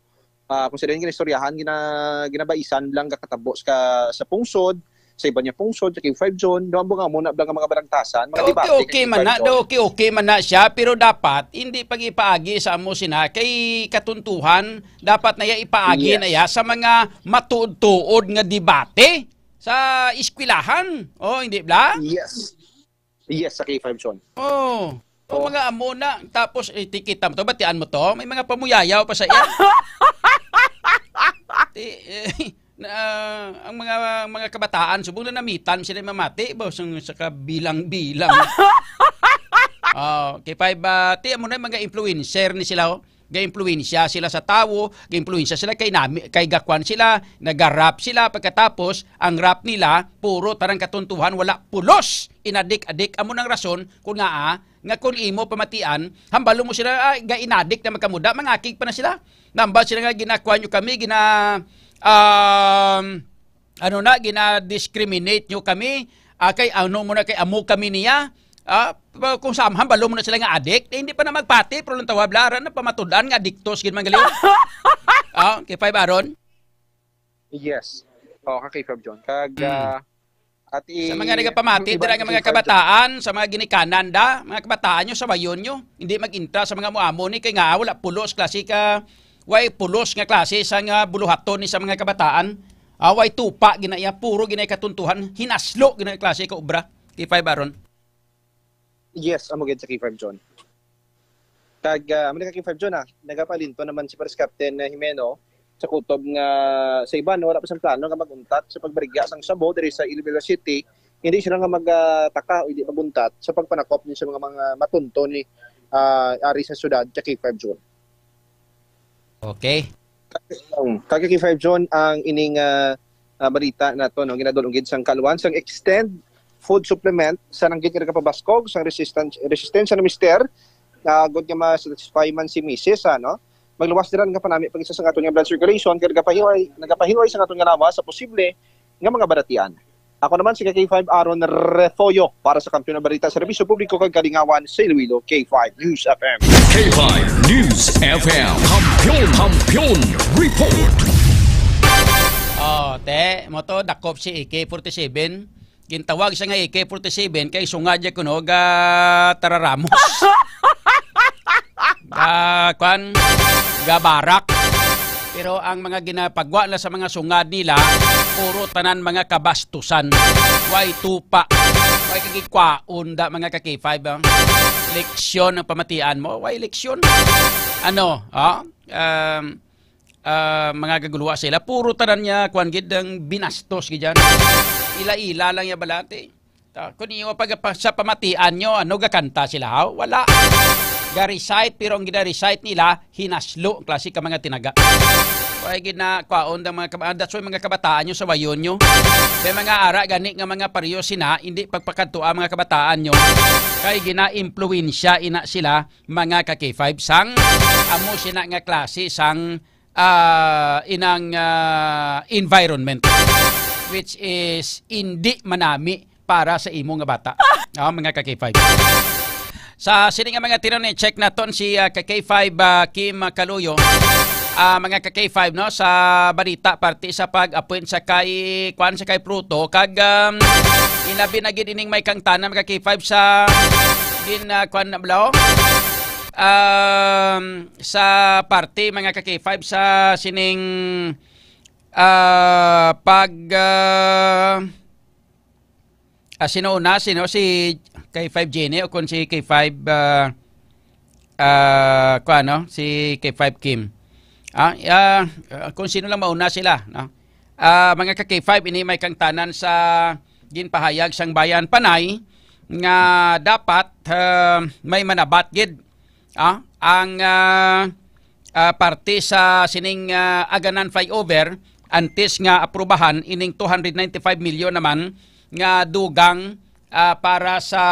Ah, kung sila yung ginistoryahan, gina-, ginabaisan lang kakatabo sa, sa pungsod, sa iban niya pungsod, sa K five John, doon nga muna lang ang mga balagtasan, mga Okay, debate, okay K five man na, John. Okay, okay man na siya, pero dapat hindi pag-ipaagi sa amo sina kay katuntuhan, dapat na iya ipaagi Yes. na iya sa mga matuod-tuod nga debate sa eskwelahan. Oh, hindi bla? Yes. Yes, sa K five John. Oh. Oh, Oh. Mga amo na. Tapos, eh, tikita mo to, batian mo to. May mga pamuyayaw pa sa iya. Ti-, eh, na, ang mga, mga kabataan, subong na namitan sila mamati, ba, sa, sa kabilang-bilang. Oh, kay five, ah, ti, amo na yung mga influencer ni sila, oh. Ga-influensya sila sa tawo, ga-influensya sila kay nami, kay gakwan sila, naga-rap sila, pagkatapos, ang rap nila, puro tarang katuntuhan, wala pulos, inadik-adik. Amo nang rason, kung nga, ah, nga kung imo pamatian, hambalo mo sila, ah, ga-inadik na magkamuda, mangakig pa na sila. Nambal sila nga, "Ginakuan nyo kami, gina-, um, ano na, gina-discriminate nyo kami, ah, kay ano mo na, kay amo kami niya." Ah, pa-, kung samham, balo mo na sila nga adik, eh, hindi pa na magpati, pero lang tawag, bla, ara na pamatud-an nga adiktos gid man gali. Ah, K five Aaron? Yes. Oh, ka K five John. Kag, Mm. ah, at Sa mga i-, nagapamati, yung iba dira nga mga K five John. kabataan, sa mga ginikanan da, mga kabataan nyo, sawayon nyo. Hindi mag-intra sa mga muamo ni, kay nga wala pulos klase ka, way pulos nga klase sa nga buluhaton ni sa mga kabataan. Ah, way tupa ginaya, puro ginay katuntuhan, hinaslo ginay klase ka obra. K five Aaron. Yes, amo gid sa K five John. Kag, ah, amo na ka K five John, ah, nagapalinto naman si Paris Captain, ah, Jimeno sa kutob nga sa iban, no, wala pa sang plano nga mag-untat sa pagbarigya sang shabu diri sa Iloilo City. Hindi sila nga magtaka o hindi mag-untat sa pagpanakop ni sa mga, mga matunto ni, ah, ari sa syudad sa K five John. Okay. Um, kag K five John ang ining, ah, ah, balita nato, no, ginadulong gid sang kaluan sang extend food supplement sa nanggit nga nagapabaskog sang resistance, resistensya ni Mister, ah, gud nga ma-satisfy man si Misis, ano. Magluwas dira nga panami pag isa sa aton nga blood circulation, kag nagapahiway, nagapahiway sa aton nga lawas sa posible nga mga balatian. Ako naman si K five Aaron Retoyo para sa Kampiyon ng Balita, Serbisyo Publiko kag Kalingawan sa Iloilo, K five News F M. K five News F M. Kampiyon, Kampiyon Report. Oh, te, mo to, dakop si A K forty-seven. Gintawag siya nga A K forty-seven kay sungad niya kuno ga tararamos. Ga, kwan, ga barak. Pero ang mga ginapagwa na sa mga sungad nila, puro tanan mga kabastusan. Way tupa. Way kagikwaon da, mga ka K five, ah. Leksyon ang pamatian mo. Way leksyon. Ano? Ah? Um, ah, mga gaguluwa sila. Puro tanan niya, kwan gid, ang binastos gid yan. Ila-ila lang ya balati. Ta, kung iyo pag, pa, sa pamatian nyo, ano, gakanta sila, haw? Wala. Ga-recite, pero ang gina-recite nila, hinaslo, ang klase ka mga tinaga. Kaya gid na, kwaon ang mga kaba-, that's why mga kabataan nyo sa wayon nyo. May mga ara gani nga mga pariyo sina, hindi pagpakadto ang mga kabataan nyo. Kay gina-impluwensya ina sila, mga ka K five, sang amo sina nga klase sang, ah, inang, ah, environment, which is hindi manami para sa imo nga bata. Ah, mga ka K five. Sa sini nga mga tinuod, check naton si, ah, ka K five, ah, Kim Kaluyo. Ah, mga ka K five, no, sa balita parte sa pag-appoint sa kay, kwan, sa kay Pruto, kag, um, inabi na gid ining may kangtanan, mga ka K five, sa gin, ah, kwan na blo? Um, sa parte, mga ka K five, sa sining, ah, pag, ah, ah, sino una? Sino? Si K five Jenny o kung si K five, ah, ah, kung ano? Si K five Kim. Ah, ah, kung sino lang mauna sila, no? Ah, mga ka K five, ini may kangtanan sa ginpahayag sang Bayan Panay nga dapat, ah, may manabat gid, ah, ang, ah, ah, parte sa sining, ah, Aganan Flyover antes nga aprubahan ining two hundred ninety-five million naman nga dugang, ah, para sa,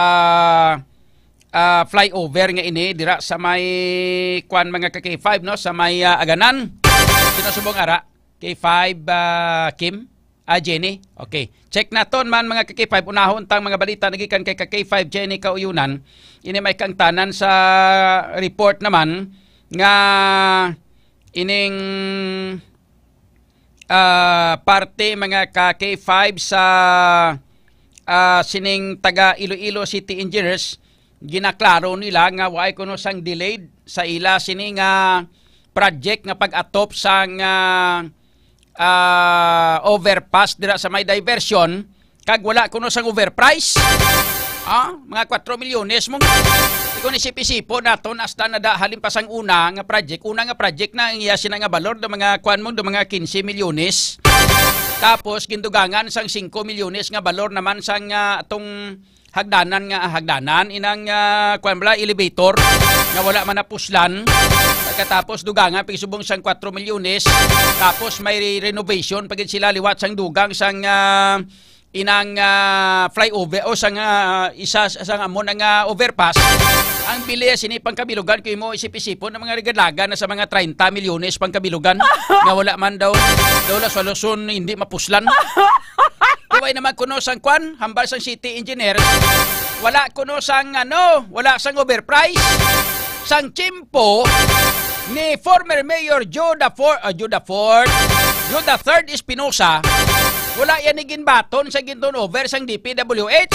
ah, flyover nga ini dira sa may kwan, mga ka K five, no, sa may, ah, Aganan. Sino subong ara? K five, ah, Kim? Ah, Jenny? Okay. Check naton man, mga ka K five. Unahon tang mga balita nagikan kay ka K five Jenny Kauyunan. Ini may kangtanan sa report naman nga ining, ah, parte, mga ka K five, sa, ah, sining taga Iloilo City Engineers, ginaklaro nila nga waay kuno sang delayed sa ila sini nga project nga pag-atop sang, ah, ah, overpass dira sa may diversion, kag wala kuno sang overprice. Ah, mga kwatro milyones mong, kung isip-isipon naton, hasta na da, halin pa sang una nga project, una nga project na ang iya sina nga balor do mga kwan mong do mga quince milyones. Tapos gindugangan sang singko milyones nga balor naman sang, ah, atong hagdanan nga, ah, hagdanan, inang, ah, kwan bala, elevator nga wala man napuslan. Pagkatapos dugangan pag subong sang kwatro milyones, tapos may re-, renovation pa gid sila liwat sang dugang sang, ah, inang, ah, flyover o sang, ah, isa sang amo na nga overpass. Ang bili sini pangkabilugan kay mo isip-isipon ang mga regadlagan na sa mga treinta milyones pangkabilugan nga wala man daw, daw la sa Luzon hindi mapuslan. Kuway naman kuno sang kwan, hambal sang city engineer. Wala kuno sang, ano, wala sang overprice. Sang tiyempo ni former Mayor Joe the fourth, ah, Joe the fourth, Joe the third Espinosa, wala yan ni ginbaton sa gin-turnover sang D P W H.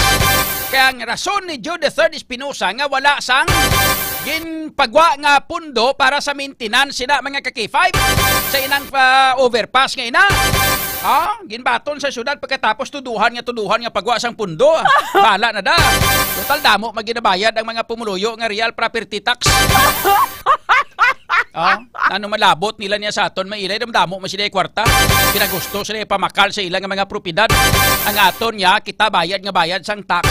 Kaya ang rason ni Joe the third Espinosa nga wala sang ginpagwa nga pundo para sa maintenance sina mga ka-K five sa inang pa overpass nga ina. Ha? Ginbaton sa syudad pagkatapos tuduhan nga tuduhan nga pagwa sang pundo. Bala na da. Total damo maginabayad ang mga pumuluyo nga real property tax. Ah, ano malabot nila niya sa aton mailay, damdamo man sila kwarta. Pinagusto sila pamakal sa ilang mga propiedad. Ang aton niya, kita bayad nga bayad sang tax.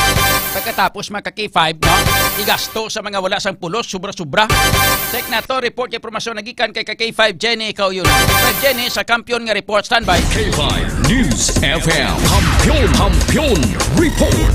Pagkatapos mga ka-K five, no? Igasto sa mga wala sang pulos, sobra-sobra. Check na to, report kay impormasyon nagikan kay ka-K five Jenny Kauyon. K five Jenny sa Kampiyon nga Report, standby. K five News F M. Kampiyon, Kampiyon Report.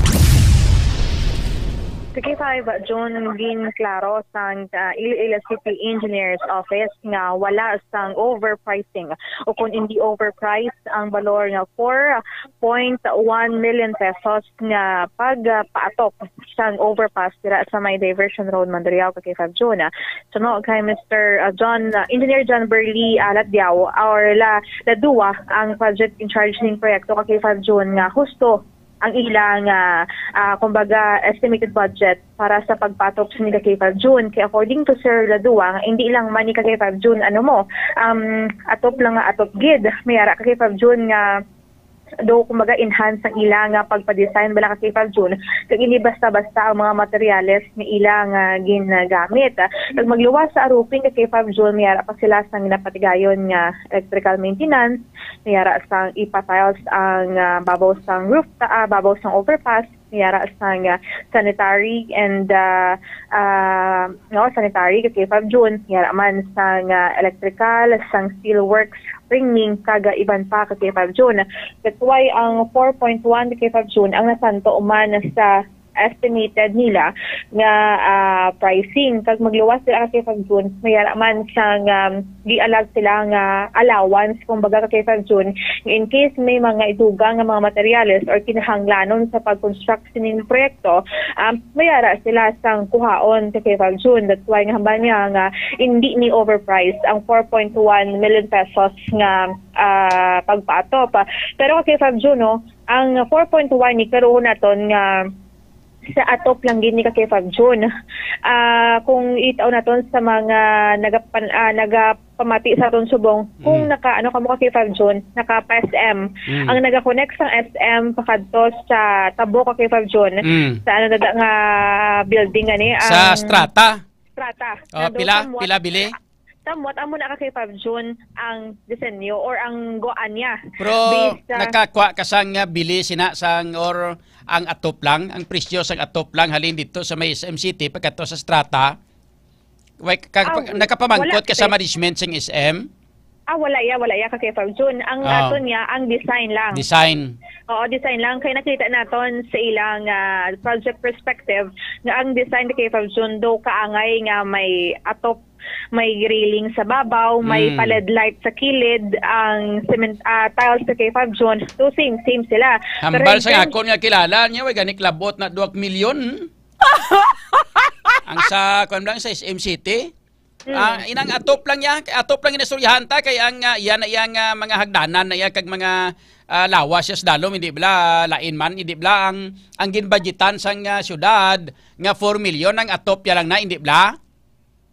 Sa K five, June, ginklaro sang, ah, Iloilo City Engineers Office nga wala sang overpricing o kung hindi overpriced ang balor nga four point one million pesos nga pagpaatop sang overpass dira sa may Diversion Road, Mandurriao, ka K five June. Suno kay Mister, ah, John, ah, Engineer John Burley, ah, Ladyaw or La Ladua, ang project in charge ning proyekto, ka K five June, nga husto ang ilang, ah, ah, kumbaga, estimated budget para sa pagpatop sini ka K five June. Kay according to Sir Ladua, nga hindi lang man ni ka K five June, ano mo, um, atop lang nga atop gid. May ara ka K five June nga do, kumbaga, enhance ang ila nga pagpa-design bala ka K five June, kag hindi basta-basta ang mga materyales nga ila nga ginagamit. Kag magluwas sa roofing ka K five June, may ara pa sila sang ginapatigayon nga electrical maintenance, may ara sang ipa-tiles ang, ah, babaw sang roof, ah, babaw sang overpass, may ara sang, ah, sanitary and, ah, ah, no, sanitary ka K five June, may ara man sang, ah, electrical, sang steel works, framing, kag, ah, iban pa ka K five June. That's why ang four point one ka K five June ang nasanto man sa estimated nila nga, ah, pricing. Kag magluwas sila ka K five June, may ara man sang, um, gialag sila nga allowance, kumbaga, ka K five June, in case may mga idugang nga mga materyales or kinahanglanon sa pag-construct sining proyekto, um, may ara sila sang kuhaon ka K five June. That's why nga hambal niya nga hindi ni overpriced ang four point one million pesos nga, ah, pagpaatop. Pero ka K five June, no, ang four point one ni karon naton nga sa atop lang gid ni ka K five June. Ah, kung itaw naton sa mga nagapan-, ah, nagapamati sa aton subong, kung Mm. naka, ano, kamo ka K five June, naka pa S M. Mm. Ang nagakonect sang S M pakadto sa Tabo ka K five June, Mm. sa ano na nga building gani, Sa ang Strata. Strata. Oh, Nandun pila? somewhat, Pila bili? Somewhat, amo na ka K five June ang disenyo or ang guaan niya. Pero Based sa nakakuha ka sang, ah, bili sina sang or ang atop lang, ang presyo sang atop lang halin dito sa may S M City pagkadto sa Strata. Way ka, Ah, pag, nakapamangkot wala, ka sa sir. management sang S M? Ah, wala ya, wala ya ka K five June. Ang Ah. aton niya, ang design lang. Design. Oo, design lang. Kaya nakita naton sa ilang, ah, project perspective nga ang design ka K five June do kaangay nga may atop, may railing sa babaw, may Mm. pa L E D light sa kilid, ang cement, ah, tiles sa K five June. So, same, same sila. Pero Hambal in sa terms akon nga kilala niya, way gani klabot na duwag milyon. Ang sa, kuwan lang, sa S M City. Mm. Ah, inang atop lang ya, atop lang inastoryahan ta, kay ang, ah, iya na iya nga mga hagdanan na iya kag mga, ah, lawas siya sa dalom, hindi bala lain man, hindi bala ang, ang ginbudgetan sang, ah, syudad nga four million, ang atop ya lang na, hindi bala?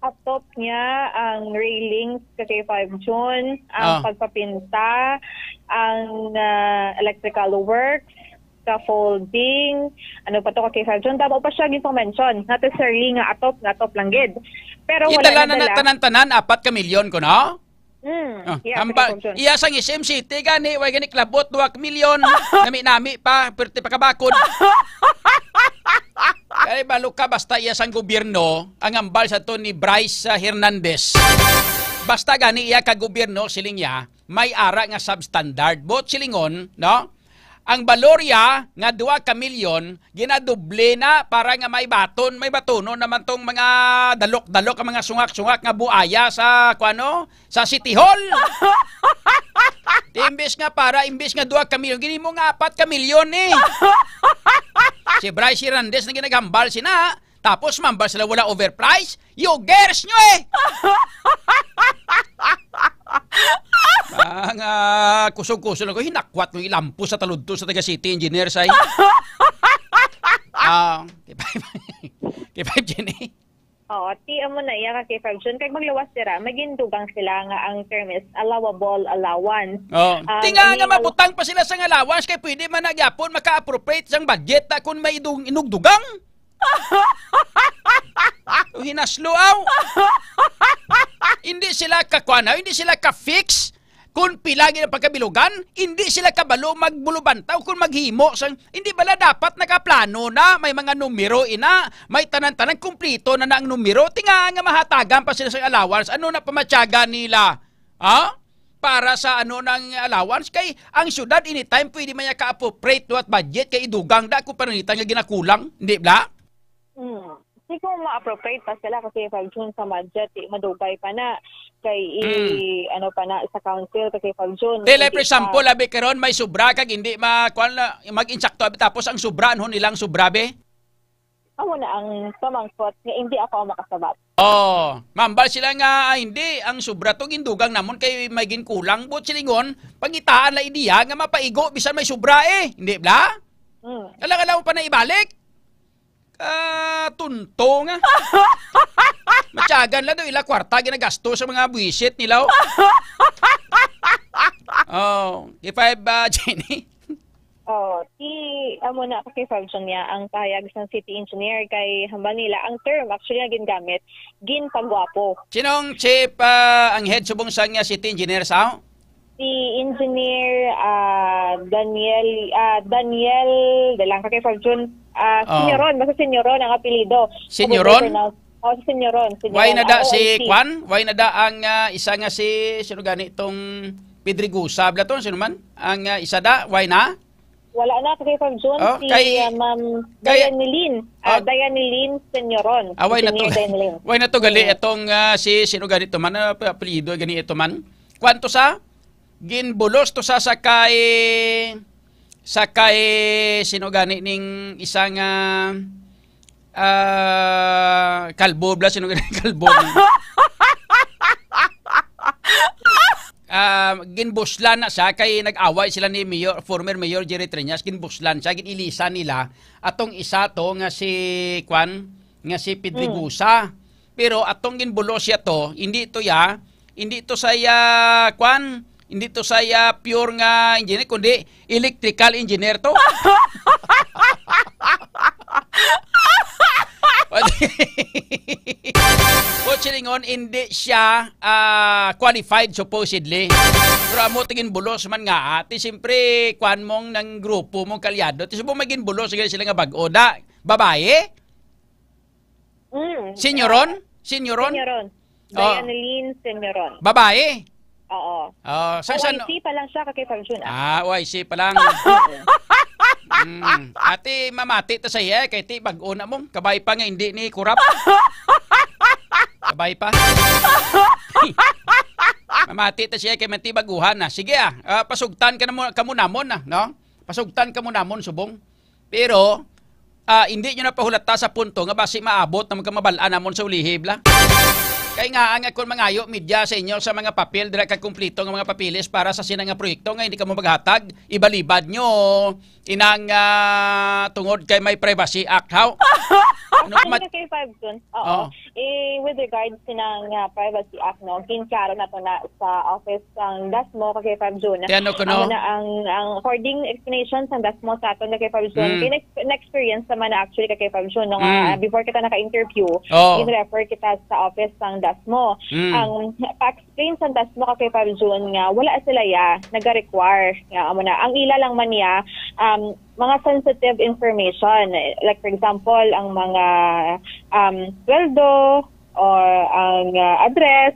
Atop niya ang railings ka K five June, ang Ah. pagpapinta, ang, ah, electrical works, scaffolding, ano pa to ka K five June, damo pa siya gin-mention. Not necessarily nga atop, nga atop lang gid. Pero wala Idala na na na dala. tanan-tanan, apat ka milyon ko, no? Mm, Ah, yeah, hamba, ka K five June. iya sang S M City gani, way gani klabot, duha ka milyon, nami-nami pa, perti pa kabakod. Kay balo ka, basta iya sang gobyerno, ang hambal sa to ni Bryce, ah, Hernandez. Basta gani iya ka gobyerno, siling niya, may ara nga substandard. Buot silingon, no? Ang balorya nga dua ka milyon, ginadoble na para nga may baton, may batonon naman tong mga dalok-dalok, ang mga sungak-sungak nga buaya sa, kuano, sa City Hall. Di, imbis nga para, imbis nga dua ka milyon, ginimo nga apat ka milyon eh. Si Bryce Hernandez na ginaghambal sina, tapos mambal sila wala overprice. Yogers nyo eh! Mga kusog-kusog lang ko, hinakwat ko ilampo sa taludto sa taga City Engineer say. Ah, kay five, kay five Jenny. Oo, ti amo na iya ka kay five June. Kag magluwas sila, magindugang sila nga ang term is allowable allowance. Oh. Um, Tinga nga ano yung mabutang pa sila sa allowance kay pwede man na gyapon maka-appropriate sang budget ta kung may idung inugdugang. Hinaslo aw. Hindi sila kakuan, hindi sila ka-fix kung pila gid ang pagkabilugan, hindi sila kabalo magbulubantaw kung maghimo sang, hindi bala dapat nakaplano na, may mga numero ina, may tanan-tanan, kumplito na na ang numero, tinga nga mahatagan pa sila sa allowance, ano na pamatyagan nila? Ha? Para sa ano nang allowance kay ang syudad anytime pwede man niya ka-appropriate liwat budget kay idugang da kung pananglitan nga ginakulang, hindi bala? Hmm. Di kung ma-appropriate pa sila kasi five June sa budget, di madugay pa na kay i-, Mm. ano pa na sa council kasi five June. Te, like, for Hindi pa. example, abi karon may sobra kag hindi ma-, kuwan na, mag-insakto, abi, tapos ang sobra, ano nilang sobra, be? Amo na ang pamangkot nga hindi ako ang makasabat. Oh, mambal sila nga, "Ah, hindi, ang sobra to gindugang namon kay may ginkulang." But silingon, pangitaan la ideya nga mapaigo bisan may sobra eh. Hindi bala? Hmm. Alang-alang pa na ibalik. Katunto nga. Matyagan la do ila kwarta ginagasto sa mga buwisit nila, oh. Oh, kay five, ah, Jenny. Oh, ti amo na kay five June niya ang pahayag sang city engineer kay hambal nila ang term actually nga gingamit, ginpagwapo. Sinong chief, ah, ang head subong sang, ah, city engineer sa? Si Engineer, ah, Daniel, ah, Daniel, dalang ka kay five June, ah, Oh. Senyoron, basta Senyoron ang apelyido. Senyoron? Kabuntoy pronounce. Oh, si Senyoron, Senyoron, Why na da ang si O I C. Kwan? Why na da ang, ah, isa nga si, sino gani tong Pedregosa? Bala to, sino man? Ang, ah, isa da, why na? Wala na, kay five June, Oh, si, kay, ah, Ma'am kay, Dianelin. Ah, oh. Dianelin Senyoron. Ah, why na to? Engineer Dianelin. Why na to gali Mm. itong, ah, si, sino gani to man? Ah, pa-, apelyido gani ito man? Kwanto sa? Ginbulos to sa, sa kay, sa kay, sino gani ning isa nga, ah, kalbo, bala, sino gani kalbo? Ah, ginbuslan na siya kay nag-away sila ni Mayor, former Mayor Jerry Treñas, ginbuslan siya, gin-ilisan nila atong isa to nga si, kwan, nga si Pedregosa. Mm. Pero atong ginbulos siya to, hindi to ya, hindi to sa ya, kwan, hindi to sa ya pure nga engineer, kundi electrical engineer to. Kutsi lingon, hindi siya, ah, qualified supposedly. Pero amo to ginbulos man nga, ati, siyempre, kwan mong nang grupo mong kalyado. Ti subong may ginbulos, sige sila nga bag-o. Da, babae? Mm, Senyoron? ah, Senyoron? Senyoron. Oh. Dianelin Senyoron. Babae? Oo. Oh, sa, sa, O I C pa lang siya, ka kay Fabjun, ah. Ah, O I C pa lang. Mm. Ati, mamati ta sa iya, kay ti, bag-o na mong, kabay pa nga hindi ni kurap. Kabay pa. Mamati ta siya, kay manti baguhan na. Sige, ah, ah, pasugtan ka na mo, kamo namon, ah, no? Pasugtan kamo namon, subong. Pero, ah, hindi nyo na pahulata sa punto nga basi maabot na magkamabal-an namon sa ulihi, bala. Kay nga, ang akon mangayo, media sa inyo, sa mga papel, dira ka kumplito nga mga papeles para sa sina nga proyekto nga hindi kamo maghatag, ibalibad nyo, inang, ah, tungod kay may Privacy Act, haw? Ano Ang ma- kay Fabjun, oo. Oo. Eh, with regards sa nang, ah, Privacy Act, no, ginklaro na to na sa office sang DASMO, ka kay Fabjun. Ti ano kuno? Amo na ang, ang according explanation sang DASMO sa aton, ka kay Fabjun. Mm. Pina-, na-experience naman na actually, ka kay Fabjun, no, nga, Mm. ah, before kita naka-interview, Oh. gin-refer kita sa office sang DASMO. Mm. Ang pa-explain sang DASMO, ka kay Fabjun, nga wala sila ya naga-require nga amo na. Ang ila lang man niya, um, mga sensitive information, like, for example, ang mga, um, sweldo or ang, ah, address,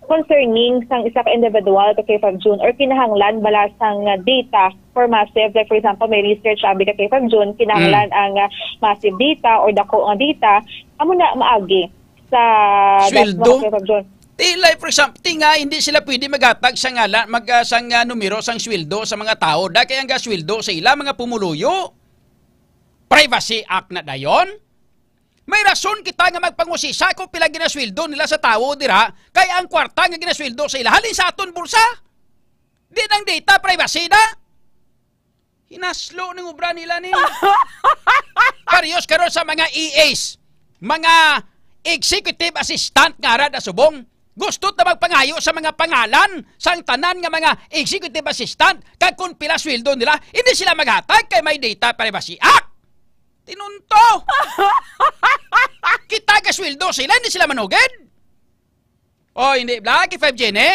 concerning sang isa ka individual ka K five June or kinahanglan bala sang, ah, data for massive, like for example, may research abi ka K five June, kinahanglan Mm. ang, ah, massive data or dako nga data, amo na maagi sa Sweldo? DASMO ka K five June. Ti, like, for example, ti nga hindi sila pwede maghatag sa ngalan, mag, ah, sang, ah, numero sang sweldo sa mga tao, da kay ang sweldo sa ila mga pumuluyo. Privacy Act na dayon? May rason kita nga magpangusisa kung pila ginasweldo nila sa tawo dira, kay ang kwarta nga ginasweldo sa ila halin sa aton bulsa. Di nang data privacy na. Hinaslo ning obra nila ni. Parehas karon sa mga E As, mga executive assistant nga ara da subong. Gusto ta magpangayo sa mga pangalan sang tanan nga mga executive assistant kag kung pila sweldo nila, hindi sila maghatag kay may Data Privacy Act. Tinunto! Kita ka sweldo sila, hindi sila manugid. Oh, hindi bla, K five Jenny?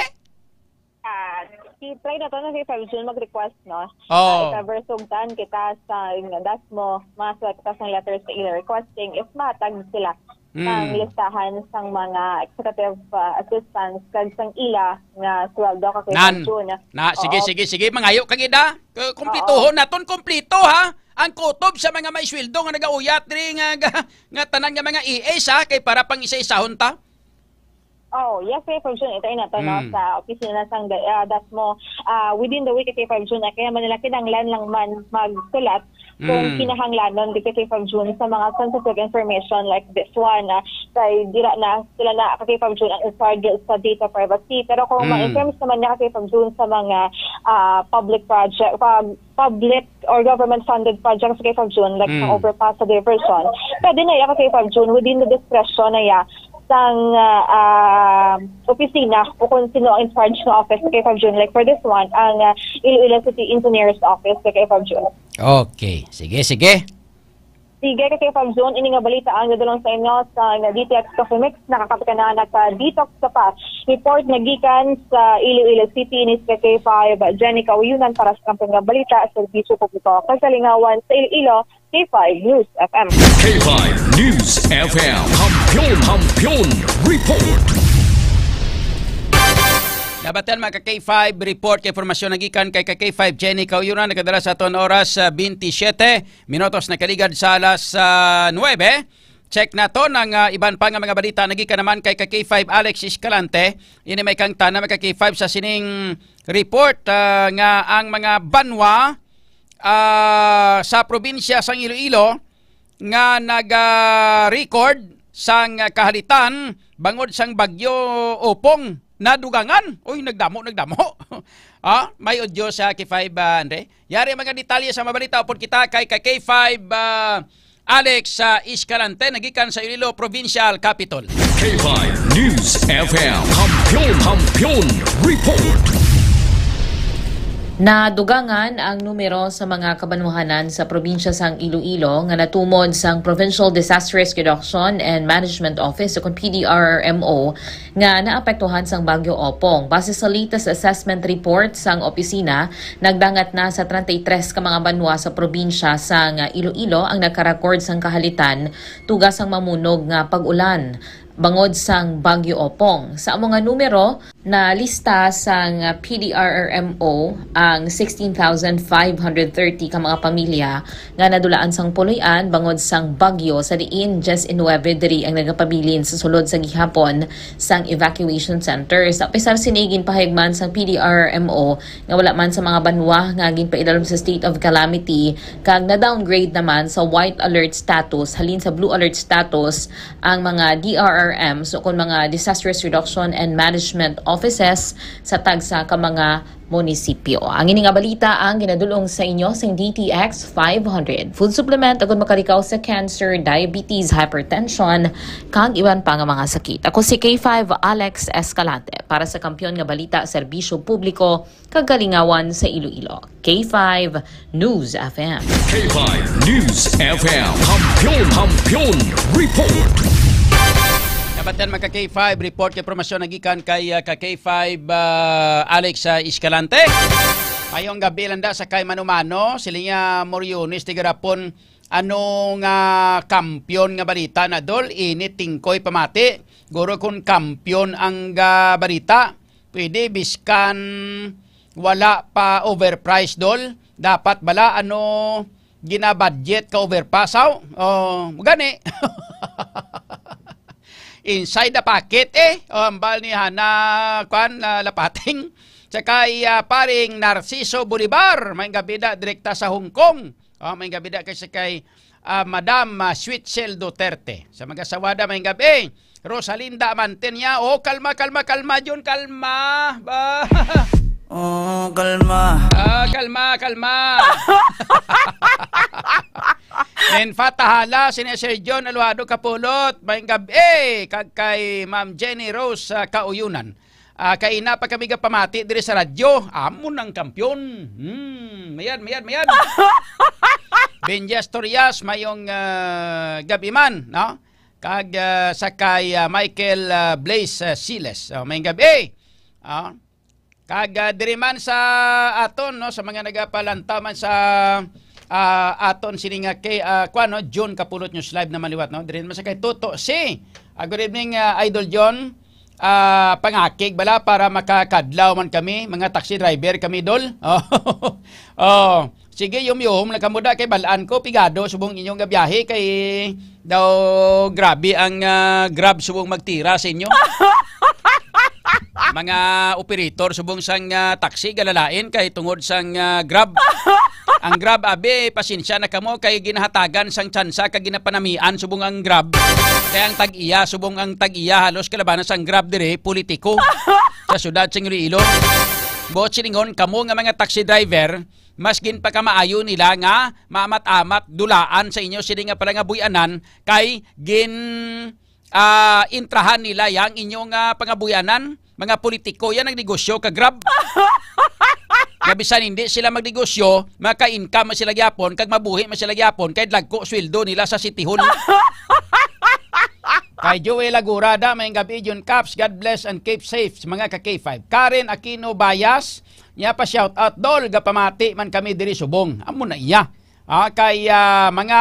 Ah, i-try naton nga K five June mag-request, no? Oh. Ah, if ever sugdan kita sa, yung, DASMO, masulat kita sa letters sa ila requesting if mahatag sila Mm. ang listahan sang mga executive, ah, assistants kag sang ila nga sweldo ka K five June. Na, sige, Oo. sige, sige, mangayo kag ida. K-, kumplituhon Oo. naton, kumplito, ha? Ang kutob sa mga may sweldo nga nagauyat diri nga, nga, nga tanan nga mga E As, ha, kay para pang isa-isahon ta. Oh, yes, K five June. Ito na to, no, Mm. sa opisina sang da-, ah, DASMO, ah, within the week, K five June, ay kaya man nila kinahanglan lang man magsulat kung Mm. kinahanglanon dito, K five June, sa mga sensitive information like this one, ah, kay dira na sila na, K five June, ang in charge sa data privacy. Pero kung Mm. ma-, in terms naman niya, K five June, sa mga, ah, public project, pag public or government-funded projects, K five June, like sa Mm. overpass sa diversion, pwede na iya, K five June, within the discretion na iya sang, ah, ah, opisina o kung sino ang in charge ng office, K five June. Like for this one, ang, ah, Iloilo City Engineer's Office, K five June. Okay. Sige, sige. Sige, K five June, ini nga balita ang nadulong sa inyo sa D T X Coffee Mix. Nakakapit na naka-detox ka pa. Report na gikan sa Iloilo City, ni K five Jenny Kauyunan para sa Kampiyon nga Balita, Serbisyo Publiko, Kagalingawan sa Iloilo, K five News F M. K five News F M. Kampiyon, Kampiyon Report. Nabatian, mga ka K five Report, kay impormasyon nagikan kay ka K five Jenny Kauyunan, nakadala sa aton oras sa twenty-seven minutos na kaligad sa alas, ah, nuebe. Check naton ang, ah, iban pa nga mga balita. Nagikan naman kay ka K five Alex Escalante. Ini may kangtana, mga ka K five, sa sining report, ah, nga ang mga banwa, ah, sa probinsya sang Iloilo nga nag, ah, record sang kahalitan bangod sang Bagyo Opong nadugangan. Uy, nagdamo, nagdamo. Ah, may audio sa K five, ah, Andre. Yari ang mga detalye sa mabalita upod kita kay, kay K five, ah, Alex, ah, Escalante, nagikan sa Iloilo Provincial Capitol. K five News F M. Kampiyon, Kampiyon Report. Nadugangan ang numero sa mga kabanwahanan sa probinsya sang Iloilo nga natumod sang Provincial Disaster Risk Reduction and Management Office, o kon P D R R M O, nga naapektuhan sang Bagyo Opong. Base sa latest assessment report sang opisina, nagdangat na sa treinta y tres ka mga banwa sa probinsya sang Iloilo ang nagka-record sang kahalitan tuga sang mamunog nga pag-ulan bangod sang Bagyo Opong. Sa amo nga numero, nalista sang P D R R M O ang sixteen thousand five hundred thirty ka mga pamilya nga nadulaan sang puloy-an bangod sang bagyo, sa diin diyes y nuebe diri ang nagapabilin sa sulod sa gihapon sang evacuation centers. Apisar sini, ginpahayag man sang P D R R M O nga wala man sa mga banwa nga ginpailalom sa state of calamity kag na-downgrade naman sa white alert status halin sa blue alert status ang mga D R R Ms o kon mga Disaster Risk Reduction and Management Offices sa tagsa ka mga munisipyo. Ang ini nga balita ang ginadul-ong sa inyo sang D T X five hundred. Food supplement agud makalikaw sa cancer, diabetes, hypertension, kag iban pa nga mga sakit. Ako si K five Alex Escalante para sa Kampiyon nga Balita, Serbisyo Publiko, kag Kalingawan sa Iloilo. K five News F M. K five News F M. Kampiyon, Kampiyon Report. Nabatian, mga ka K five Report, kay impormasyon nagikan kay, ah, ka K five, ah, Alex, ah, Escalante. Mayong gabi lang da sa kay Manumano, sila niya Moriones, tigarapon, ano nga kampiyon nga balita na, Dol, ini tingkoy pamati Siguro kung kampiyon ang, ah, balita, pwede biskan wala pa overpriced, Dol. Dapat bala, ano, ginabudget ka overpass, aw? Oh, gani. Inside the pocket, eh. Oh, ambal ni Hana, kwan, ah, Lapating. Tsaka, ah, paring Narciso Bolivar, may gabida direkta sa Hong Kong. Oh, may gabida kay sa kay, ah, Madam, ah, Switzel Duterte. Sa mga sawada, may gabi. Rosalinda Manten niya. Oh, kalma, kalma, kalma, Jun, kalma. Ba? Oh, kalma. Ah, kalma, kalma. Nen Fatahala, sini Sir John Aluhado Kapulot, may gabi, kag kay Ma'am Jenny Rose, ah, Kauyunan. Ah, kay ina pa kami gapamati diri sa radyo. Amo nang kampiyon. Hmm, mayad, mayad, mayad. Benja Astorias, mayong, ah, gabi man, no? Kag, ah, sa kay, ah, Michael, ah, Blaze, ah, Siles. Oh, may gabi. Ah, kag, ah, diri man sa aton, no, sa mga nagapalantaw man sa, ah, aton sini nga kay, ah, kuwan, no, June Kapulot News Live naman liwat, no? Diri man sa kay Toto C. Ah, good evening, ah, Idol John. Ah, pangakig bala para makakadlaw man kami, mga taxi driver kami, Dol. Oh. Oh. Sige, yum-yum lang kamo da kay balaan ko pigado subong inyong gabiyahe kay daw grabe ang, ah, Grab subong magtira sa inyo. Mga operator subong sang, ah, taxi galalain kay tungod sang, ah, Grab. Ang Grab, abi, pasensya na kamo kay ginahatagan sang tsansa kag ginapanamian subong ang Grab. Kay ang tag-iya, subong ang tag-iya, halos kalabanan sang Grab diri, politiko sa syudad sang Iloilo. Buot silingon, kamo nga mga taxi driver, mas ginpakamaayo nila nga maamat-amat dulaan sa inyo sini nga pala nga buy-anan kay gin, ah, intrahan nila yang inyong, ah, pangabuy-anan, mga politiko yan nagnegosyo ka Grab. Nga bisan hindi sila magnegosyo, maka-income man sila gyapon kag mabuhi man sila gyapon kay dagko sweldo nila sa City Hall. Kay Joel Agurada, may gabi, Jun Caps, God bless and keep safe sa mga ka K five. Karen Aquino Bayas, niya pa shout out, Dol, gapamati man kami diri subong. Amo na iya. Ah, kay, ah, mga,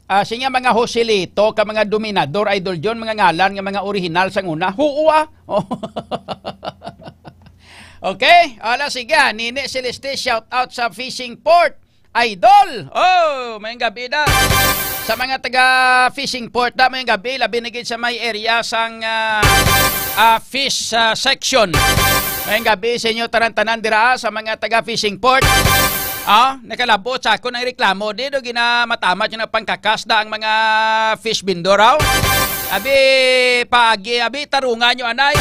ah, siya mga Joselito, ka mga dominador, Idol John, mga ngalan nga mga original sang una. Huo, ah. Oh. Okay, ala, sige, ah, Nini Celeste, shout out sa fishing port. Idol! Oh, mayong gabi na. Sa mga taga fishing port na, mayong gabi, labi na gid sa may area sang, ah, ah, fish, ah, section. Mayong gabi sa inyo tanan-tanan dira, ah, sa mga taga fishing port. Ah, nakalabot sa akon ang reklamo di do ginamatamat yung pangkakas na ang mga fish vendor, aw. Abi, paagi, abi, tarungan nyo, anay.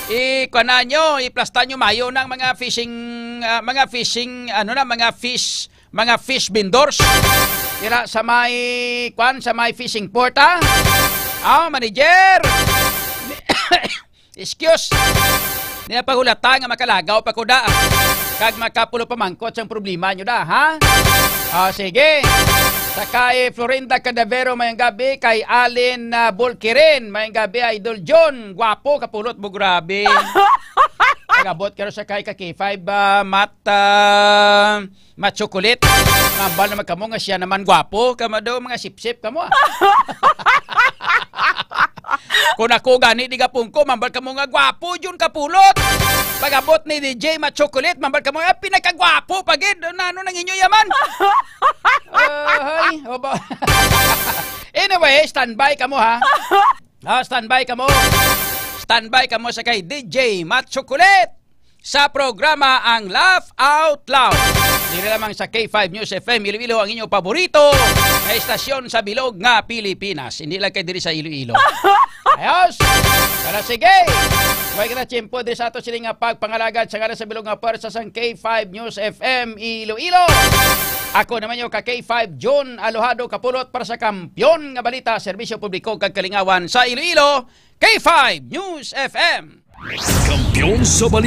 I, kuanan nyo, iplasta nyo mayo ng mga fishing, ah, mga fishing, ano na, mga fish, mga fish vendors. Dira sa may, kwan, sa may fishing port, ha? Ah, manager! Excuse. Nila pagulata nga makalagaw pa ko da. Kag makapulo pa mangkot sang problema nyo da, ha? Ah, sige. Sa kay Florinda Cadavero, mayang gabi. Kay Alin, ah, Bulkirin, mayang gabi, Idol John. Gwapo, kapulot mo, grabe. Nagabot karon sa kay ka K five, ah, Mat, ah, Machocolate. Mambal naman kamo nga siya naman gwapo. Kamo daw, mga sipsip kamo, ah. Kung ako gani di gapungko, mambal kamo nga gwapo, Jun Kapulot. Pag-abot ni D J Machocolate, mambal kamo, ah, pinakagwapo pa gid. Nano nang inyo yaman? Ahay, oba. Anyway, standby kamo, ha. Ah, standby kamo. Standby kamo sa kay D J Machocolate sa programa ang Laugh Out Loud. Diri lamang sa K five News F M Iloilo, ang inyong paborito nga istasyon sa bilog nga Pilipinas. Hindi lang kay diri sa Iloilo. Ayos! Pero sige! Way kita tiyempo diri sa ato sini nga pagpangalagad sa ngalan sa bilog nga pwersa sang K five News F M Iloilo. Ako naman yung ka K five June Alojado Kapulot para sa Kampiyon nga Balita, Serbisyo Publiko kag Kalingawan sa Iloilo, K five News F M. Kampiyon sa balita.